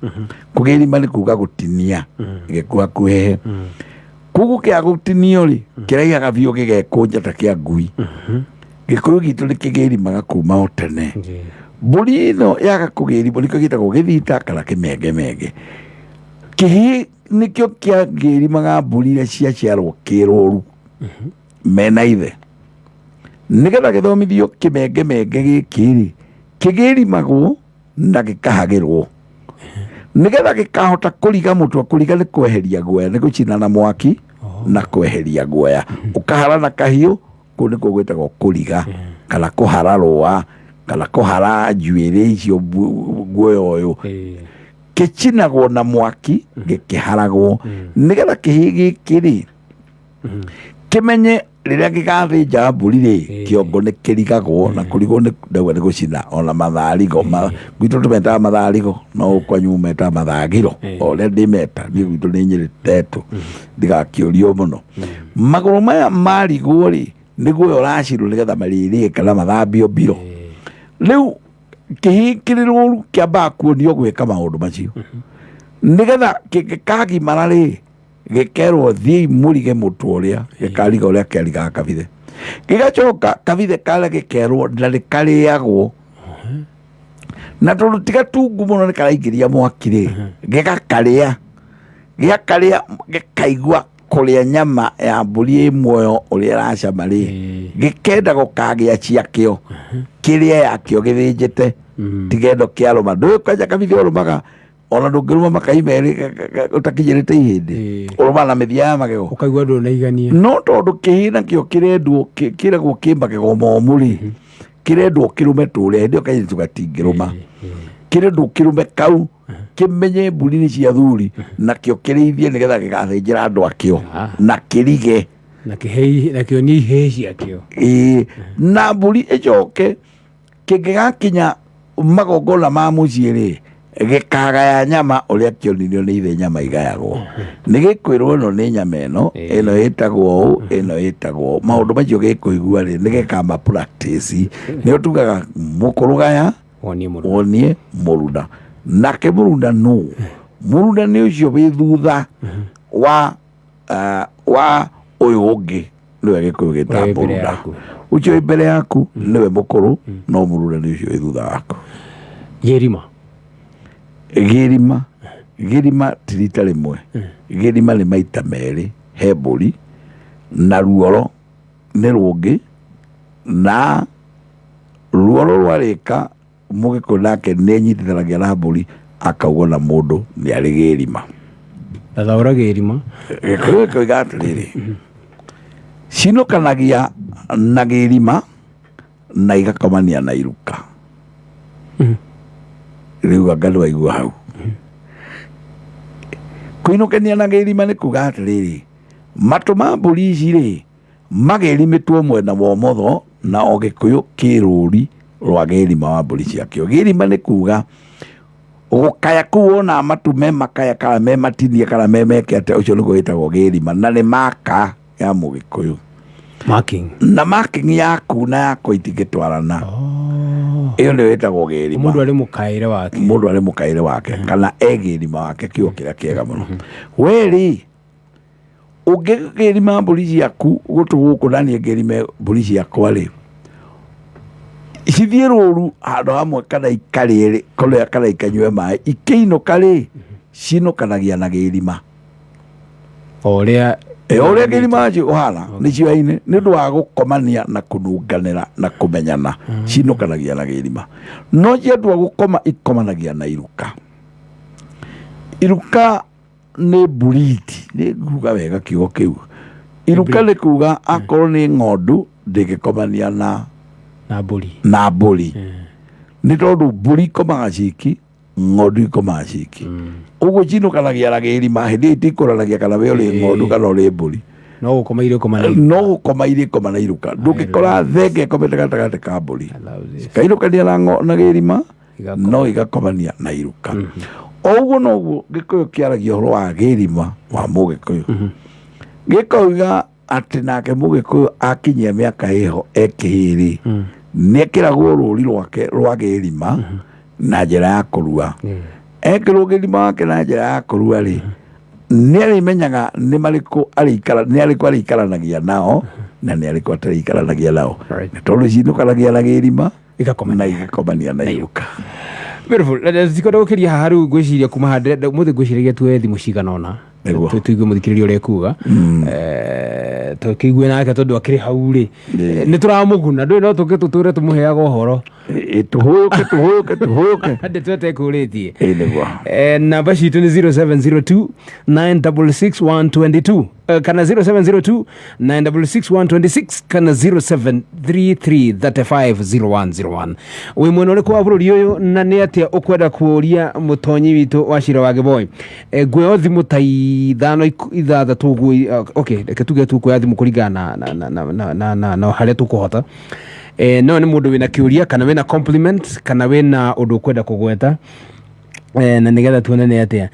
Kũgĩrima nĩ kuga gũtinia gĩkuhakuhĩhe. Koguo kĩa gũtinio rĩ, kĩraihaga biũ gĩgekũnja ta kĩa ngui. Gĩkũyũ gitũ nĩ kĩgĩrimaga kuma o tene. Mbũri ĩno yaga kũgĩrimwo, nĩkĩo gĩtagwo gĩthita kana kĩmengemenge. Kĩhĩ nĩkĩo kĩangĩrimaga mbũri iria ciaciarwo kĩrũru mena ithe, nĩgetha gĩthomithio kĩmengemenge gĩkĩ rĩ, kĩgĩrimagwo na gĩkahagĩrwo nĩgetha gĩkahota kũriga mũtwe. Kũriga nĩ kweheria guoya, nĩ gũcina na mwaki na kweheria guoya. Ũkahara na kahiũ, kũu nĩkuo gwĩtagwo kũriga kana kũhara rũa kana kũhara njuĩrĩ icio, guoya ũyũ. Kĩcinagwo na mwaki gĩkĩharagwo nĩgetha kĩhĩ gĩkĩ rĩ, kĩmenye rĩrĩa gĩgathĩnja mbũri rĩ, kĩongo nĩ kĩrigagwo. Na kũrigwo nĩ ndauga nĩ gũcina ona matharigo. Gwitũ tũmetaga matharigo, no kwanyu metaga mathagiro. O ũrĩa ndĩmeta niĩ, gwitũ nĩ Nyĩrĩ tetũ, ndigakĩũrio mũno. Magũrũ maya marigwo rĩ, nĩguo ũyũ ũracirwo nĩgetha marĩrĩe kana mathambio mbiro. Rĩu kĩhĩ kĩrĩ rũru kĩambaga kuonio gwĩka maũndũ macio nĩgetha kĩngĩkagimara rĩ, gĩkerwo thiĩi mũrige mũtwe ũrĩa gĩkariga ũrĩa kĩarigaga kabithe. Gĩgacoka kabithe karĩa gĩkerwo na nĩ karĩagwo, na tondũ ti gatungu mũno nĩ karaingĩria mwaki rĩ, gĩgakarĩa. Gĩakarĩa gĩkaigua kũrĩa nyama ya mbũri ĩ muoyo ũrĩa ĩracama rĩ, gĩkenda gũkagĩa ciakĩo kĩrĩa yakĩo gĩthĩnjĩte, tigendo kĩarũma. Ndũĩ kwanja kabithe ũrũmaga, ona ndũngĩrũma makai merĩ ũtakinyĩrĩte ihĩndĩ. Ũrũmaga na mĩthia ya magego. Ũkaigua ndũnaigania. No tondũ kĩhĩ nakĩo kĩrendwo kĩragwo kĩ magego momũ rĩ, kĩrendwo kĩrũme tũrĩa hĩndĩ ĩyo kairĩtu gatingĩrũma, kĩrendwo kĩrũme kau kĩmenye mbũri nĩ cia thuri, nakĩo kĩrĩithie nĩgetha gĩgathĩnjĩra andũ akĩo na kĩrige. Na kĩhĩ na kĩonie ihĩĩ ciakĩo. Ĩĩ, na mbũri ĩcoke kĩngĩgakinya magongona ma mũciĩ rĩ, gĩkagaya nyama ũrĩa kĩonirio nĩ ithe. Nyama igayagwo nĩ gĩkwĩrwo ĩno nĩ nyama ĩno, ĩno ĩtagwo ũũ, ĩno ĩtagwo ũũ. Maũndũ macio gĩkũigua rĩ, nĩ gĩkamba practice. Nĩo tugaga mũkũrũgaya. Wonie mũrũ. Wonie mũruna. Nake mũruna nũ? Mũruna nĩ ũcio wĩ thutha wa ũyũ ũngĩ, nĩwe Gĩkũyũ Ũrĩa gĩta wĩ mbere mũruna. Yaku. Ũcio wĩ mbere yaku nĩwe mũkũrũ, no mũruna nĩ ũcio wĩ thutha waku. Gĩrima. Gĩrima, gĩrima ti rita rĩmwe, gĩrima nĩ maita merĩ he mbũri, na ruoro nĩ rũngĩ, na ruoro rwarĩka, Mũgĩkũyũ nake nĩ enyitithanagia na mbũri akauga na mũndũ nĩ arĩ gĩrima. Thathaũra gĩrima. Gĩkũyũ gĩkoiga atĩrĩrĩ, cinũkanagia na gĩrima na igakomania na iruka. Rĩu anga nĩwaigua hau, kũinũkania na gĩrima nĩ kuga atĩrĩrĩ, matũ ma mbũri ici rĩ, magĩrimĩtwo mwena wa ũmotho, na o Gĩkũyũ kĩ rũri rwa gĩrima wa mbũri ciakĩo. Gĩrima nĩ kuga gũkaya kũu wona matu me makaya kana me matinie kana me meke atĩa, ũcio nĩguo wĩtagwo gĩrima, na nĩ maka ya Mũgĩkũyũ. Marking. Na marking yaku na yakwa itingĩtwarana. Oh. Ĩyo nĩyo ĩtagwo gĩrima. Mũndũ arĩ mũkaĩre wake. Mũndũ arĩ mũkaĩre wake kana egĩrima wake, kiugo kĩrĩa kĩega mũno. We rĩ, ũngĩgĩrima mbũri ciaku gũtũ gũkũ na niĩ ngĩrime mbũri ciakwa rĩ, cithiĩ rũru handũ hamwe kana ikarĩe rĩ, kana ikanyue maĩ, ikĩinũka rĩ, cinũkanagia na gĩrima. O ũrĩa O ũrĩa kĩrima wacio ũhana nĩ cioaine nĩ ũndũ wa gũkomania na kũnunganĩra na kũmenyana, cinũkanagia na gĩrima. No ciatua gũkoma, ikomanagia na iruka. Iruka nĩ breed, nĩ kuga wega kiugo kĩu. Iruka nĩ kuga akorwo nĩ ng'ondu ndĩngĩkomania na na mbũri. Na mbũri, nĩ tondũ mbũri ikomaga ciki, ng'ondu ikomaga ciki. Ũguo cinũkanagia na gĩrima, hĩndĩ ĩyo itikũranagia kana we ũrĩ ng'ondu kana ũrĩ mbũri. No gũkoma irĩ koma na No gũkoma irĩ koma na iruka. Ndũngĩkora thenge ĩkomete gatagatĩ ka mbũri. I love this. Kainũkania na gĩrima. Igakoma. No igakomania na iruka. O ũguo noguo Gĩkũyũ kĩaragia ũhoro wa gĩrima wa Mũgĩkũyũ, gĩkauga atĩ nake Mũgĩkũyũ akinyia mĩaka ĩho ekĩhĩrĩ, nĩ ekĩragwo rũri rwake rwa gĩrima na njĩra ya kũrua. Ekĩrwo gĩrima wake na njĩra ya kũrua rĩ, nĩ arĩmenyaga nĩ marĩkũ arĩikara, nĩ arĩkũ arĩikaranagia nao na nĩ arĩkũ atarĩikaranagia nao. Nĩ tondũ cinũkanagia na gĩrima. Igakomania. Na igakomania na iruka. Beautiful. Tikwenda gũkĩria haha rĩu. Ngwĩciria kuma haha ũmũthĩ ngwĩciragia tuoe thimũ cigana ũna. Nĩguo. Tũigue mũthikĩrĩria ũrĩa ekuga. Tũkĩigue nake tondũ akĩrĩ hau rĩ, nĩ tũramũguna ndũĩ, no tũke tũtũre tũmũheaga ũhoro. Tũhũyũke, tũhũyũke, tũhũyũke. Ndeto ĩtekũrĩtie. Ĩ nĩguo. Namba citũ nĩ 0702 966 122, kana 0702 966 126, kana 0733 350101. Wĩ mwena ũrĩkũ wa bũrũri ũyũ na nĩ atĩa ũkwenda kũũria mũtonyi witũ wa cira wa Gĩboi? Nguoya thimũ ta ithano, ithathatũ ũguo. Okay, reke tuge tũkuoya thimũ kũringana na harĩa tũkũhota. No nĩ mũndũ wĩna kĩũria kana wĩna compliment kana wĩna ũndũ ũkwenda kũgweta, na nĩgetha tuone nĩ atĩa.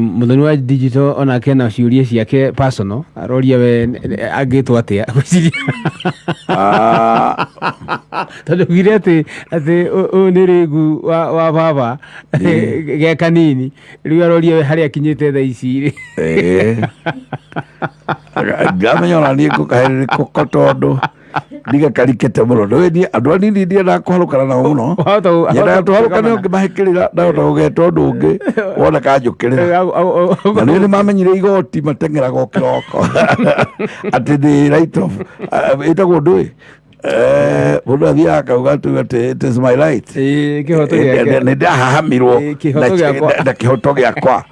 Mũthoni wa digital onake na ciũria ciake personal aroria we angĩtwo atĩa, ngwĩciria. Ah, Tondũ ugire atĩ ũyũ nĩ rĩgu wa baba ge kanini, rĩu aroria we harĩa akinyĩte thaa ici rĩ. Ngamenya ona niĩ ngũkaherĩrĩkũ tondũ ndigakarikĩte mũno. Nĩũĩ niĩ andũ anini ndiendaga kũharũkana nao mũno. Nyendaga Wahota tũharũkane, ũngĩmahĩkĩrĩra ndahota gũgeta ũndũ ũngĩ wona kanjũkĩrĩra. Na nĩ nĩ mamenyire igoti mateng'eraga o kĩroko atĩ nĩ right of ĩtagwo ndũĩ. Mũndũ athiaga akauga tu atĩ it is my right. Kĩhoto gĩake. Nĩ ndahahamirwo. Kĩhoto gĩakwa. Na kĩhoto gĩakwa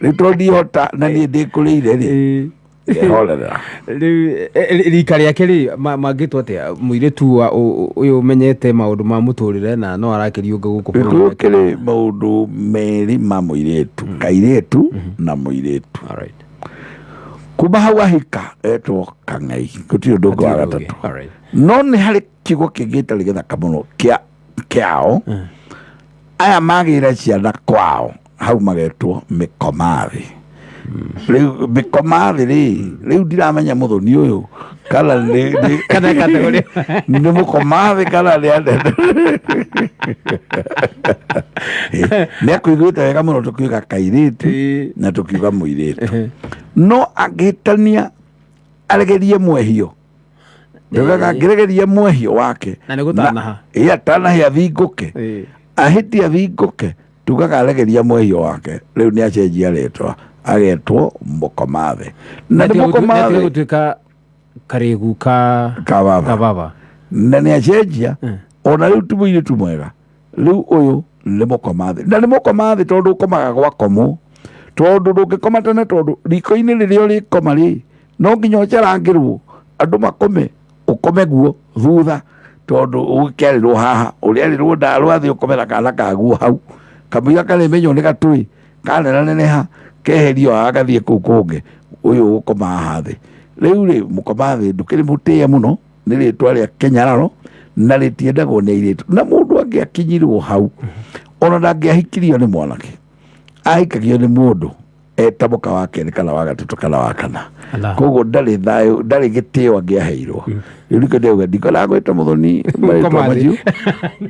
rĩu tondũ ndihota na niĩ ndĩkũrĩire rĩ, ngehorera. Rĩu rika rĩake rĩ, mangĩtwo atĩa mũirĩtu wa ũyũ ũmenyete maũndũ ma mũtũrĩre na no arakĩriũnga gũkũ Gĩkũyũ bũrũri? kĩrĩ maũndũ merĩ ma mũirĩtu, kairĩtu na mũirĩtu. Alright. Kuma hau ahika etwo kang'ei, gũtirĩ ũndũ ũngĩ wa Hatirĩ ũndũ ũngĩ. gatatũ. Alright. No nĩ harĩ kiugo kĩngĩ gĩtarĩ gĩthaka mũno kĩa kĩao aya magĩra ciana kwao hau magetwo mĩkomathĩ. Rĩu mĩkomathĩ rĩ, rĩu ndiramenya mũthoni ũyũ kana Kana category. Nĩ mũkomathĩ kana nĩ anene. Nĩ akũiguĩte wega mũno tũkiuga kairĩtu na tũkiuga mũirĩtu. No angĩhĩtania aregerie mwehio, ndugaga angĩregeria mwehio wake. Na nĩ gũtanaha. Ĩ atanahe athingũke, ahĩtie athingũke, tugaga aregeria mwehio wake, rĩu nĩ acenjia rĩtwa agetwo mũkomathe na nĩ mũkomathe. Gũtuĩka karĩgu ka Kababa. Kababa. Na nĩ acenjia ona rĩu ti mũirĩtu mwega, rĩu ũyũ nĩ mũkomathe na nĩ mũkomathe tondũ ũkomaga gwakomwo, tondũ ndũngĩkoma tene, tondũ riko-inĩ rĩrĩa ũrĩkoma rĩ, no nginya ũcarangĩrwo andũ makome, ũkome guo thutha, tondũ ũgĩkĩarĩrwo haha ũrĩarĩrwo ndarwa thĩ, ũkome na kana kaguo hau kamũira karĩmenywo nĩ gatũĩ kanenaneneha keherio haha gathiĩ kũu kũngĩ, ũyũ ũgũkoma haha thĩ. Rĩu rĩ, mũkoma thĩ ndũkĩrĩ mũtĩe mũno, nĩ rĩtwa rĩa kĩnyararo na rĩtiendagwo nĩ airĩtu. Na mũndũ angĩakinyirwo hau ona ndangĩahikirio nĩ mwanake, ahikagio nĩ mũndũ eta mũka wa kerĩ kana wa gatatũ kana wa kana. Ala. Koguo ndarĩ thayũ, ndarĩ gĩtĩo angĩaheirwo. Rĩu nĩkĩo ndĩrauga ndikona gwĩta Mũthoni marĩtwa Mũkoma thĩ. macio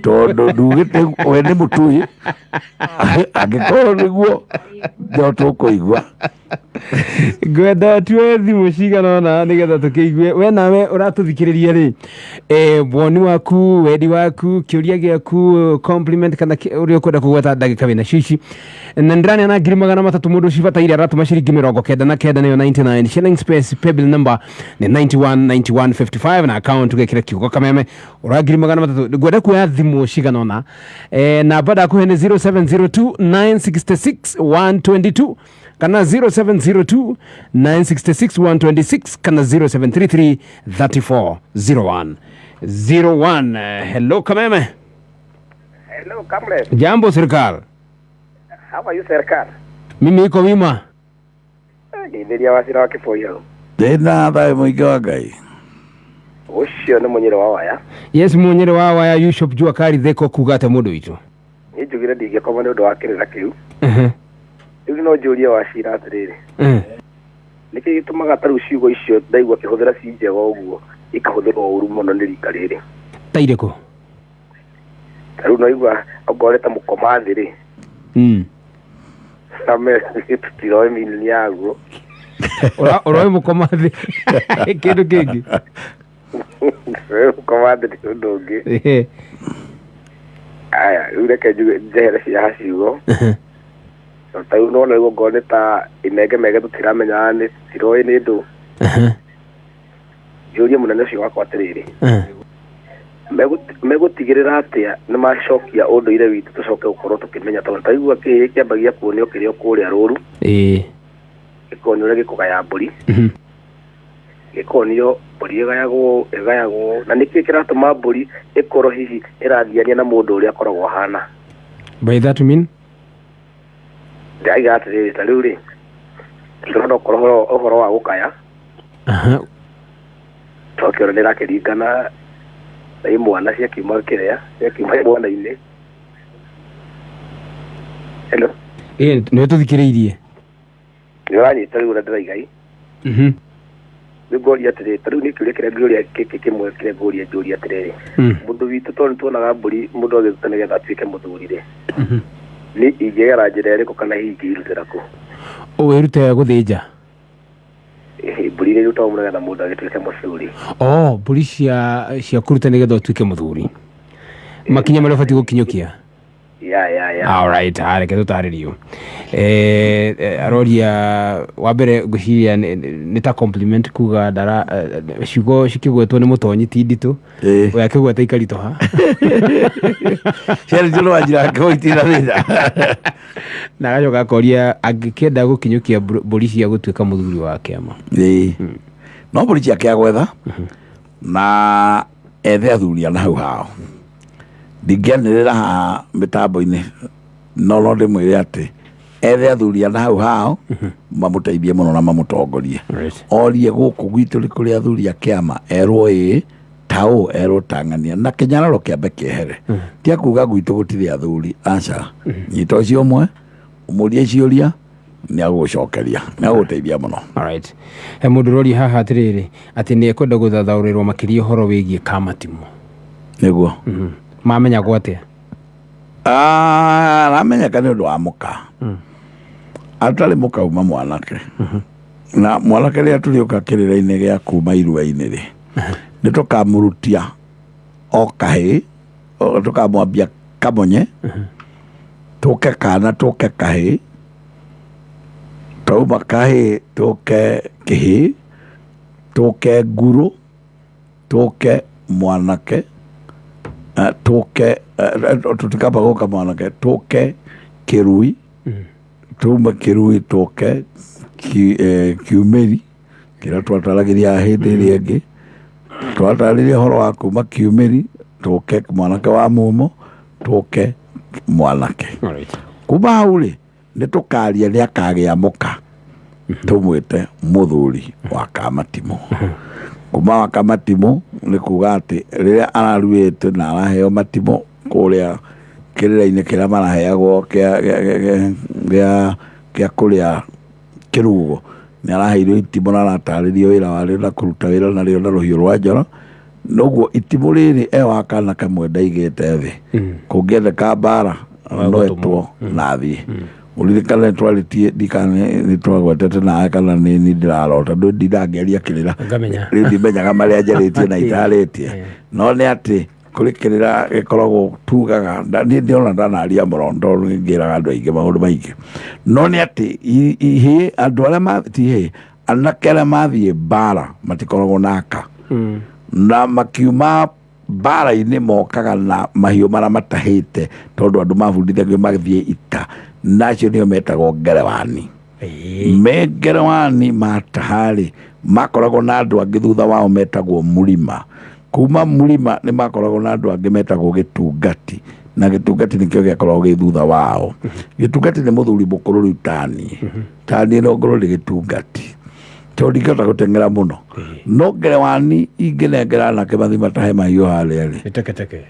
tondũ ndugĩte we nĩ mũtui angĩkorwo nĩguo no tũkũigua. Ngwenda tuoe thimũ cigana ũna nĩgetha tũkĩigue we nawe ũratũthikĩrĩria rĩ, woni waku, wendi waku, kĩũria gĩaku, compliment kana ũrĩa ũkwenda kũgweta ndagĩka wĩna cio ici. Na ndĩraneana 300,000 mũndũ cibataire aratũma ciringi 99 nĩyo 99 shillings space. Paybill number nĩ 919155 na account ũgekĩra kiugo Kameme ũra 300,000. Ngwenda kuoya thimũ cigana ũna. Namba ndakũhe nĩ 0702 966 122 kana 0702 966 126 kana 0733 34 01 01. Hello Kameme. Hello, comrade. Jambo serikal. How are you, serikal? Mimi iko wima. Ngeithĩria Wacira wa Kĩboi hau. Ndĩna thayũ mũingĩ wa Ngai. Ũcio nĩ mũnyĩrĩ wa waya. Yes, munyere wa waya Yushop jua kari theko kuga ate mũndũ witũ. Niĩ njugire ndingĩkoma nĩ ũndũ wa kĩrĩra kĩu. Rĩu no njũrie Wacira atĩrĩrĩ. Nĩkĩ gĩtũmaga ta rĩu ciugo icio ndaigua akĩhũthĩra ci njega ũguo ikahũthĩrwo ũru mũno nĩ rika rĩrĩ? Ta irĩkũ? Ta rĩu no igua ongorete ta mũkoma thĩ rĩ. Ame tũtiroĩ meaning yaguo. Ũroĩ mũkoma thĩ kĩndũ kĩngĩ? Mũkoma thĩ nĩ ũndũ ũngĩ. Aya, rĩu reke njuge njehere cia ciugo. Ta rĩu nona rĩu ongorwo nĩ ta inengemenge tũtiramenya nĩ tũtiroĩ nĩ ndũ. Njũrie mũnene ũcio wakwa atĩrĩrĩ. Megũtigĩrĩra atĩa nĩ macokia ũndũire witũ tũcoke gũkorwo tũkĩmenya, tondũ taigua kĩhĩ kĩambagia kuonio kĩrĩ o kũrĩa rũru, gĩkonio ũrĩa gĩkũgaya mbũri, gĩkonio mbũri ĩgayagwo na nĩkĩ kĩratũma mbũri ĩkorwo hihi ĩrathiania na mũndũ ũrĩa akoragwo ahana. By that you mean? Ndĩraiga atĩrĩrĩ, ta rĩu rĩ ndĩrona okorwo ũhoro wa gũkaya, twakĩona nĩ ĩrakĩringana na imwana ciakiuma kĩrĩa ciakiuma imwana-inĩ. Hello? Ĩĩ, nĩwe tũthikĩrĩirie. Nĩ ũranyita rĩu ũrĩa ndĩraiga i? Rĩu ngoria atĩrĩrĩ, ta rĩu nĩ kĩũria kĩrĩa ngũria gĩkĩ kĩmwe kĩrĩa ngũria njũria atĩrĩrĩ, mũndũ witũ tondũ nĩ tuonaga mbũri mũndũ agĩruta nĩgetha atuĩke mũthuri rĩ, nĩ ingĩgera njĩra ĩrĩkũ kana hihi ingĩirutĩra kũ? Wĩrute gũthĩnja? Ĩhĩ, mbũri iria irutagwo nĩgetha mũndũ agĩtuĩke mũthuri. Oh, mbũri cia kũruta nĩgetha ũtuĩke mũthuri, makinya marĩa ũbatiĩ gũkinyũkia. Ya. Alright, reke tũtarĩrio. Aroria wa mbere ngwĩciria nĩ ta compliment kuga ndara ciugo cikĩgwetwo nĩ mũtonyi ti nditũ. We akĩgweta ikaritũha. Ciana icio nĩ wanjira kĩboi itirĩ na thĩna. Na agacoka akoria angĩkĩenda gũkinyũkia mbũri cia gũtuĩka mũthuri wa kĩama. Ĩĩ, no mbũri ciake agwetha na ethe athuri ana hau hao. Ndingĩanĩrĩra haha mĩtambo-inĩ no ndĩmwĩre atĩ ethe athuri ana hau hao mamũteithie mũno na mamũtongorie. Orie gũkũ gwitũ nĩ kũrĩ athuri a kĩama, erwo ĩĩ taũ, erwo tang'ania na kĩnyararo kĩambe kĩehere. Tia kuga gwitũ gũtirĩ athuri, aca. Nyita ũcio ũmwe ũmũrie ciũria, nĩ agũgũcokeria, nĩ agũgũteithia mũno. Alright. He mũndũ ũroria haha atĩrĩrĩ atĩ nĩ ekwenda gũthathaũrĩrwo makĩria ũhoro wĩgiĩ kamatimũ. Nĩguo. Mamenyagwo atĩa? Aramenyeka nĩ ũndũ wa mũka atarĩ mũka uma mwanake na mwanake rĩrĩa tũrĩũka kĩrĩra-inĩ gĩa kuma irua-inĩ rĩ, nĩ tũkamũrutia o kahĩ, tũkamwambia kamonye, tũke kana tũke kahĩ, twauma kahĩ tũke kĩhĩ, tũke nguru, tũke mwanake, tũke tũtikamba gũka mwanake, tũke kĩrui, tume kĩrui tũke kiumĩri kĩrĩa twataragĩria hĩndĩ ĩrĩa ĩngĩ twatarĩria ũhoro wa kuma kiumĩri, tũke mwanake wa mumo, tũke mwanake. Kuma hau rĩ nĩ tũkaria nĩ akagĩa mũka tũmwĩte mũthuri wa kamatimũ. Kuma wa kamatimũ nĩ kuga atĩ rĩrĩa araruĩte na araheo matimũ kũrĩa kĩrĩra-inĩ kĩrĩa maraheagwo kĩa kũrĩa kĩrugo, nĩ araheirwo itimũ na aratarĩrio wĩra warĩo na kũruta wĩra narĩo na rũhiũ rwa njora. Noguo itimũ rĩrĩ e wa kana kamwe ndaigĩte thĩ kũngĩendeka mbara no etwo na athiĩ. Ũririkane twarĩtie ndikane nĩtwagwetete nawe kana nĩ niĩ ndĩrarota ndindangĩaria kĩrĩra. Ngamenya. Rĩu ndimenyaga marĩa njarĩtie na itarĩtie, no nĩ atĩ kũrĩ kĩrĩra gĩkoragwo tugaga niĩ ndĩrona ndanaria mũno tondũ ngĩraga andũ aingĩ maũndũ maingĩ, no nĩ atĩ ihĩĩ andũ arĩa ti ihĩĩ anake arĩa mathiĩ mbara matikoragwo na aka na makiuma mbara-inĩ mokaga na mahiũ marĩa matahĩte tondũ andũ mabundithagio magĩthiĩ ita, nacio nĩo metagwo ngerewani. Me ngerewani mataha-rĩ makoragwo na andũ angĩ thutha wao metagwo mũrima. Kuma mũrima nĩ makoragwo na andũ angĩ metagwo gĩtungati, na gĩtungati nĩkĩo gĩakoragwo gĩ thutha wao. Gĩtungati nĩ mũthuri mũkũrũ rĩu taniĩ taniĩ no ngorwo nĩ gĩtungati tondũ ndingĩhota gũteng'era mũno, no ngerewani ingĩnengera anake mathiĩ matahe mahiũ harĩa rĩ Teketeke.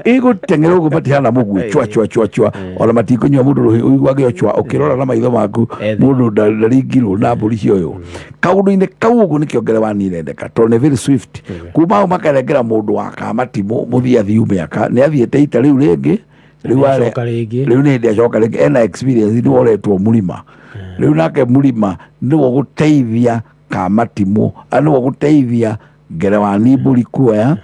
Ĩgũteng'era ũguo matihana mũguĩ chwa chwa chwa chwa, ona matikũnyua mũndũ rũhĩ ũiguage o chwa ũkĩrora na maitho maku mũndũ ndaringirwo na mbũri cioywo kaũndũ-inĩ kau. Ũguo nĩkĩo ngerewani ĩrendeka tondũ nĩ very swift. Kuma hau makanengera mũndũ wa kamatimũ mũthiĩ athiu mĩaka nĩ athiĩte ita rĩu rĩngĩ rĩu Acoka rĩngĩ. Rĩu nĩ hĩndĩ acoka rĩngĩ ena experience nĩ woretwo mũrima rĩu nake mũrima nĩwe gũteithia kamatimũ nĩwe gũteithia ngerewani mbũri kuoya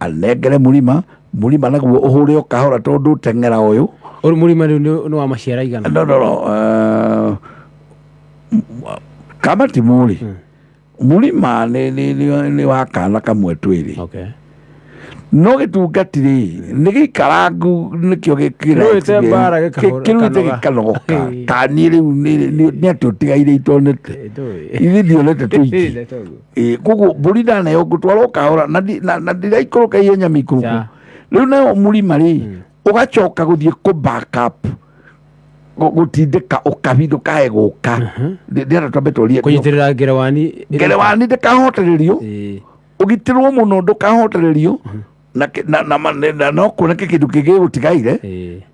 anengere mũrima mũrima naguo ũhũre o kahora tondũ ũteng'era ũyũ. Ũyũ mũrima rĩu nĩ wa maciara igana? No, kamatimũ rĩ mũrima nĩ wa kana kamwe twĩrĩ. No gĩtungati rĩ nĩ gĩikarangu nĩkĩo Kĩrũĩte mbara kĩrũĩte gĩkanoga. Gĩkanogoka taniĩ rĩu nĩ atĩ ũtigaire itonete. Ndũĩ. Ithe ndionete tũingĩ. Toguo. Koguo mbũri ndaneo ngũtwara o kahora na ndiraikũrũka ihenya mĩikũrũko. Ca. Rĩu nayo mũrima rĩ ũgacoka gũthiĩ kũ back up gũtindĩka ũkabi ndũkae gũka. Ndĩrenda twambe tũrie Kũnyitĩrĩra ngerewani. Ngerewani ndĩkahotererio. Ũgitĩrwo mũno ndũkahotererio na no kuoneke kĩndũ kĩngĩ gĩgũtigaire.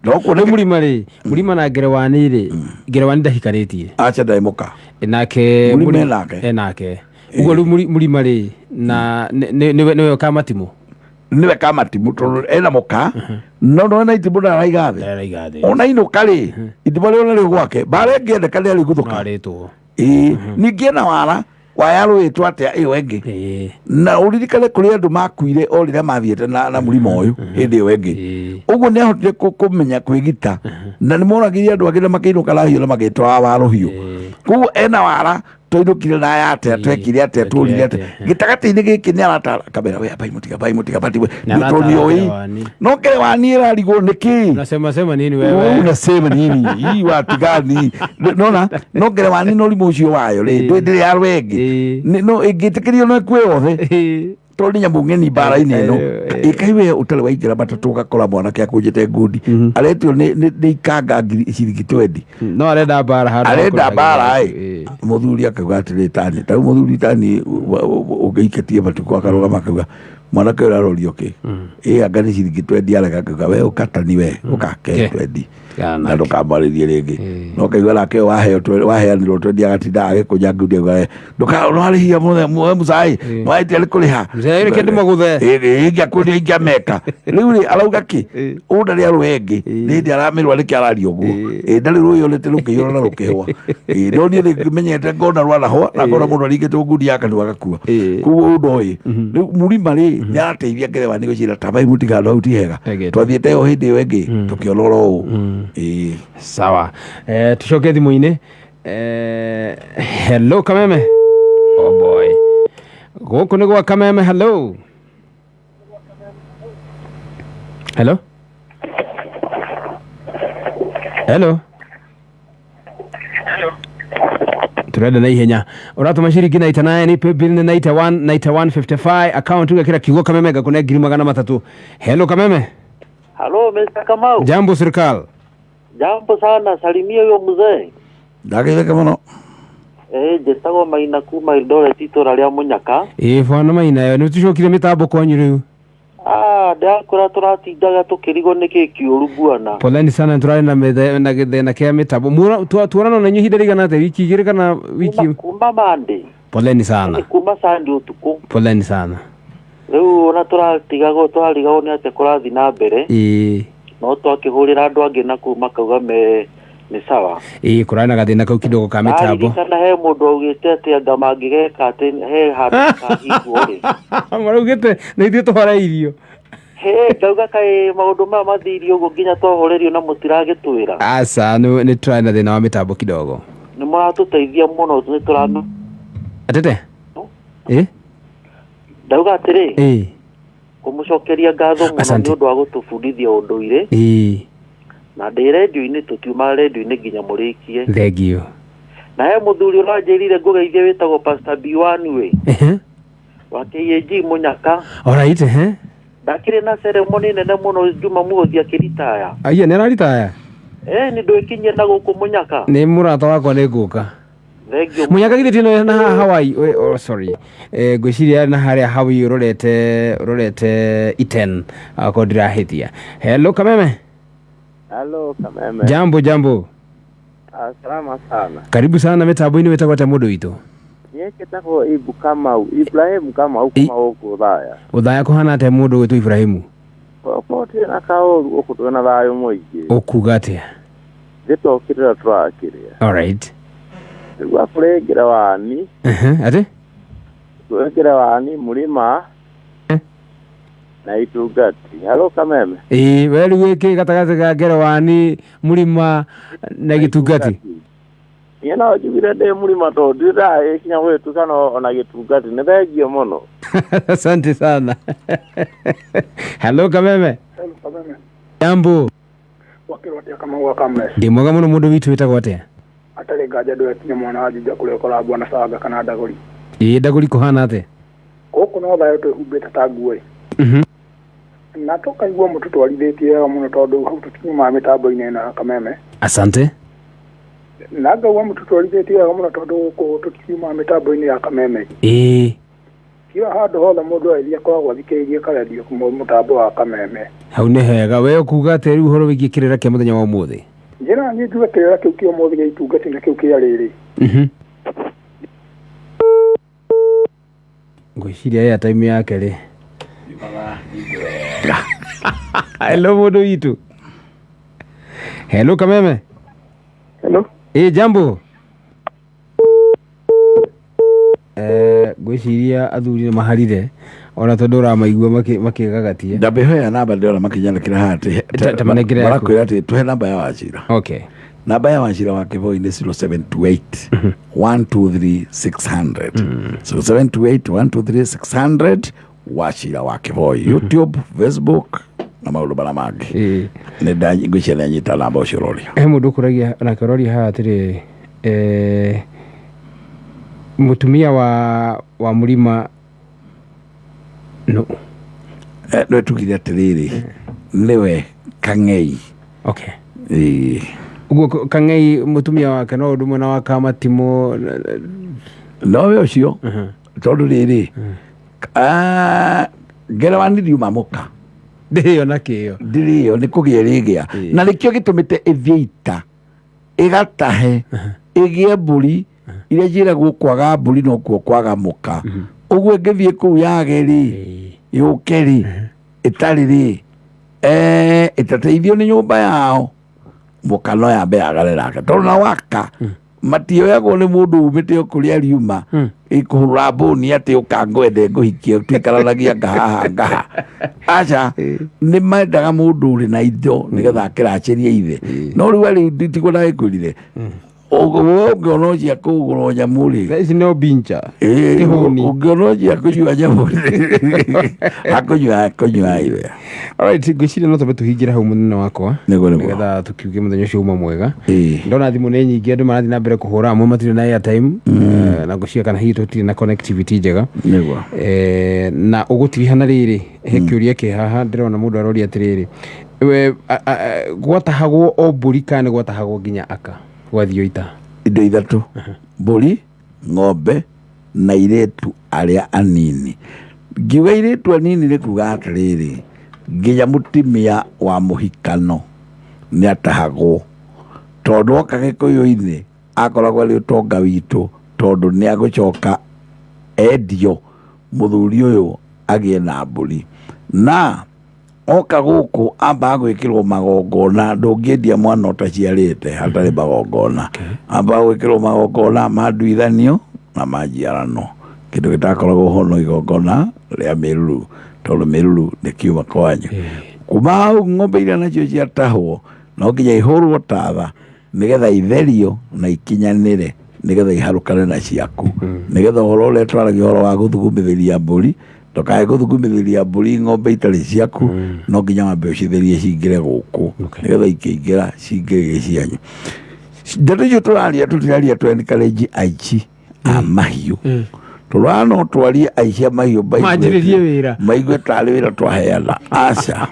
No Rĩu kuoneke. Mũrima rĩ, mũrima na ngerewani rĩ, ngerewani ndahikanĩtie? Aca, ndarĩ mũka. Nake Mũrima enake. Enake ũguo rĩu mũrima rĩ na nĩwe kamatimũ. Nĩwe kamatimũ tondũ ena mũka no nona itimũ ndaraiga thĩ. Ndaraiga thĩ. Ona inũka rĩ itimũ rĩo narĩo gwake mbara ĩngĩendeka nĩ arĩguthũka. Arĩtwo. Ĩĩ, ningĩ ena wara wayarũĩtwo atĩa ĩyo ĩngĩ na ũririkane kũrĩ andũ makuire o rĩrĩa mathiĩte na mũrima ũyũ hĩndĩ ĩyo ĩngĩ. Ũguo nĩ ahotire kũmenya kwĩgita na nĩ moragire andũ angĩ na makĩinũka na hiũ na magĩtwara wa rũhiũ. Koguo ena wara twainũkire na aya atĩa twekire atĩa tũrire atĩa gĩtagatĩ-inĩ gĩkĩ nĩ aratara kamera we abai mũtiga bai mũtiga bati we Nĩ aratara tondũ nĩoĩ. ngerewani. No ngerewani ĩrarigwo nĩkĩ. Unasema sema nini wewe wewe? Unasema nini hii watu gani nona no ngerewani no rimũ ũcio wayo rĩ ndĩrĩ ya rwenge. No ĩngĩtĩkĩrio no ĩkue yothe tondũ nĩ nyamũ ng'eni mbara-inĩ ĩno. Ĩkai we ũtarĩ waingĩra matatũ ũgakora mwanake akũnjĩte ngundi aretio nĩ ikanga ngiri ciringi twendi. No arenda mbara handũ ha Arenda kũrĩha mbara gĩthaki. ĩ mũthuri akauga atĩrĩ tani tarĩu mũthuri tani ũngĩikĩtie matukũ akarũgama akauga mwanake ũyũ arorio kĩ ĩ anga nĩ ciringi twendi arega akauga we ũkatani we ũkake Ke. twendi Kana na ndũkamwarĩrie rĩngĩ no kaigua nake ũyũ waheo waheanĩrwo twendi agatinda agĩkũnja ngundi auga we ndũkarĩhia mũcai mwaĩtia nĩ kũrĩha. Mzee, reke ndĩmagũthe. Ingĩakũria ingĩameka rĩu rĩ arauga kĩ ũũ ndarĩ arũe ĩngĩ nĩ hĩndĩ aramirwa nĩkĩ araria ũguo. Ndarĩ rũĩ onete rũkĩihũra na rũkĩhũa. No niĩ nĩ menyete ngona rwanahũa na ngona mũndũ aringĩtwo ngundi ya kanua agakua. Koguo ũũ ndoĩ rĩu mũrima rĩ nĩ arateithia ngerewani gũcira tabai mũtigano hau ti hega. Egete. Twathiĩte ĩyo hĩndĩ ĩyo ĩngĩ tũkĩona oro ũũ. Sawa, tucoke thimũ-inĩ. Hello Kameme. Oh boy, gũkũ nĩ gwa Kameme. Hello, hello, hello. Turenda na ihenya ũratũma ciringi 99 paybill nĩ 91 91 55 account ũgekĩra kiugo Kameme ngakũne 300,000. Hello Kameme. Halo Mr. Kamau. Jambo serikal. Jambo sana, salimia huyo mzee. Ndageithĩka mũno. Njĩtagwo Maina kuma Eldoret itũra rĩa Mũnyaka. Ĩ bwana Maina yo nĩ tũcokire mĩtambo kwanyu rĩu. Ah, ndakũra tũratindaga tũkĩrigwo nĩkĩ kĩũru bwana. Poleni sana tũrarĩ na na gĩthĩna kĩa mĩtambo. Tuonana na inyuĩ ihinda rĩigana atĩa, wiki igĩrĩ kana wiki? Kuma Monday. Poleni sana. Kuma Sunday ũtukũ. Poleni sana. Rĩu ona tũratigagwo tũrarigagwo nĩ atĩa kũrathiĩ na mbere. Ĩĩ. No twakĩhũrĩra andũ angĩ na kũu makauga me nĩ sawa. Ĩĩ, kũrarĩ na gathĩna kau kidogo ka mĩtambo. Aririkana he mũndũ augĩte atĩ anga mangĩgeka atĩ he handũ hakahingwo rĩ. Maraugĩte nĩ ithuĩ tũhoreirio. He ngauga kaĩ maũndũ maya mathiire ũguo nginya twahorerio na mũtiragĩtwĩra. Aca, nĩ tũrarĩ na thĩna wa mĩtambo kidogo. Nĩ mũratũteithia mũno nĩ tũra Atete? Ĩ? Ndauga atĩrĩ. Ĩ. Kũmũcokeria ngatho mũno Asante. nĩ ũndũ wa gũtũbundithia ũndũire. Ĩ. Na ndĩ rendio-inĩ tũtiumaga rendio-inĩ nginya mũrĩkie. Thank you. Na he mũthuri ũranjĩrire ngũgeithie wĩtagwo Pastor B1 we. Wa KAG Mũnyaka. Alright, ehe. Ndakĩrĩ na ceremony nene mũno Juma Muhothi akĩritaya. Aya nĩ araritaya? Nĩ ndwĩkinyie na gũkũ Mũnyaka. Nĩ mũrata wakwa nĩ ngũka. Thank you. Mũnyaka githĩ tino na haha Hawaii? Oh, sorry. Ngwĩciria na harĩa Hawaii ũrorete Iten akorwo ndirahĩtia. Hello Kameme. Halo Kameme. Jambo jambo. Salama sana. Karibu sana mĩtambo-inĩ. Wĩtagwo atĩa mũndũ witũ? Niĩ njĩtagwo Ibu Kamau, Ibrahim Kamau kuma gũkũ Othaya. Othaya kũhana atĩa mũndũ wĩtwo Ibrahimu? Gũkũ tũtirĩ na kaũru, gũkũ twĩna thayũ mũingĩ. Ũkuga atĩa? Nĩtokĩrĩra tũrakĩrĩa. Alright. Rĩu kũrĩ Ngerewani. Atĩ? Kũrĩ Ngerewani, Mũrĩma na Itungati. Halo Kameme. Ĩĩ, we rĩu wĩkĩ gatagatĩ ka Ngerewani, Mũrĩma na Gĩtungati? Niĩ no njugire ndĩ Mũrĩma tondũ ndirĩ ndagĩkinya gwĩtukana ona Gĩtungati. Nĩ thengio mũno. Asante sana. Hello Kameme. Hello Kameme. Jambo. Wakĩrwo atĩa Kamau wa Kameme? Ndĩ mwega mũno mũndũ witũ, wĩtagwo atĩa? Atarĩ nganja ndũrekinya mwana wa Juja kũrĩa ũkoragwo na Sanga kana Ndagũri. Ĩĩ, Ndagũri kũhana atĩa? Gũkũ no thayũ twĩhumbĩte ta nguo ĩ. Na tũkaigua mũtũtwarithĩtie wega mũno tondũ hau tũtinyumaga mĩtambo-inĩ ĩno ya Kameme. Asante. Na ngaigua mũtũtwarithĩtie wega mũno tondũ gũkũ tũtinyumaga mĩtambo-inĩ ya Kameme. Ĩĩ. Kila handũ hothe mũndũ agĩthiĩ akoragwo athikĩrĩirie karendio mũtambo wa Kameme. Hau nĩ hega. We ũkuga atĩa rĩu ũhoro wĩgiĩ kĩrĩra kĩa mũthenya wa ũmũthĩ? Njĩra niĩ njuge kĩrĩra kĩu kĩa ũmũthĩ gĩa Itungati na kĩu kĩa rĩrĩ. Ngwĩciria airtime yake rĩ. Hello mũndũ witũ. Hello Kameme. Hello. Ĩĩ, jambo. Ngwĩciria athuri nĩ maharire ona tondũ ũramaigua makĩgagatia. Ndambehoya namba ndĩrona makĩnyandĩkĩra haha atĩ Ta manengere yaku. Marakwĩra atĩ tũhe namba ya Wachira. Okay. Namba ya Wachira wa Kĩboi nĩ 0728 123 600. 0728 123 600 Wachira wa Kĩboi. YouTube, Facebook na maũndũ marĩa mangĩ. Nĩ ngwĩciria nĩ anyita namba ũcio ũroria. He mũndũ ũkũragia onake ũroria haha atĩrĩ, mũtumia wa Mũrĩma no. Nĩ tugire atĩrĩrĩ, nĩwe Kang'ei. Okay. Ĩĩ. Ũguo Kang'ei mũtumia wake no ũndũ ũmwe na wa Kamatimũ? Nowe ũcio tondũ rĩrĩ, Ngerewani ndiuma mũka. Ndĩrĩo na kĩo. Ndĩrĩo nĩ kũgĩa ĩrĩgĩa. Na nĩkĩo gĩtũmĩte ĩthiĩ ita ĩgatahe ĩgĩe mbũri iria njĩragwo kwaga mbũri nokuo kwaga mũka. Ũguo ĩngĩthiĩ kũu yage rĩ, yũke rĩ, ĩtarĩ rĩ, ĩtateithio nĩ nyũmba yao, mũka no yambe yagane nake tondũ na waka matioyagwo nĩ mũndũ umĩte o kũrĩa riuma ĩkũhũra mbũni atĩ ũka ngwende ngũhikie tũikaranagia ngahaha ngaha. Aca, nĩ mendaga mũndũ ũrĩ na indo nĩgetha akĩracĩrie ithe. No rĩu arĩ tiguo ndagĩkwĩrire ũngĩona ũcio kũgũra nyamũ rĩ, Thaa ici no bincha. Ũngĩona ũcio kũnyua nyamũ rĩ, akũnyua akũnyua ithe. Alright, ngwĩciria no twambe tũhingĩre hau mũnene wakwa. Nĩguo, nĩguo. Nĩgetha tũkiuge mũthenya ũcio uma mwega. Ndona thimũ nĩ nyingĩ, andũ marathiĩ na mbere kũhũra, amwe matirĩ na airtime, na ngwĩciria kana hihi tũtirĩ na connectivity njega. Nĩguo. Na ũgũtiriha na rĩrĩ, he kĩũria kĩ haha ndĩrona mũndũ aroria atĩrĩrĩ, we gwatahagwo o mbũri kana nĩ gwatahagwo nginya aka gwathiĩ ita? Indo ithatũ, mbũri, ng'ombe na irĩtu arĩa anini. Ngiuga irĩtu anini nĩ kuga atĩrĩrĩ, nginya mũtumia wa mũhikano nĩ atahagwo tondũ oka Gĩkũyũ-inĩ akoragwo arĩ ũtonga witũ tondũ nĩ agũcoka endio mũthuri ũyũ Agĩe na mbũri na oka gũkũ ambaga gwĩkĩrwo magongona. Ndũngĩendia mwana ũtaciarĩte hatarĩ magongona. Ambaga gwĩkĩrwo magongona ma nduithanio na ma njiarano, kĩndũ gĩtakoragwo ho no igongona rĩa mĩruru, tondũ mĩruru nĩ kiuma kwanyu. Kuma hau ng'ombe iria nacio ciatahwo no nginya ihũrwo tatha nĩgetha itherio na ikinyanĩre, nĩgetha iharũkane na ciaku, nĩgetha ũhoro ũrĩa twaragia ũhoro wa gũthugumithĩria mbũri, ndũkae gũthugumithĩria mbũri ng'ombe itarĩ ciaku. No nginya wambe ũcitherie cingĩre gũkũ, nĩgetha ikĩingĩra cingĩrĩre cianyu. Ndeto icio tũraria, tũtiraria tũ encourage aici a mahiũ. Tũrona no twarie aici a mahiũ Manjĩrĩrie wĩra. Maigue tarĩ wĩra twaheana. Aca,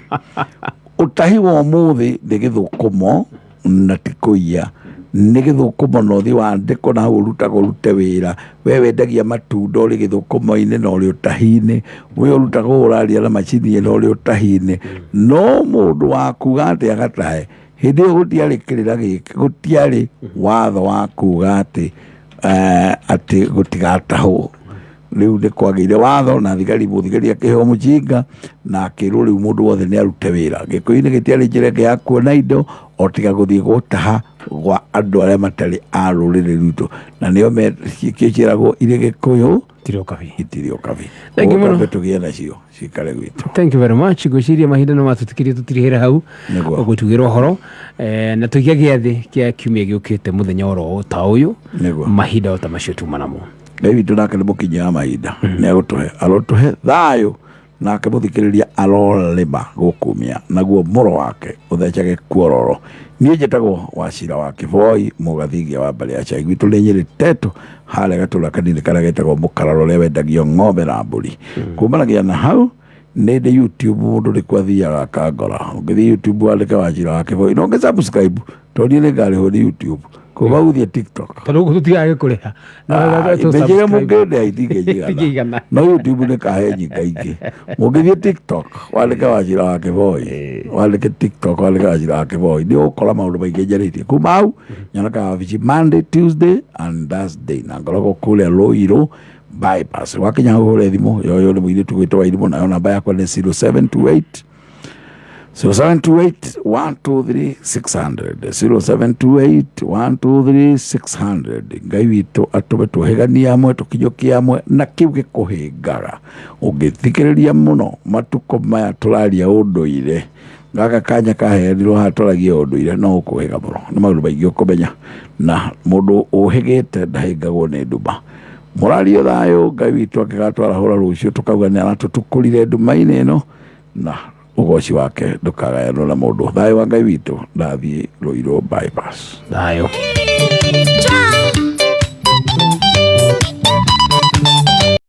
ũtahi wa ũmũthĩ nĩ gĩthũkũmo na ti kũiya, nĩ gĩthũkũmo. Na ũthiĩ wandĩkwo na hau ũrutaga ũrute wĩra. We wendagia matunda ũrĩ gĩthũkũmo-inĩ na ũrĩ ũtahi-inĩ, we ũrutaga ũraria na macini ĩno ũrĩ ũtahi-inĩ. No mũndũ wa kuga atĩ agatahe, hĩndĩ ĩyo gũtiarĩ kĩrĩra gĩkĩ, gũtiarĩ watho wa kuga atĩ atĩ gũtigatahwo. Rĩu nĩ kwagĩire watho na thigari, mũthigari akĩheo mũcinga na akĩrwo rĩu mũndũ wothe nĩ arute wĩra. Gĩkũyũ-inĩ gĩtiarĩ njĩra ĩngĩ ya kuona indo o tiga gũthiĩ gũtaha gwa andũ arĩa matarĩ a rũrĩrĩ rwitũ, na nĩo kĩo ciĩragwo irĩ Gĩkũyũ. Itirĩ ũkabi. Itirĩ ũkabi. Thank you mũno. Twambe tũgĩe nacio cikare gwitũ. Thank you very much. Ngwĩciria mahinda no matũtikirie tũtirihĩre hau. Nĩguo. Gũtugĩra ũhoro na tũige gĩathĩ kĩa kiumia gĩũkĩte mũthenya oro ta ũyũ. Nĩguo. Mahinda o ta macio tuma namo. Ngai witũ nake nĩ mũkinyia wa mahinda, nĩ agũtũhe, arotũhe thayũ, nake mũthikĩrĩria arorĩma gũkumia naguo mũro wake ũthecage kuororo. Niĩ njĩtagwo Wacira wa Kĩboi, mũgathingia wa mbarĩ ya cai. Gwitũ nĩ Nyĩrĩ Teto, harĩa gatũra kanini karĩa getagwo Mũkararo, ũrĩa wendagio ng'ombe na mbũri. Kumanagia na hau nĩ ndĩ YouTube, mũndũ nĩ kwathiaga akangora. Ũngĩthiĩ YouTube wandĩke Wacira wa Kĩboi no ũngĩ subscribe, tondũ niĩ nĩ ngarĩhwo nĩ YouTube. Kuma hau ũthiĩ TikTok. Tondũ gũkũ tũtigaga gĩkũrĩha. Mbeca iria mũngĩndĩa itingĩnjigana. Itingĩigana. No YouTube nĩ kahe nyingaingĩ. Mũngĩthiĩ TikTok wandĩke Wacira wa Kĩboi, wandĩke TikTok wandĩke Wacira wa Kĩboi, nĩ ũgũkora maũndũ maingĩ njarĩtie. Kuma hau nyonaga wabici Monday, Tuesday and Thursday, na ngoragwo kũrĩa Rũirũ Bypass. Wakinya hau hũre thimũ yoyo nĩ mũirĩtu gwĩtwo Wairimũ, nayo namba yakwa nĩ 0728 0728 123 600, 0728 123 600. Ngai witũ atũme tũhĩganie hamwe, tũkinyũkie hamwe, na kĩu gĩkũhĩngaga ũngĩthikĩrĩria mũno matukũ maya tũraria ũndũire. Gaka kanya kaheanirwo haha twaragia ũndũire, no ũkũhĩga mũno nĩ maũndũ maingĩ ũkũmenya, na mũndũ ũhĩgĩte ndahĩngagwo nĩ nduma. Mũrario thayũ. Ngai witũ angĩgatwarahũra rũciũ, tũkauga nĩ aratũtũkũrire nduma-inĩ ĩno, na ũgoci wake ndũkagayanwo na mũndũ. Thayũ wa Ngai witũ. Ndathiĩ Rũirũ Bypass. Thayũ. Try.